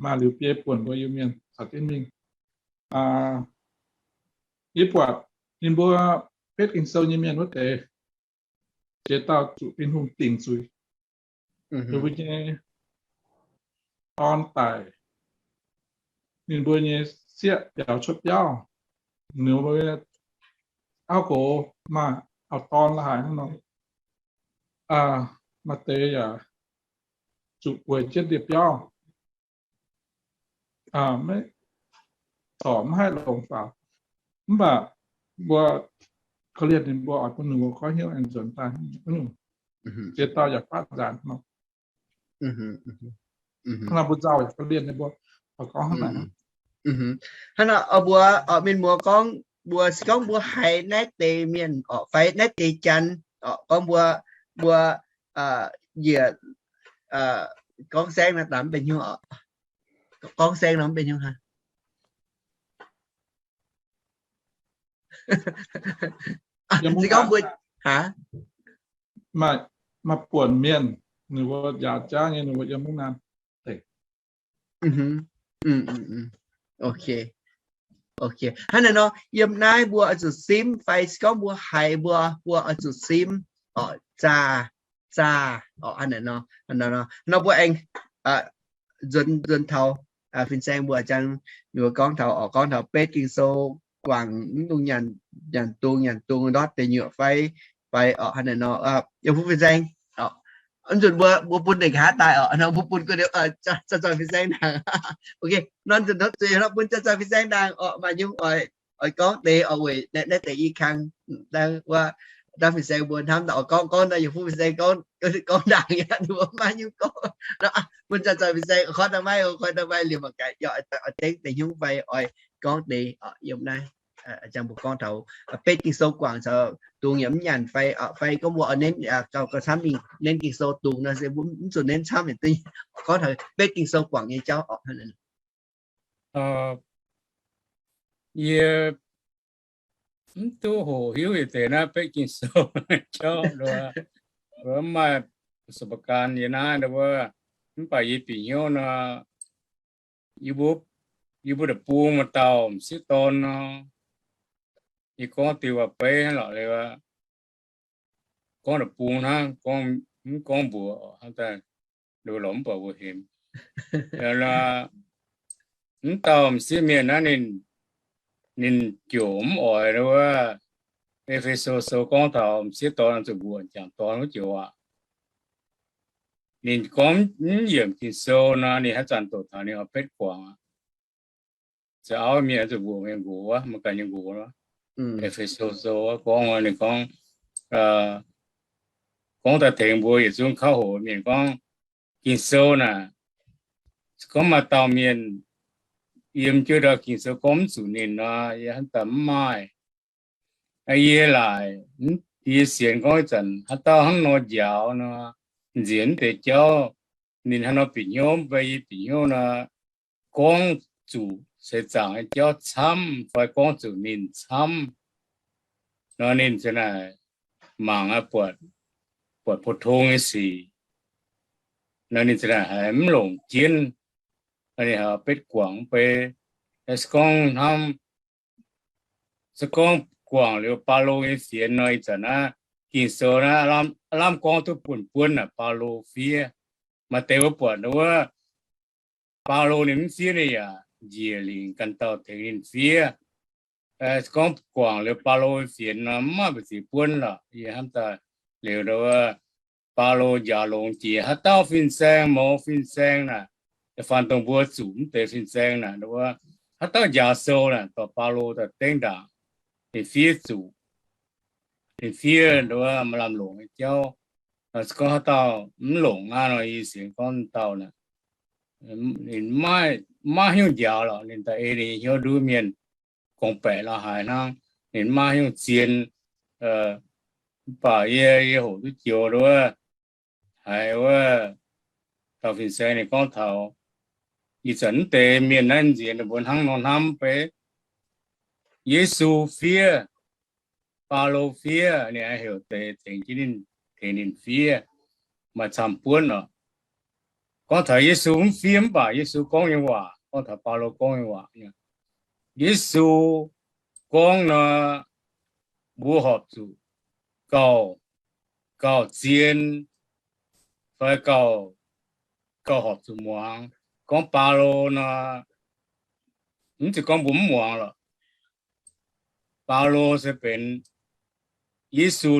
Maaih liuz biei buonc mbuo Iu-Mienh caux jienv mingh. Yie buatc ninh mbuo betv Ging-Sou nyei mienh wuov deix, ziex dauh zuqc Tin-Hungh dingc zuiz. Ninh mbuo nyei dorn daic, ninh mbuo nyei sieqv biaux cuotv biauv, ninh mbuo nyei auv gox maaih auv-dorn la'haic hnangv nor. Maaih deix yaac zuqc weic jienv ndie-biauv, maiv, corc maiv haih longc faaux. Mv baac mbuo korv-lienh ninh mbuo oix bun ninh mbuo goiv hnyouv aengx nzuonx daaih. Ziex dauh yaac faatv nzaanx nor. Hnangv nor mbuo nzauh yaac korv-lienh ninh mbuo, oix gorngv hnangv naaic. Hnangv nor mbuo, mienh muoz gorngv mbuo, se gorngv mbuo haiz naaiv deix mienh oc, fai naaiv deix janx oc, gorngv mbuo, mbuo njiec, gorngv saengv nor daaih mv benx hnyouv oc. Gorngv saengv nor mv benx hnyouv hnangv. Se gorngv mbuo, maaih, maaih buonc mienh, ninh mbuo njaaux jaav nyei, ninh mbuo yiem mv naan. Ok. Ok. Hnangv naaic nor, yiem naaiv mbuo oix zuqc simv, fai se gorngv mbuo haiz mbuo, mbuo oix zuqc simv, oc, zaah, zaah, oc, hnangv naaic nor, nor mbuo aengx nzuonx, nzuonx taux fin-saeng mbuo jangx, ninh mbuo gorngv taux, oc, gorngv taux betv Ging-Sou guangc mv dungx nyanc, nyanc dungz, nyanc dungz ndortv deic nyuoqc fai, fai, oc, hnangv naaic nor, yiem fuqv fin-saeng, oc, Nzunc mbuo, mbuo bun ninh nqa'haav daaih oc, nor mbuo bun gu'nyuoz zoih zoih fin-saeng ndaangc. Ok, nor nzunc nor zueiz nor bun zoih zoih fin-saeng ndaangc oc. Maaih nyungc oix, oix gorngv deix oc, weic naaiv deix i kang, dangh wuov, dangh fin-saeng mbuo hnamv daaih oix gorngv, gorngv daaih yiem fuqv fin-saeng gorngv, gorngv ndaangc aqv, mbuo maaih nyungc gorngv. Bun zoih zoih fin-saeng, koi daaih maiv, koi daaih maiv liemh mangc gaax, yaac oix dengv deix hnyouv fai oix gorngv deix yiem naaiv. Jangx mbuo gorngv taux betv Ging-Sou guangc caux dungz yaac mv nyanc fai, fai gorngv mbuo oix nenv gauh, gauh camv mingh nenv Ging-Sou dungz nor se mbuo mv zuqc nenv camv, gorngv taux betv Ging-Sou guangc nyei jauv oc. Yie mv duqv hoqc hiuv yietc deix naaiv betv Ging-Sou jauv, mv maaih ประสบการณ์ yie naaiv wuov, mv baac yie bieqc hnyouv nor, yie mbuo, yie mbuo deic-bung maaih dauh m'sieqv dorn nor, yie gorngv diuh waac-beiv hnangv lorqc, gorngv deic-bung hnangv, mv gorngv mbuox hnangv daaih, lorqc mv baac mbuo hemx. Mv dauh m'sieqv mienh naaiv ninh, ninh jomc mv oix wuov, E^fe^so Sou gorngv taux m'sieqv dorn zuqc mbuoqc jangc dorn wuov joux aac. Ninh gorngv mv yiemc Ging-Sou nor, ninh haaix zanc doqc taux ninh oix betv guangc aqv. Za'auv mienh zuqc mbuoqc mienh nqox wuov, mbuo ganh nyei nqox wuov. E^fe^so Sou gorngv, ninh gorngv, gorngv daaih tengx mbuo yietc zungv kauv hoqc mienh gorngv, Ging-Sou naaic, gorngv maaih dauh mienh yiem jienv ndau Ging-Sou gorngv mv zuqc ninh nor, yie hnamv daaih mv maaih. Yie laaic, yie sienx gorngv ih zanc haaix dauh hnangv nor njaaux nor, nziex mv deix jauv, ninh hnangv nor bieqc hnyouv fai yie bieqc hnyouv nor, gorngv zuqc seix zaangc nyei jauv camv fai gorngv zuqc ninh camv nor, ninh ziouc naaic mangc buatc, buatc pou-tong nyei sic nor, ninh ziouc naaic haiz mv longc jienv, ninh haiz betv guangc mv bei. Se gorngv hnamv, se gorngv guangc liuz Baulo nyei fienx nor, ih zanc naaiv Ging-Sou naaiv aav lamh gorngv duqv buonv-buonv naaic Baulo fiev. Maaih deix mbuo buatc wuov Baulo ninh mv fiev ninh yaac njiec lingc ganh dauh tengx ninh fiev. Se gorngv guangc liuz Baulo fienx nor, mv maaih mbu'ziex buonv lorqc. Yie hnamv daaih liuz wuov Baulo njaaux longx jiex haaix dauh fin-saeng, mouz fin-saeng naaic, da'faanh dongh mbuo zuqc mv deix fin-saeng naaic, wuov haaix dauh njaaux sou naaic dorh Baulo daaih dengv ndaangc, ninh fiev zuqc, ninh fiev wuov maaih lamh longc nyei jauv. Se gorngv haaix dauh mv longc aqv nor, yie sienx gorngv dauh naaic, ninh maiv hiuv njaaux lorqc, ninh daaih ei ninh nyei hnyouv nduov mienh gorngv-baeqc lorz haaix hnangv, ninh maiv hiuv zien. Mv baac yie, yie hoqc duqv joux wuov, haiz wuov dauh fin-saeng ninh gorngv taux ih zanc mv deix mienh naaiv nziex ninh mbuo hnangv nor hnamv beiv Yesu fiev, Baulo fiev, ninh aengx heuc deix tengx jienv ninh, tengx ninh fiev, maaih camv buonv oc. Gorngv taux Yesu mv fiev mv baac Yesu gorngv nyei waac, gorngv taux Baulo gorngv nyei waac, Yesu gorngv nor, mbuo horpc zuqc gauh, gauh zien fai gauh, gauh horpc zuqc muangx. Gorngv Baulo nor, mv zeiz gorngv mbuo mv muangx lorqc. Baulo se benx Yesu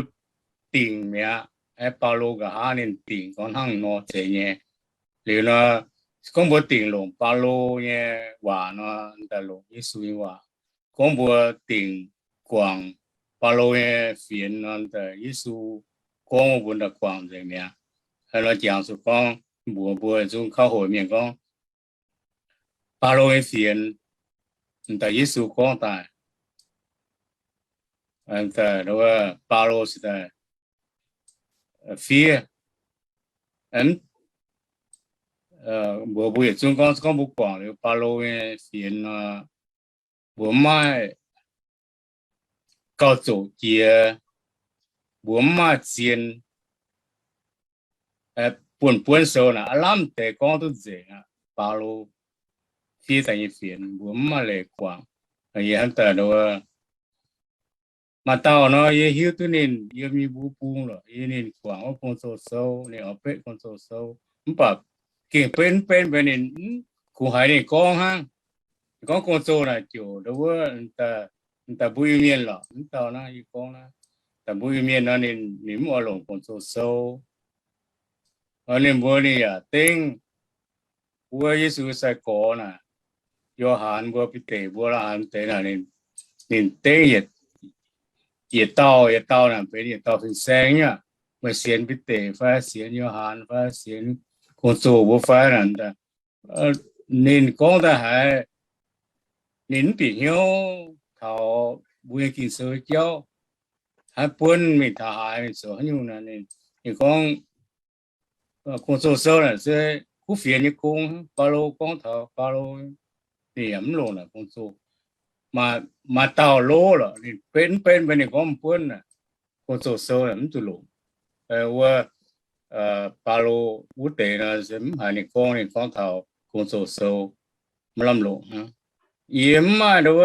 dingc mi'aqv. Aeqv, Baulo nqa'haav ninh dingc gorngv hnangv nor zeiz nyei. Liuz nor, gorngv mbuo dingc longc Baulo nyei waac nor, daaih longc Yesu nyei waac. Gorngv mbuo dingc guangc Baulo nyei fienx nor, daaih Yesu gorngv mbuo daaih guangc nzengc mi'aqv. Nor jangx zuqc gorngv mbuox mbuo zungv kauv hoic mienh gorngv, Baulo nyei fienx, daaih Yesu gorngv daaih, Baulo se daaih fiev. Mbuox mbuo yietc zungv gorngv, gorngv mbuo guangc liuz Baulo nyei fienx nor, mbuo mv maaih gauh zoqc jiex, mbuo mv maaih zien buonv-buonv sou naaic, aav lamh deix gorngv duqv nzengc aqv. Baulo fiev daaih nyei fienx mbuo mv maaih leiz guangc. Yie hnamv daaih maaih dauh nor, yie hiuv duqv ninh yiem yie mbuo bung lorqc, yie ninh guangc wuov Gong-Zoh sou, ninh oix betv Gong-Zoh sou. Mv baac gengh betv mv betv mbuo ninh, kungx haiz ninh gorngv hnangv. Gorngv Gong-Zoh naaic ziouc ndau wuov, daaih mbuo Iu-Mienh lorqc, mv dauh naaiv yie gorngv naaiv, daaih mbuo Iu-Mienh nor, ninh mv oix longc Gong-Zoh sou. Ninh mbuo ninh yaac dengv wuov Yesu sai-gorx naaic, Yo^han mbuo, Bide mbuo, Lo^han deix naaic, ninh dengv yietc dauh yietc dauh naaic benx yietc dauh fin-saeng nyei aqv. Meih sienx Bide fai sienx Yo^han fai sienx gong-zoh mbuo fai naaic, ninh gorngv daaih haiz ninh mv bieqc hnyouv taux mbuo nyei Ging-Sou jauv, haiz buonv mingh taux haaix mingh zoux haaix nyungc naaic, ninh gorngv, gong-zoh sou naaic se kuv fienx nyei gong. Baulo gorngv taux Baulo, ninh yaac mv longc naaic gong-zoh. Maaih dauh lov lorqc, ninh benx mv benx, mv benx ninh gorngv mv buonv naaic, gong-zoh sou naaic mv zuqc longc. Wuov Baulo wuov deix nor se mv haiz ninh gorngv, ninh gorngv taux gong-zoh sou mv lamh longc. Yie mv maaih nduov,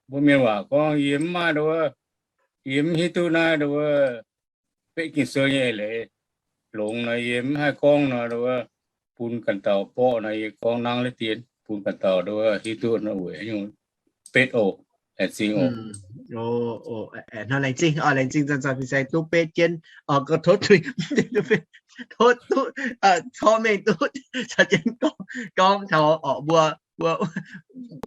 mbuo mienh waac gorngv, yie mv maaih nduov, yie mv hiuv duqv naaiv nduov betv Ging-Sou nyei eix leiz longx nor, yie mv haih gorngv nor, nduov bun ganh dauh borqv nor, yie gorngv nangv laiv dien bun ganh dauh nduov hiuv duqv nor, weic nyungc betv oc. Laengz zingh oc. Hnangv laengz zingh, laengz zingh zanc-zanc fin-saeng duqv betv jienv, gorngv tov tuix, tov duqv, tov mengh duqv caux jienv gorngv, gorngv taux orqc mbuo, mbuo,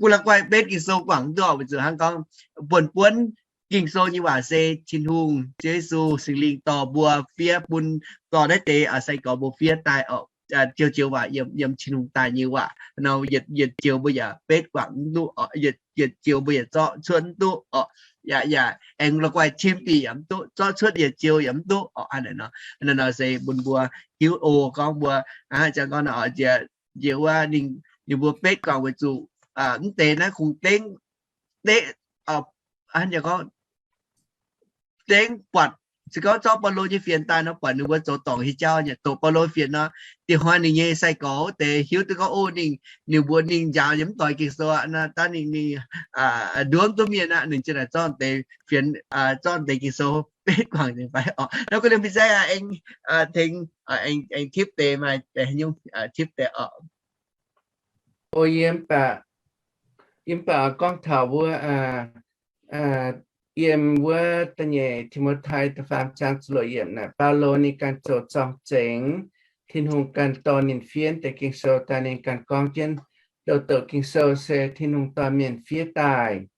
gu la'guaih betv Ging-Sou guangc duqv weic zuqc hnangv gorngv buonv buonv Ging-Sou nyei waac se Tin-Hungh, Ziouv Yesu, Singx Lingh dorh mbuo fiev bun dorh naaiv deix sai-gorx mbuo fiev daaih orqc, joux joux waac yiem, yiem Tin-Hungh daaih nyei waac nor, yietc joux mbuo yaac betv guangc mv duqv orqc, yietc joux mbuo yaac zorqv cuotv mv duqv orqc, yaac, yaac aengx la'guaih tim bieqc yaac mv duqv, zorqv cuotv yietc joux yaac mv duqv orqc. Hnangv naaiv nor se bun mbuo hiuv oc, gorngv mbuo, hnangv jang gorngv nor, njiec, njiec wuov ninh, ninh mbuo betv guangc weic zuqc mv deix naaiv kungx dengv, dengv, hnangv gorngv dengv buatc, se gorngv zorqv Baulo nyei fienx daaih nor, buatc ninh mbuo zoux dorngc hieh jauv nyei, doqc Baulo fienx nor, diex hnoi ninh nyei sai-gorx wuov deix hiuv duqv gorngv, o, ninh, ninh mbuo ninh njaaux yaac mv doix Ging-Sou aqv, daav ninh, ninh nduov mv duqv mienh aqv, ninh ziouc naaic zorqv deix fienx, zorqv deix Ging-Sou betv guangc nzengc fai orqc. Nor gu'nyuoz fin-saeng aengx tengx, aengx tipv deix maaih deix nyungc tipv deix orqc. O, yie mv baac, yie mv baac gorngv taux wuov, yiem wuov da'nyeic Ti^mo^tai da'faam zaang ziepc luoqc yiemc naaic, Baulo ninh ganh zoux zorng-zengx, Tin-Hungh ganh dorh ninh fiev deix Ging-Sou daaih, ninh ganh gorngv jienv, douc douc Ging-Sou se Tin-Hungh dorh mienh fiev daaih.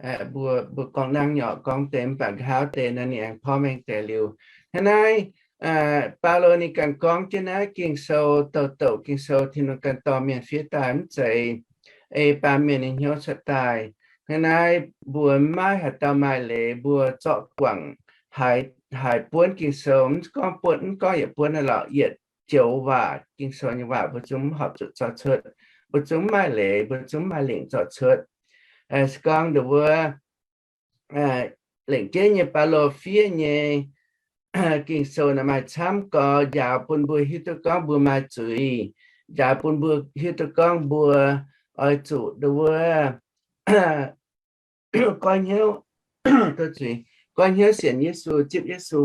Mbuo, mbuo gorngv nangv nyorqc gorngv deix mv baac nqa'haav deix nor ninh aengx porv mengh deix liuz. Hnangv naaiv, Baulo ninh ganh gorngv jienv naaiv Ging-Sou, douc douc Ging-Sou Tin-Hungh ganh dorh mienh fiev daaih, mv zeiz ei baamh mienh nyei hnyouv cuotv daaih. Hnangv naaiv mbuo maiv haaix dauh maaih leiz mbuo zorqv guangc haaix, haaix buonv Ging-Sou, mv gorngv buonv, mv gorngv yietc buonv naaiv lorqc, yietc joux waac, Ging-Sou nyei waac mbuo zungv mv horpc zuqc zorqv cuotv, mbuo zungv mv maaih leiz, mbuo zungv mv maaih lingc zorqv cuotv. Se gorngv nduov wuov lengc jeiv nyei Baulo fiev nyei Ging-Sou naaic maaih camv gorx njaaux bun mbuo hiuv duqv gorngv mbuo maaih zuiz, njaaux bun mbuo hiuv duqv gorngv mbuo oix zuqc nduov wuov goiv hnyouv, goiv hnyouv sienx Yesu, zipv Yesu,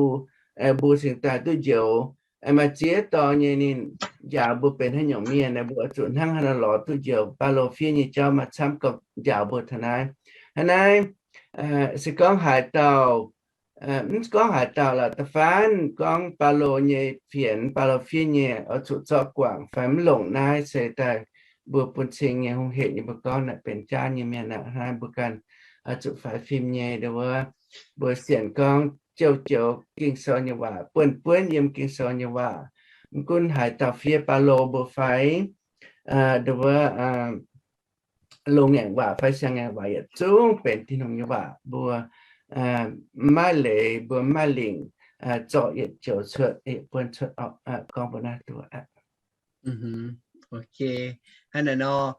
mbuo cingx daaih duqv njoux. Maaih ziex dorngx nyei ninh njaaux mbuo benx haaix nyungc mienh, mbuo oix zuqc hnangv haaix nor lorz duqv njoux. Baulo fiev nyei jauv maaih camv gorx njaaux mbuo taux naaiv. Hnangv naaiv, se gorngv haaix dauh, mv gorngv haaix dauh lorqc, da'faanh gorngv Baulo nyei fienx, Baulo fiev nyei oix zuqc zorqv guangc fai mv longc naaiv se daaih mbuo bun cing nyei hungh hec nyei mbuo gorngv naaic benx jaav nyei mienh aqv. Hnangv naaiv mbuo ganh oix zuqc faix fim nyei nduov wuov, mbuo sienx gorngv joux joux Ging-Sou nyei waac, buonv buonv yiem Ging-Sou nyei waac, mv gunv haaix dauh fiev, Baulo mbuo fai nduov wuov loz-ngaengc waac fai siang-ngaengc waac yietc zungv benx Tin-Hungh nyei waac. Mbuo maiv leiz, mbuo maiv lingc zorqv yietc joux cuotv, yietc buonv cuotv orqc. Gorngv mbuo naaiv duqv aqv. Ok, hnangv naaiv nor,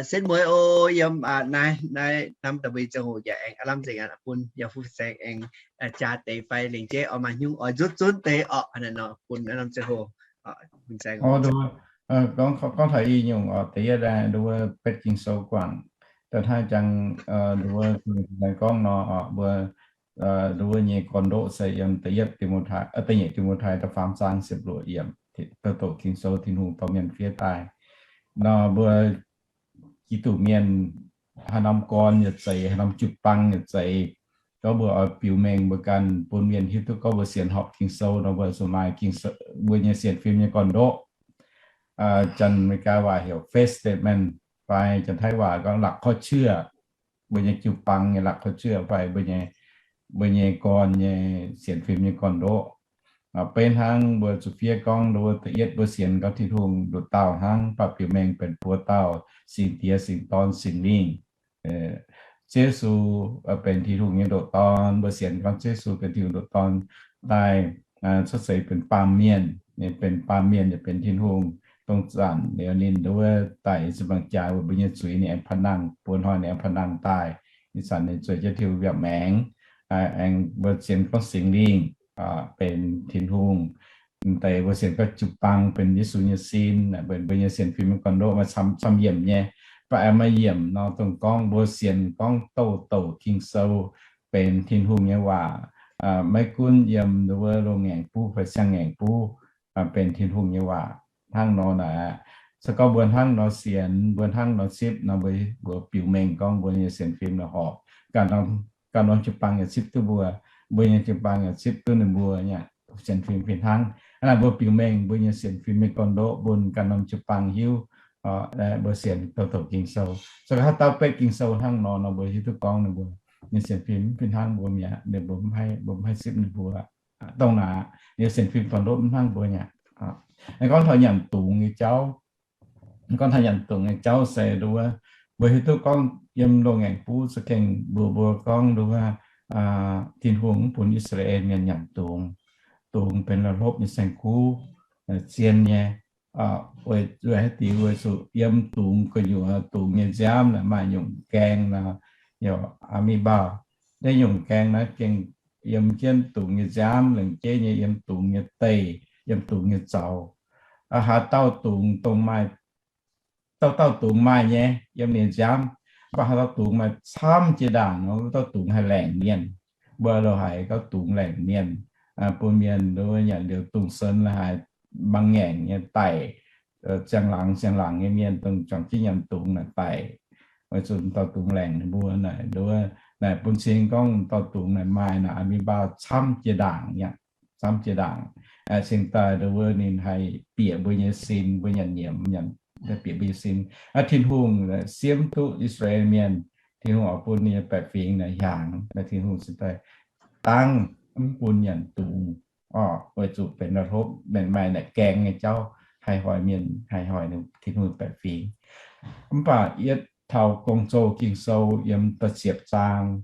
setv mueiz oc. Yiem naaiv, naaiv hnamv da'mbui ziangh hoc yaac aengx aav lamh nzengc aqv, bun yaac fu-saeng aengx jaa deix fai lengc jeiv oix maaih hnyungv oix nzutv zunv deix orqc. Hnangv naaiv nor bun aav lamh ziangh hoc, gorngv, gorngv taux i nyungc orqc, da'yietv nduov wuov betv Ging-Sou guangc, da'hnaangx jangx nduov wuov gorngv nor orqc, mbuo nduov wuov nyei gorn-ndoqv se yiem da'yietv Ti^mo^tai, da'nyeic Ti^mo^tai da'faam zaang ziepc luoqc yiemc, douc douc Ging-Sou Tin-Hungh dorh mienh fiev daaih. Nor mbuo Giduc mienh haaix norm gorn yietc zeiz, haaix norm jiu-baang yietc zeiz, Gorngv mbuo oix biux mengh mbuo ganh bun mienh hiuv duqv gorngv mbuo sienx horpc Ging-Sou nor, mbuo zuqc maaih Ging-Sou, mbuo nyei sienx fim nyei gorn-ndoqv. Janx-Meigaa waac heuc faith statement fai Janx-Taiv waac gorngv หลักข้อเชื่อ, mbuo nyei jiu-baang nyei หลักข้อเชื่อ fai mbuo nyei, mbuo nyei gorn nyei sienx fim nyei gorn-ndoqv. Beiv hnangv mbuo zuqc fiev gorngv, mbuo da'yietv mbuo sienx gorngv Tin-Hungh nduqc dauh hnangv, mv baac biux mengh benx buo dauh, Singx Diex, Singx Dorn, Singx Lingh. Ziouv Yesu benx Tin-Hungh nyei ndoqc Dorn. Mbuo sienx gorngv Ziouv Yesu benx Tin-Hungh ndoqc Dorn daaih cuotv seix benx baamh mienh, ninh benx baamh mienh yaac benx Tin-Hungh. Dongh zanc liuz ninh nduov daic ziepc nzaangc jaax weic mbuo nyei zuiz, ninh aengx pa'nangh, buo hnoi ninh aengx pa'nangh daaih. Ih zanc ninh zueiz jienv Tin-Hungh mbiaauc maengx. Aengx mbuo sienx gorngv Singx Lingh benx Tin-Hungh, deix mbuo sienx gorngv jiu-baang benx Yesu nyei sin, benx mbuo nyei sienx fim nyei gorn-ndoqv, maaih camv, camv yiemc nyei. Mv baac aengx maaih yiemc nor, dongh gorngv mbuo sienx gorngv douh douc Ging-Sou benx Tin-Hungh nyei waac, maiv gunv yiem nduov loz-ngaengc buv fai siang-ngaengc buv, benx Tin-Hungh nyei waac hnangv nor naaic. Se gorngv mbuo hnangv nor sienx, mbuo hnangv nor zipv nor, mbuo, mbuo biux mengh gorngv mbuo nyei sienx fim nor horpc, ganh norm, ganh norm jiu-baang yaac zipv duqv mbuo, mbuo nyei jiu-baang yaac zipv duqv ninh mbuo nyei sienx fim fih hnangv. Hnangv naaic mbuo biux mengh mbuo nyei sienx fim nyei gorn-ndoqv bun ganh norm jiu-baang hiuv, mbuo sienx douh douc Ging-Sou. Se gorngv haaix dauh betv Ging-Sou hnangv nor nor, mbuo hiuv duqv gorngv ninh mbuo nyei sienx fim fih hnangv mbuo mi'aqv, ninh mbuo mv haih, mbuo mv haih zipv ninh mbuo. Dongh naaic, ninh sienx fim gorn-ndoqv mv hnangv mbuo mi'aqv. Gorngv taux nyanc dungz nyei jauv, gorngv taux nyanc dungz nyei jauv se nduov, mbuo hiuv duqv gorngv yiem loz-ngaengc buv za'gengh mbuox mbuo gorngv nduov, Tin-Hungh mv bun I^saa^laa^en Mienh nyanc dungz. Dungz benx la'hlopv nyei saeng-kuv, zien nyei. Weic, weic haaix diuc? Weic zuqc yiem dungz gu'nyuoz, dungz nyei nziaamv naaic maaih nyungc gaeng nor, heuc amoeba. Naaiv nyungc gaeng naaiv gengh yiem jienv dungz nyei nziaamv, lengc jeiv nyei yiem dungz nyei deih, yiem dungz nyei zaux. Haaix dauh dungz dongh maaih, dauh dauh dungz maaih nyei yiem ninh nziaamv. Mv baac haaix dauh dungz maaih camv jiex ndaangc nor, wuov dauh dungz haih laengc mienh. Mbuo loz-haic gauh dungz laengc mienh, bun mienh nduov nyanc liuz dungz sen la'haaix, mbaang ngaengc nyei daic, ziangh laangz ziangh laangz nyei mienh dongh juangc jienv nyanc dungz naaic daic. Weic zuqc dauh dungz laengc ninh mbuo naaic, nduov naaic bun cing gorngv dauh dungz naaic maaih naaic amoeba camv jiex ndaangc nyei, camv jiex ndaangc. Cingx daaih nduov ninh haih bieqc mbuo nyei sin, mbuo nyanc nyiemc, nyanc bieqc mbuo nyei sin. Tin-Hungh siemv duqv I^saa^laa^en Mienh, Tin-Hungh oix bun ninh nyei baeqc fingx naaic hiaangx. Tin-Hungh cingx daaih dangv mv bun nyanc dungz, orqc, weic zuqc benx la'hlopv, benx maaih naaic gaeng nyei jauv haih hoic mienh, haih hoic Tin-Hungh baeqc fingx. Mv baac yietv taux Gong-Zoh Ging-Sou yiem da'ziepc zaang,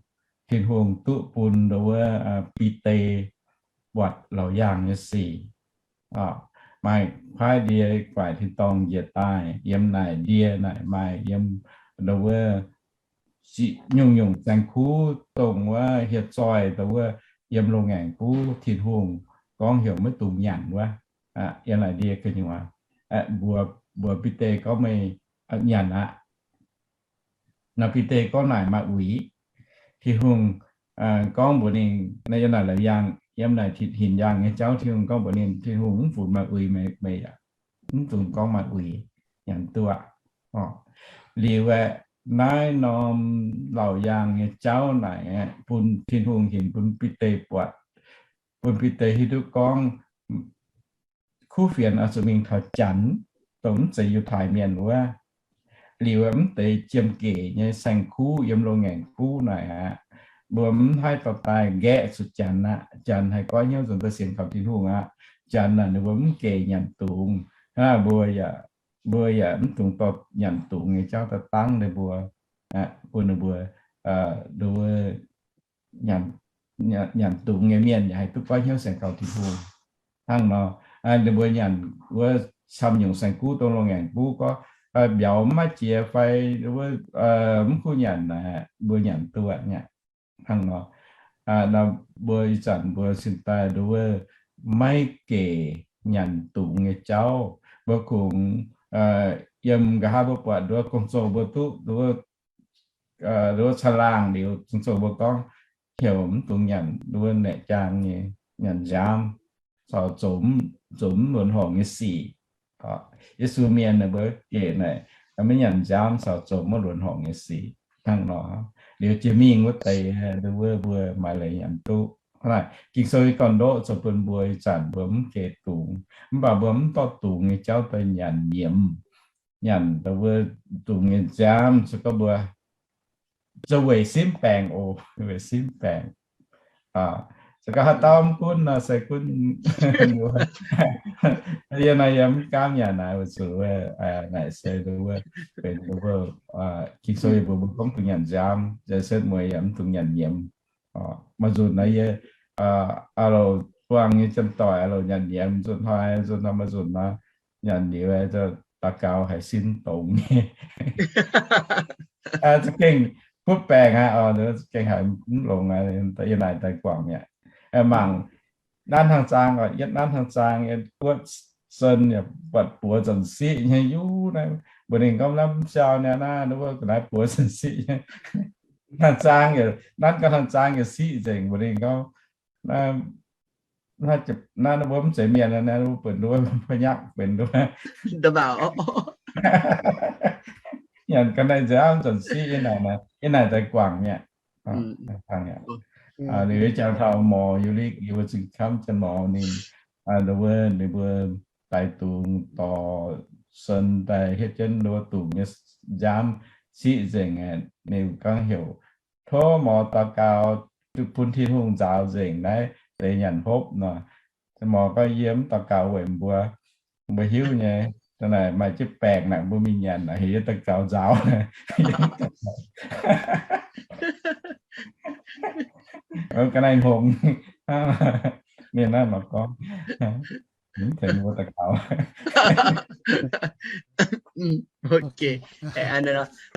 Tin-Hungh duqv bun nduov Bide buatc laauc yaangh nyei sic. Maaih kuaaiv ndie guaaic tin-dorngh njiec daaih, yiem naaic ndie naaic maaih yiem nduov nyungc-nyungc saeng-kuv dongh wuov hieh zoih nduov yiem loz-ngaengc buv, Tin-Hungh gorngv heuc maiv dungx nyanc wuov. Yiem naaic ndie gu'nyuoz, mbuox, mbuox Bide gorngv meih nyanc aqv. Nor Bide gorngv naaic maaih uix. Tin-Hungh gorngv mbuox ninh, naaiv yiem naaic laauc yaangh, yiem naaic hinc yaangh nyei jauv, Tin-Hungh gorngv mbuox ninh, Tin-Hungh mv funx maaih uix, meih, meih mv dungx gorngv maaih uix, nyanc duqv aqv. Liuz aeqv, naaiv norm laauc yaangh nyei jauv naaic aeqv, bun Tin-Hungh hinc bun Bide buatc, bun Bide hiuv duqv gorngv kuv fienx oix zuqc mingh taux Janx, dongh mv zeiz Yiutai Mienh wuov. Liuz mv deix jiem gec nyei saeng-kuv yiem loz-ngaengc buv naaic aqv, mbuo mv haih dorh daaih nqaeqv zuqc Janx aqv. Janx haih goiv hnyouv nzengc daaih sienx kaux Tin-Hungh aqv. Janx naaic ninh mbuo mv gec nyanc dungz. Hnangv naaic mbuo yaac, mbuo yaac mv dungx dorh nyanc dungz nyei jauv daaih dangv ninh mbuo, bun ninh mbuo, nduov nyanc dungz nyei mienh yaac haih duqv goiv hnyouv sienx kaux Tin-Hungh. Hnangv nor, ninh mbuo nyanc wuov camv nyungc saeng-kuv dongh loz-ngaengc buv gorngv mbiauz mv maiv jiex fai wuov mv kuv nyanc naaic, mbuo nyanc duqv aqv. Hnangv nor, mbuo ih zanc mbuo cingx daaih nduov maiv gec nyanc dungz nyei jauv. Mbuo kungx yiem nqa'haav mbuo buatc nduov gong-zoh mbuo duqv nduov, nduov caangh laangh liuz, gong-zoh mbuo gorngv heuc mv dungx nyanc nduov naeqc jaang nyei, nyanc nziaamv caux zoux, zoux mv luonx horngc nyei sic. Yesu Mienh naaic mbuo gec naaic maiv nyanc nziaamv caux zoux mv luonx horngc nyei sic. Hnangv nor, Liuz jiex mingh wuov deix, wuov mbuo maaih leiz nyanc duqv. Hnangv naaic Ging-Sou nyei gorn-ndoqv zoux bun mbuo ih zanc mbuo mv geh dungz, mv baac mbuo mv dorh dungz nyei jauv daaih nyanc nyiemz, nyanc dongh wuov dungz nyei nziaamv, se gorngv mbuo zoux weic simv baengc oc, weic simv baengc. Se gorngv haaix dauh mv gunv nor, se gunv yie naaiv yie mv gaamv nyanc naaic, weic zuqc naaic se wuov benx wuov Ging-Sou yie mbuox mbuo gorngv dungz nyanc nziaamv, se setv mueiz yaac mv dungx nyanc nyiemz. Maaih nzunc naaiv yie, aa, louc buangh nyei janx-doic, aa, louc nyanc nyiemz, nzunc hnoi, nzunc hnoi maaih nzunc nor, nyanc liuz daux gaux haiz sin dongz nyei. Za'gengh butv baengc aqv, za'gengh haiz mv longx aqv, yie naaic daaih guangc mi'aqv. Mangc nanv hlang zaang oc, yietv nanv hlang zaang, yietv guotv sen yaac buatc buoz zanc siqv nyei, yuv naaiv mbuox ninh gorngv, naaiv mv siau niaa, naaiv wuov ga'naaiv buoz zanc siqv nyei. Hlang zaang, nanv gau hlang zaang yaac siqv nzengc, mbuox ninh gorngv, naaiv, naaiv mbuo mv zeiz mienh, naaiv mbuo benx nduov, mbuo nyaqv benx nduov. Nyanc ga'naaiv nziaamv zanc siqv, yie naaic, yie naaic daaih guangc mi'aqv. Liuz jangx taux morc Yiulik, yie mbuo zingh camv jienv morc ninh, wuov ninh mbuo daix dungz dorh sen daaih hietv jienv wuov dungz nyei nziaamv siqv nzengc, ninh gorngv heuc tov morc daux gaux bun Tin-Hungh nzaaux nzengc naaiv deix nyanc hopv nor. Morc gorngv, yie mv daux gaux weic mbuo, mbuo hiuv nyei, naaic maaih jienv baengc naaic mbuo mingh nyanc naaic, heuc yie daux gaux nzaaux. Ga'naaiv hngongx, ninh naaiv mangc gorngv, mv tengx mbuo daux gaux.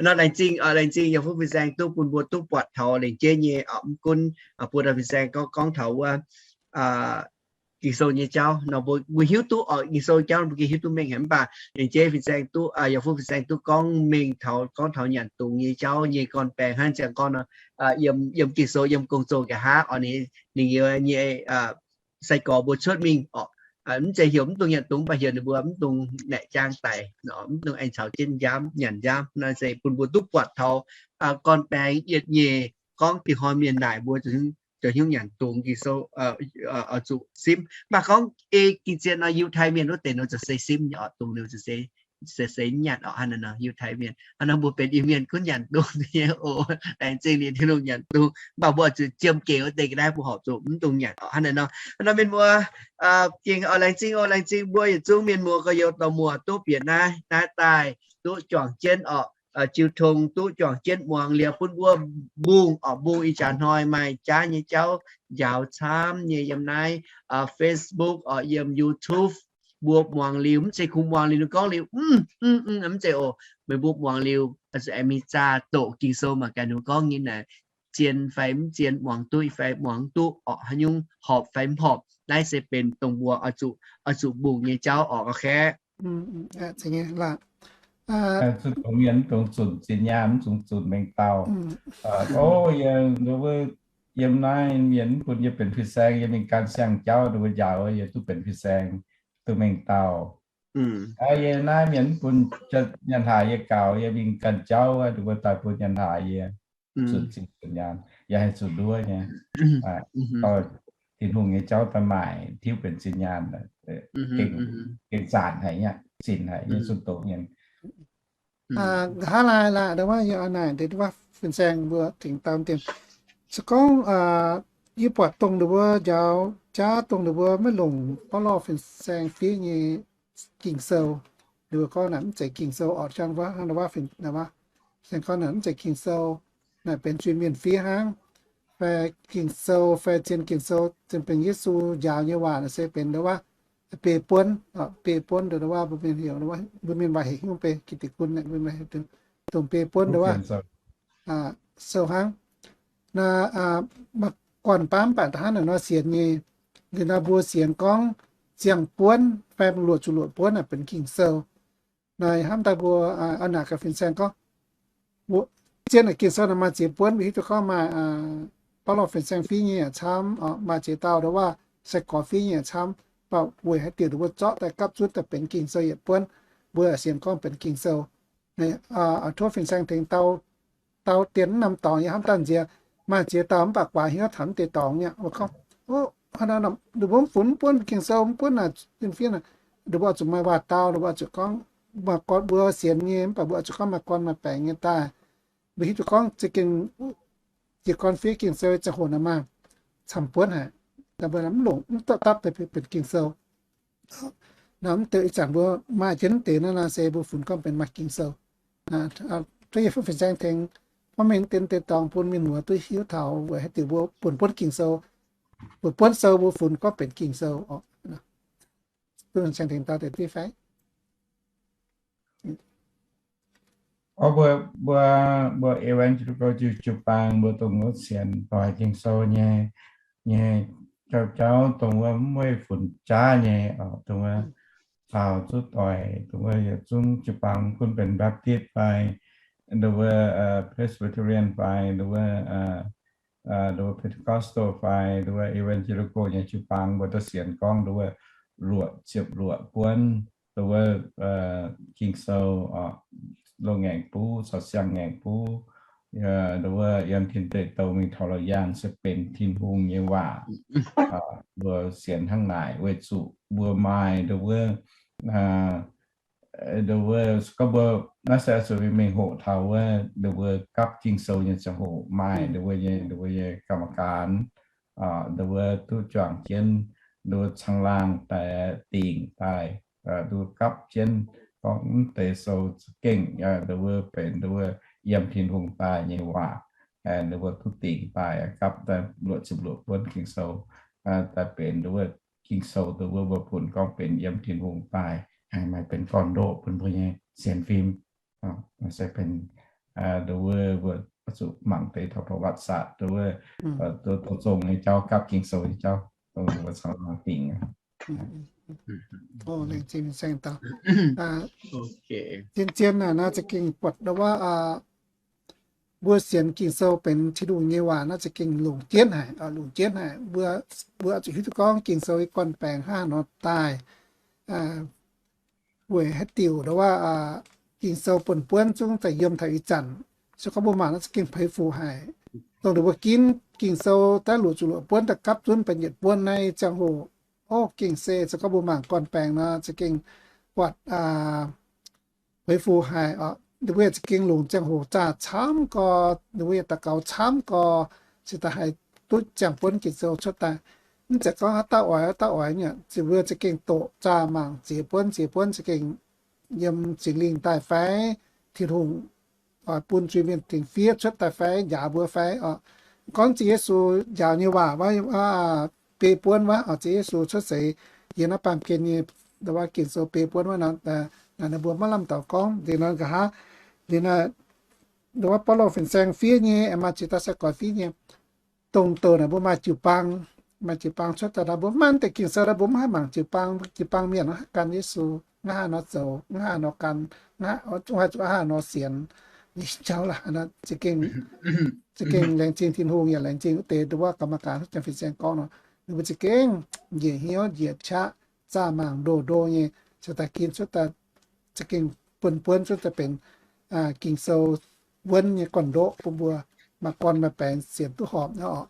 Nor laengz zingh, laengz zingh yiem fuqv fin-saeng duqv bun mbuo duqv buatc taux lengc jeiv nyei, mv gunv buo dauh fin-saeng gorngv, gorngv taux wuov Ging-Sou nyei jauv nor, mbuo, mbuo hiuv duqv oc, Ging-Sou jauv mbuo gengh hiuv duqv mengh haic, mv baac lengc jeiv fin-saeng duqv, yiem fuqv fin-saeng duqv gorngv mengh taux, gorngv taux nyanc dungz nyei jauv nyei gorn-baengx hnangv ziangx gorngv nor, yiem, yiem Ging-Sou, yiem gong-zoh nqa'haav oc, ninh, ninh nyei sai-gorx mbuo cuotv mingh oc, mv zeiz heuc mv dungx nyanc dungz, mv baac heuc ninh mbuo mv dungx naeqc jaang daic, mv dungx aengx caux jienv nziaamv nyanc nziaamv. Naaiv se bun mbuo duqv buatc taux gorn-baengx yietc nyeic gorngv dinh hnoi mienh naaic mbuo ziouc hnyouv nyanc dungz Ging-Sou, oix zuqc simv. Mv baac gorngv ei gin zien nor, Yiutai Mienh wuov deix nor ziouc se simv nyei oc, dungz ninh ziouc se, se, se mv nyanc oc. Hnangv naaiv nor Yiutai Mienh, hnangv nor mbuo benx Iu-Mienh gunv nyanc dungz nyei oc. Laengz zingh ninh Tin-Hungh nyanc dungz, mv baac mbuo oix zuqc jiem gec wuov deix ga'naaiv mbuo horpc zuqc mv dungx nyanc oc. Hnangv naaiv nor, hnangv nor mienh muoz, gengh oix laengz zingh oc, laengz zingh mbuo yietc zungv mienh muoz gorx-youz dorh muoz duqv bieqc naaiv, naaiv daaih duqv juangc jienv oc, jiu tong duqv juangc jienv muangx liuz bun mbuo mbungh oc, mbungh ih jaax hnoi maaih jaav nyei jauv njaaux camv nyei yiem naaiv Facebook oc, yiem YouTube. Mbuo muangx liuz mv zeiz kungx muangx liuz ninh gorngv liuz, mv, mv, mv zeiz oc. Meih mbuo muangx liuz aengx mingh zaah doqc Ging-Sou mangc gaax ninh gorngv nyei naaic zien fai mv zien, muangx duqv fai muangx mv duqv oc, haaix nyungc horpc fai mv horpc. Naaiv se benx dongh mbuo oix zuqc, oix zuqc mbungh nyei jauv oc. Zuqc dongh mienh mv dungx zunc zinh nyaanh, mv dungx zunc mengh dauh. O, yie, yiem naaiv mienh mv bun yie benx fin-saeng, yie mingh gan siang-jauv ninh mbuo njaaux yie duqv benx fin-saeng, duqv mengh dauh. Yie naaiv mienh mv bun nyanc haaix yie gaux, yie mingh ganh jauv wuov, ninh mbuo daaih bun nyanc haaix yie. Zunc zinh zunc nyaanh, yie haih zuqc nduov nyei. Dorh Tin-Hungh nyei jauv daaih maaic, tiuv benx zinh nyaanh, gengh zanc haic nyei, zinh haic nyei, zunh doqc mienh. Nqa'haav laai laaix, ndau wuov yie oix naaic deix wuov fin-saeng mbuo tengx dau dien. Se gorngv yie buatc dongh ndau wuov njaaux jaav dongh ndau wuov maiv longc bauv lorh fin-saeng fiev nyei Ging-Sou, ndau wuov gorngv naaic mv zeiz Ging-Sou orqc, jang wuov hnangv ndau wuov fin, fin-saeng gorngv naaic mv zeiz Ging-Sou, naaic benx zuiz-mienh fiev hnangv. Fai Ging-Sou fai zien Ging-Sou, zien benx Yesu njaaux nyei waac naaic se benx ndau wuov biei buonv, biei buonv ndau wuov mbuo mienh heuc, mbuo mienh waac heuc hnyouv biei, gitv deix gunv dongh biei buonv ndau wuov sou hnangv. Naaiv maaih guanh baamv baac hnangv naaic nor sienx nyei. Liuz naaiv mbuo sienx gorngv ziangh buonv fai luoqc zuqc luoqc buonv naaic benx Ging-Sou. Naaiv hnamv daaih mbuo oix naaic gaax fin-saeng gorngv, zien naaic Ging-Sou naaic maaih ziex buonv, mbuo hiuv duqv gorngv maaih bauv lorh fin-saeng fiev nyei yaac camv, maaih ziex dauh ndau wuov sai-gorx fiev nyei yaac camv. Mv baac weic haaix diuc ndau mbuo zorqv daaih gapv zunv daaih benx Ging-Sou yietc buonv, mbuo sienx gorngv benx Ging-Sou. Tov fin-saeng tengx dau dau dien mv norm dorngx yie hnamv daaih nziex, maaih ziex dauh mv baac guaax hnyouv taux mv deix dorngx nyei. Mbuo gorngv, o, ninh mbuo mv funx, mv buonv Ging-Sou, mv buonv naaic fiev naaic, ninh mbuo oix zuqc maaih waac-dau, ninh mbuo oix zuqc gorngv maaih gorn mbuo sienx nyei, mv baac mbuo oix zuqc gorngv maaih gorn maaih baengc nyei daaih. Mbuo hiuv duqv gorngv za'gengh jiez gorn fiev Ging-Sou ziangh hoc naaic maaih camv buonv haic, mv longc mv dapv daaih benx Ging-Sou. Nor mv deix ih zanc mbuo maaih jienv deix naaiv nor se mbuo funx gorngv benx maaih Ging-Sou. Tov yie fin-saeng tengx porv mengh dien deix dorngx bun mienh muoz duqv hiuv taux weic haaix diuc mbuo buonc buonv Ging-Sou, buonc buonv sou mbuo funx gorngv benx Ging-Sou oc. Duqv fin-saeng tengx dau deix duqv fai? Orv, mbuo, mbuo, mbuo evangelical jiu-baang mbuo dongh wuov sienx doix Ging-Sou nyei, nyei jauv-jauv dongh wuov mv weic funx jaav nyei, dongh wuov taux zuqc doix, dongh wuov yietc zungv jiu-baang gunv benx Baptist fai, dongh wuov Presbyterian fai, dongh wuov, dongh wuov Pentecostal fai, dongh wuov evangelical nyei jiu-baang mbuo duqv sienx gorngv dongh wuov luoqc ziepc luoqc buonv, dongh wuov Ging-Sou, loz-ngaengc buv caux siang-ngaengc buv, dongh wuov yiem tin deic douh mingh taux lorqc yaangh se benx Tin-Hungh nyei waac. Mbuo sienx hnangv naaic weic zuqc mbuo maaih dongh wuov, dongh wuov gorngv mbuo naaiv se zuqc mingh hoqc taux wuov dongh wuov gapv Ging-Sou nyei ziangh hoc maaih dongh wuov nyei, dongh wuov nyei กรรมการ, dongh wuov duqv juangc jienv dongh wuov caangh laangh daaih dingc daaih, dongh gapv jienv gorngv mv deix sou za'gengh dongh wuov benx dongh wuov yiem Tin-Hungh daaih nyei waac, dongh wuov duqv dingc daaih gapv daaih luoqc ziepc luoqc buonv Ging-Sou, daaih benx dongh wuov Ging-Sou dongh wuov mbuo funx gorngv benx yiem Tin-Hungh daaih, maaih benx gorn-ndoqv bun mbuo nyei sienx fim. Se benx dongh wuov mbuo zuqc mangc deix taux ประวัติศาสตร์ dongh wuov, dongh zongh nyei jauv, gapv Ging-Sou nyei jauv, dongh mbuo caux dingc. Laengz zingh saeng dauh. Zien-zien naaic nor za'gengh buatc dongh wuov mbuo sienx Ging-Sou benx Tin-Hungh nyei waac nor za'gengh longc jienv haic, longc jienv haic. Mbuo, mbuo oix zuqc hiuv duqv gorngv Ging-Sou nyei gorn-baengx hnangv haaix nor daaih, weic haaix diuc dongh wuov Ging-Sou buonc buonv zungv daaih yiem taux ih zanc. Se gorngv mbuo mangc nor za'gengh peix fuc haic. Dongh ninh mbuo ginv Ging-Sou daaih luoqc ziepc luoqc buonv daaih gapv zunv benx yietc buonv naaiv ziangh hoc, o, gengh se, se gorngv mbuo mangc gorn-baengx nor za'gengh buatc peix fuc haic oc. Ninh mbuo yaac za'gengh longc ziangh hoc zaah camv gorx, ninh mbuo yaac daux gaux camv gorx, se daaih haih duqv ziangh buonv Ging-Sou cuotv daaih. Mv zeiz gorngv haaix dauh oix, haaix dauh oix nyei, ninh mbuo za'gengh doqc zaah mangc ziex buonv, ziex buonv za'gengh yiem Singx Lingh daaih fai, Tin-Hungh oix bun zuiz-mienh tengx fiev cuotv daaih fai, njaaux mbuo fai oc. Gorngv Ziouv Yesu njaaux nyei waac wuov, beiv buonv wuov, Ziouv Yesu cuotv seix yiem naaiv baamh gen nyei, dongh wuov Ging-Sou beiv buonv wuov nor, naaic ninh mbuo maiv lamh daux gorngv. Liuz nor nqa'haav, liuz naaic, dongh wuov Baulo fin-saeng fiev nyei, maaih ziex dauh sai-gorx fiev nyei. Dongh douc naaic mbuo maaih jiu-baang, maaih jiu-baang cuotv daaih nor, mbuo mv maaih deix Ging-Sou nor, mbuo mv haih mangc jiu-baang, jiu-baang mienh haih gan Yesu, hnangv haaix nor zoux, hnangv haaix nor gan, hnangv haaix zuqc, hnangv haaix nor sienx, nyei jauv laaix nor, za'gengh, za'gengh laengz zingh Tin-Hungh yaac laengz zingh wuov deix dongh wuov กรรมการ haaix jangx fin-saeng gorngv nor, ninh mbuo za'gengh njiec hnyouv njiec qaqv zaah mangc ndoh ndoh nyei, cingx daaih ginv cuotv daaih, za'gengh buonv buonv cuotv daaih benx Ging-Sou wuonv nyei gorn-ndoqv bun mbuo maaih gorn maaih baengx sienx duqv horpc nyei oc.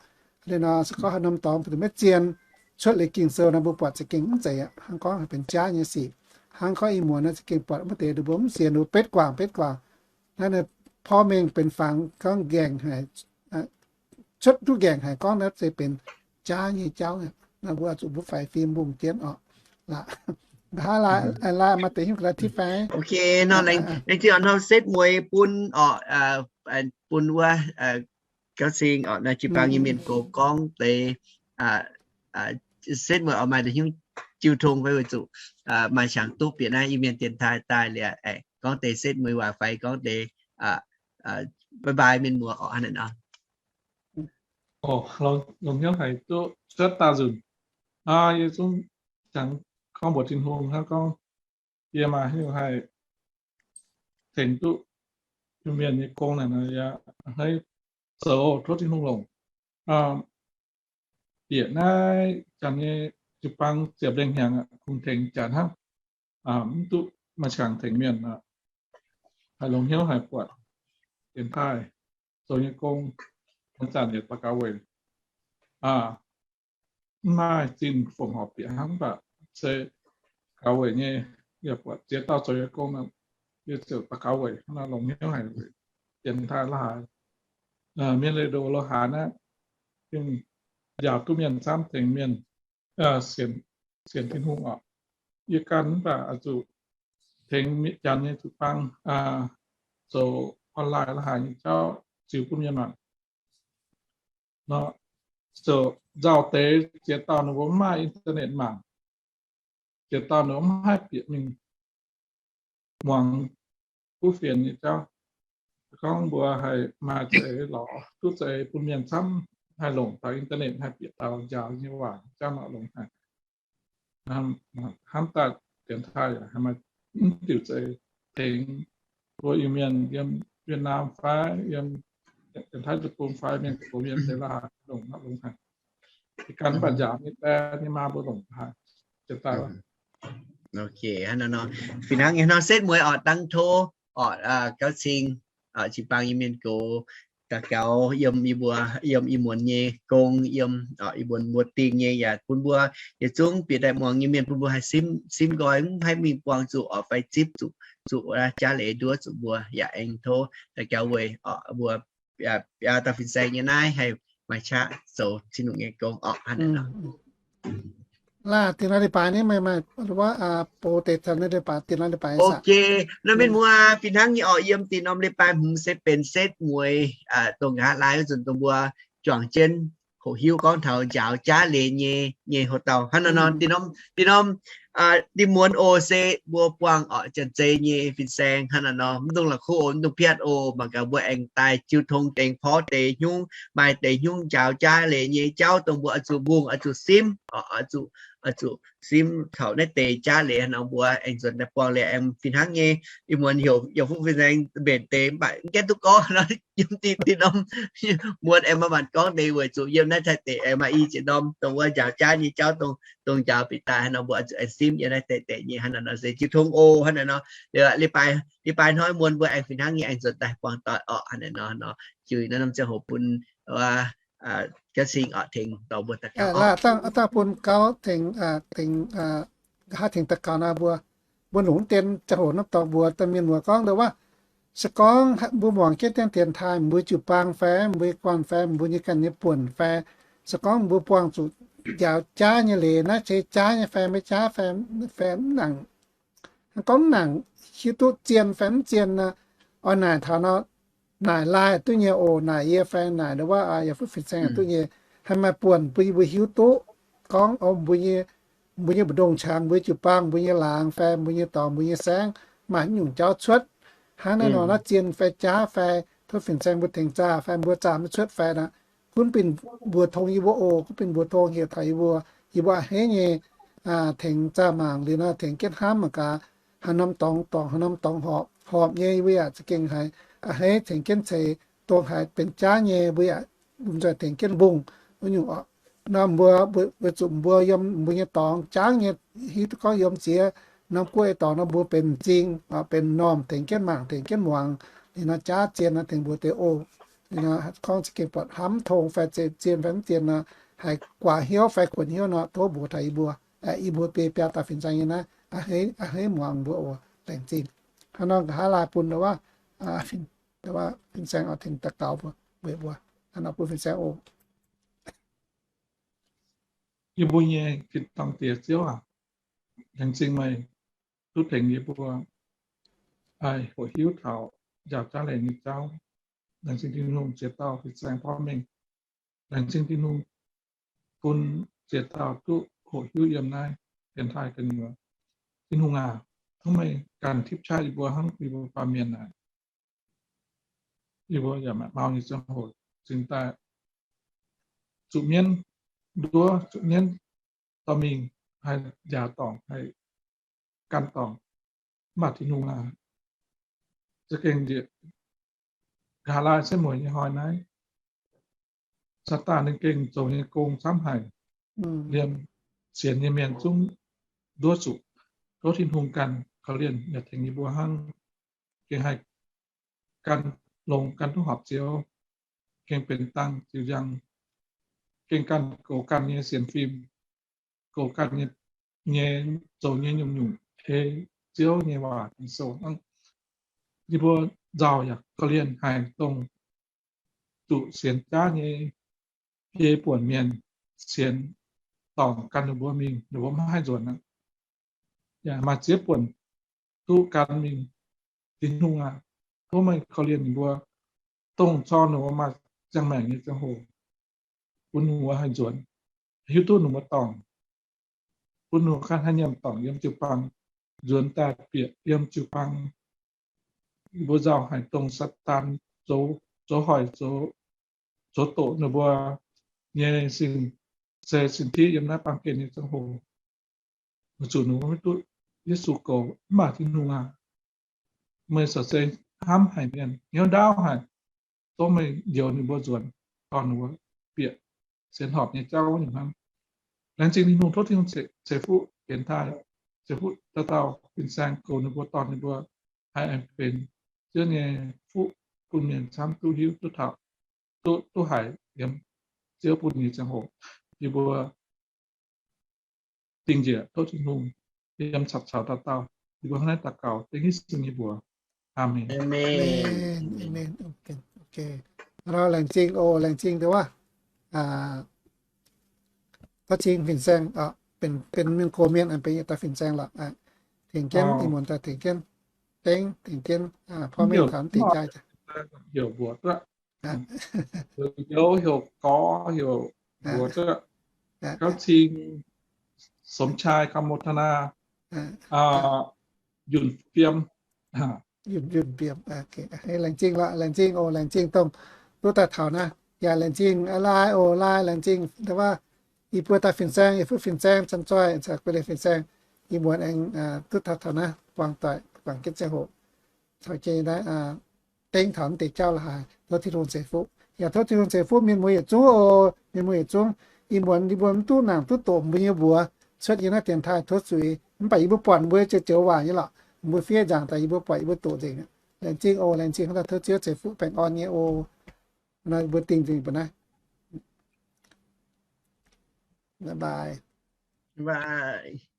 Liuz nor se gorngv haaix norm dorngx maiv zien cuotv liuz Ging-Sou nor, mbuo buatc za'gengh mv zeiz aqv. Hnangv gorngv haih benx jaav nyei sic, hnangv gorngv ih muonz naaiv za'gengh buatc mv deix ninh mbuo mv sienx, ninh mbuo betv guangc betv guangc. Naaiv ninh porv mengh benx fangx gorngv nqaengc haic, cuotv duqv nqaengc haic gorngv naaiv se benx jaav nyei jauv. Naaiv mbuo zuqc mbuo faix fim mbungh jienv oc. Laaix, laaix maaih deix hiuv ga'naaiv tipv fai? Ok, nor laengz zingh oc, nor setv mueiz bun oc, bun wuov gauv cing oc, naaiv jiu-baang nyei mienh gox gorngv deix, setv mueiz oc, maaih deix hiuv jiu tong fai weic zuqc maaih qangx duqv bieqc naaiv Iu-Mienh dienx taaih daaih liuz, gorngv deix setv mueiz waac fai gorngv deix bye bye mienh muoz oc, hnangv naaic nor. Longc hnyouv haic duqv cuotv daaih nzunc. Yie zungv jangx gorngv mbuox Tin-Hungh hnangv gorngv yie maaih hnyouv haih tengx duqv Iu-Mienh nyei gong naaic nor, yie a'hneiv zoux, tov Tin-Hungh longc. Bieqc naaiv janx nyei jiu-baang ziepc lengh hnyangx kungx tengx janx hnangv, mv duqv maaih qangx tengx mienh. Haih longx hnyouv haih buatc dienx taaih. zoux nyei gong, wuov zanc yaac daux gaux weic mv maaih zinh fongc horc bieqc hnangv, mv baac se daux gaux weic nyei, yaac buatc ziex dauh zoux nyei gong, yie ziouc daux gaux weic hnangv nor longc hnyouv haic weic dienx taaih la'haaix, mienh leih ndoqc lo haaix naaiv, njaaux duqv mienh camv, tengx mienh sienx Tin-Hungh oc. Yie gan mv baac oix zuqc tengx janx nyei jiu-baang zoux online la'haaix nyei jauv ziux bun mienh mangc. Nor, zoux nzauh deix ziex dauh ninh mbuo mv maaih internet mangc, ziex dauh ninh mbuo mv haih bieqc mingh muangx kuv fienx nyei jauv. Gorngv mbuo haih maaih za'eix lorz duqv za'eix bun mienh camv, haih longc taux internet haih bieqc taux njaaux nyei waac jauv nor longx haic. Hnamv daaih dienx taaih yaac haih maaih mv diuc za'eix tengx mbuo Iu-Mienh yiem Việt Nam fai yiem dienx taaih deic-bung fai mienh gox mienh deix la'haaix longx, longx haic. Gan mv baac njaaux nyei die nyei maa mbuo longc haic. Jiex daaih. Ok, hnangv nor, fih hnangv nyei nor setv mueiz oc, dangv tov oc, gauv cing, jiu-baang Iu-Mienh gox daux gaux yiem yie mbuo, yiem ih muonz nyei gong, yiem ih muonz mbuo dingh nyei yaac bun mbuo yietc zungv bieqc daaih muangx nyei mienh bun mbuo haih simv, simv nqoi mv haih mingh buangh zuqc oc fai zipv zuqc, zuqc jaav leiz nduov zuqc mbuo yaac aengx tov daux gaux weic oc mbuo biaa dauh fin-saeng nyei naaiv haih maaih qaqv zoux Tin-Hungh nyei gong oc hnangv naaiv nor. Laaih dingh naaiv leiz-baaix ni meih maaih bou deix taux naaiv leiz-baaix, dingh naaiv leiz-baaix. Ok, nor mienh muoz, fih hnangv nyei oc, yiem dinh norm leiz-baaix hmz se benx setv mueiz dongh nqa'haav laai wuov nzunc dongh mbuo juangc jienv hoqc hiuv gorngv taux njaaux jaav leiz nyei, nyei hoc dauh hnangv naaiv nor. Dinh norm, dinh norm, dinh muonz oc se mbuo buangh oc janx-zei nyei fin-saeng hnangv naaiv nor, mv dungx la'kuqv oc, mv dungx piatv oc, mangc gaax mbuo aengx daaih jiu tong aengx porv deix nyungc, maaih deix nyungc njaaux jaav leiz nyei jauv dongh mbuo oix zuqc mbungh, oix zuqc simv, oix zuqc, oix zuqc simv taux naaiv deix jaav leiz hnangv nor mbuo aengx nzuonx daaih buangh leiz aengx fih hnangv nyei. Ih muonz heuc, heuc fuqv fin-saeng mbenc deix mv baac mv gaengh duqv gorngv nor, yiem dinh, dinh norm muonz aengx maaih maanc gorngv deix weic zuqc yiem naaiv Taiv deic aengx maaih i ziex norm dongh wuov njaaux jaav nyei jauv dongh, dongh njaaux bieqc daaih hnangv nor mbuo oix zuqc aengx simv yiem naaiv Taiv deic nyei hnangv naaiv nor se jiu tong oc hnangv naaiv nor. Leiz-baaix, leiz-baaix hnoi muonz mbuo aengx fih hnangv nyei aengx nzuonx daaih buangh doic oc hnangv naaiv nor, nor jui naaiv norm ziangh hoc bun gauv cing oc tengx dorh mbuo daux gaux. Dangh bun gauv tengx, tengx, nqa'haav tengx daux gaux naaiv mbuo, mbuo longc deix ziangh hoc naaiv dorh mbuo daaih mienh muoz gorngv ndau wuov, se gorngv mbuo muangx jienv dien dienx taaih, mbuo jiu-baang fai mbuo nyei guanh fai mbuo nyei ganh nyei buonc fai, se gorngv mbuo buangh zuqc njaaux jaav nyei leiz naaiv se jaav nyei fai maiv jaav fai, fai mv nangc, gorngv mv nangc hiuv duqv zien fai mv zien nor, oix naaic taux nor, naaic laaih duqv nyei oc, naaic yie fai naaic ndau wuov yaac fuqv fin-saeng duqv nyei, haih maaih buonc bun yie mbuo hiuv duqv gorngv mbuo nyei, mbuo nyei mbu'ndongx qangx, mbuo nyei jiu-baang, mbuo nyei laangz fai mbuo nyei dorngx, mbuo nyei saengv maaih haaix nyungc jauv cuotv. Hnangv naaiv nor naaiv zien fai jaav fai tov fin-saeng mbuo tengx zaah fai mbuo zaah maiv cuotv fai nor, gunv binc mbuox tong yie mbuo oc, gunv binc mbuox tong heuc taux yie mbuo, yie mbuo a'hneiv nyei tengx zaah mangc liuz nor tengx jienv hnamv mangc gaax, haaix norm dorngx dorngc, haaix norm dorngx horpc, horpc nyei yie mbuo yaac za'gengh haiz a'hneiv tengx jienv ceix, dongh haiz benx jaav nyei mbuo yaac lomh nzoih tengx jienv mbungh wuov nyungc oc. Nor mbuo, weic zuqc mbuo yiem mbuo nyei dorngx jangv nyei, hiuv duqv gorngv yiem ziex norm guoqv nyei dorngx nor mbuo benx m'zing, benx m'normh tengx jienv mangc tengx jienv muangx. Liuz nor jaav zien nor tengx mbuox deix oc. Liuz nor gorngv za'gengh buatc hnamv tong fai zien fai mv zien nor, haiz guaax hnyouv fai kuonx hnyouv nor tov mbuox taux yie mbuo. Yie mbuo biei biaa dauh fin-saeng nyei naaiv a'hneiv muangx mbuo oc, laengz zingh. Hnangv nor nqa'haav laaih bun ndau wuov, ndau wuov fin-saeng oix tengx daux gaux mbuo, weic mbuo, hnangv nor bun fin-saeng oc. Yie mbuo nyei tin-dorngh Diex Ziouv aac, laengz zingh meih duqv tengx yie mbuo haih hoqc hiuv taux njaaux jaav leiz nyei jauv. Laengz zingh Tin-Hungh ziex dauh fin-saeng porv mengh. Laengz zingh Tin-Hungh bun ziex dauh duqv hoqc hiuv yiem naaiv dienx taaih gu'nyuoz. Tin-Hungh aac, tov meih ganh tipv qaqv yie mbuo hnangv yie mbuo baamh mienh naaic. Yie mbuo yaac maaih mau nyei ziangh hoc cingx daaih zuqc mienv nduov, zuqc mienv dorh mingh haih njaaux dorngc, haih gan dorngc. Mv baac Tin-Hungh aac, za'gengh nqa'haav laai setv mueiz nyei hnoi naaiv, Saadaan ninh gengh zoux nyei gong camv haic. Liemh sienx nyei mienh zungv nduov zuqc. Tov Tin-Hungh ganh korv-lienh yaac tengx yie mbuo hnangv, gengh haih gan longx, gan duqv horpc Ziouv. gengh benx dangh ziux njang, gengh ganh goux ganh nyei sienx fim, goux ganh nyei, nyei zoux nyei nyungc-nyungc ei Ziouv nyei waac Ging-Sou hnangv. Ninh mbuo nzauh yaac korv-lienh haic dongh zuqc sienx jaav nyei biei buonc mienh sienx dorngc gan ninh mbuo mingh, ninh mbuo maiv haih nzuonx aqv. Yaac maaih ziex buonc duqv gan mingh, Tin-Hungh aah, tov meih korv-lienh ninh mbuo, dongh corc ninh mbuo maaih ziangh maengc nyei ziangh hoc, bun ninh mbuo haih nzuonx, hiuv duqv ninh mbuo dorngc, bun ninh mbuo ganh haih nyiemc dorngc yiem jiu-baang, nzuonx daaih bieqc yiem jiu-baang. Ninh mbuo nzauh haic dongh Saadaan zoux, zoux hoic, zoux, zoux doqc ninh mbuo nyei sin, se sin-tiqv yiem naaiv baamh gen nyei ziangh hoc. Weic zuqc ninh mbuo maiv duqv Yesu goux. Mv baac Tin-Hungh aah, meih corc se hnamv haic mienh, hnyouv ndaauv haic, tov meih njoux ninh mbuo nzuonx, dorh ninh mbuo bieqc sienx horpc nyei jauv nyei hnangv. Laengz zingh Tin-Hungh, tov Tin-Hungh ceix, ceix fuqv benx taaih, ceix fuqv dauh dauh fin-saeng goux ninh mbuo, dorh ninh mbuo haih aengx benx Ziouv nyei fuqv bun mienh camv duqv hiuv duqv taux, duqv, duqv haiz yiem Ziouv bun nyei ziangh hoc. Yie mbuo dingh njiec tov Tin-Hungh yiem caux dauh dauh. Yie mbuo hnangv naaiv daux gaux dengv Yesu nyei mbuox. Aamen. Aamen. Laengz zingh oc, laengz zingh deix waac. Tov cing fin-saeng, benx, benx mienh gox mienh, benx yietc dauh fin-saeng lorqc. Tengx jienv, ih muonz daaih tengx jienv, dengv tengx jienv, porv mengh taux deix jaaix. Heuc mbuox duqv, heuc gorx, heuc mbuox duqv. Gauv cing, Sum Cai, Kam Mo Tana, Yunh Biem. Yunh, Yunh Biem. Laengz zingh lorqc, laengz zingh oc, laengz zingh dongh duqv daaih taux naaiv. Yaac laengz zingh Lai oc, Lai, laengz zingh deix waac. Yie mbuo dauh fin-saeng, yie fuqv fin-saeng, Chan Zoih, caux guei leiz fin-saeng, ih muonz aengx duqv taux taux naaiv buangh doic, buangh jienv ziangh hoc caux jienv naaiv dengv taux naaiv deix jauv lorqc haic. Tov Tin-Hungh ceix fuqv. Yaac tov Tin-Hungh ceix fuqv mienh muoz yietc zungv oc. Mienh muoz yietc zungv, ih muonz yie mbuo mv duqv nangc duqv doqc mbuo nyei mbuox cuotv yiem naaiv dienx taaih tov zuiz, mv baac yie mbuo buatc mbuo nyei joux waac nyei lorqc. Mbuo fiev nzaangc daaih yie mbuo buatc yie mbuo doqc nzengc. Laengz zingh oc, laengz zingh hnangv daaih tov Ziouv ceix fuqv baengh orn nyei oc. Naaiv mbuo dingh nzengc mbuo naaiv. Bye bye.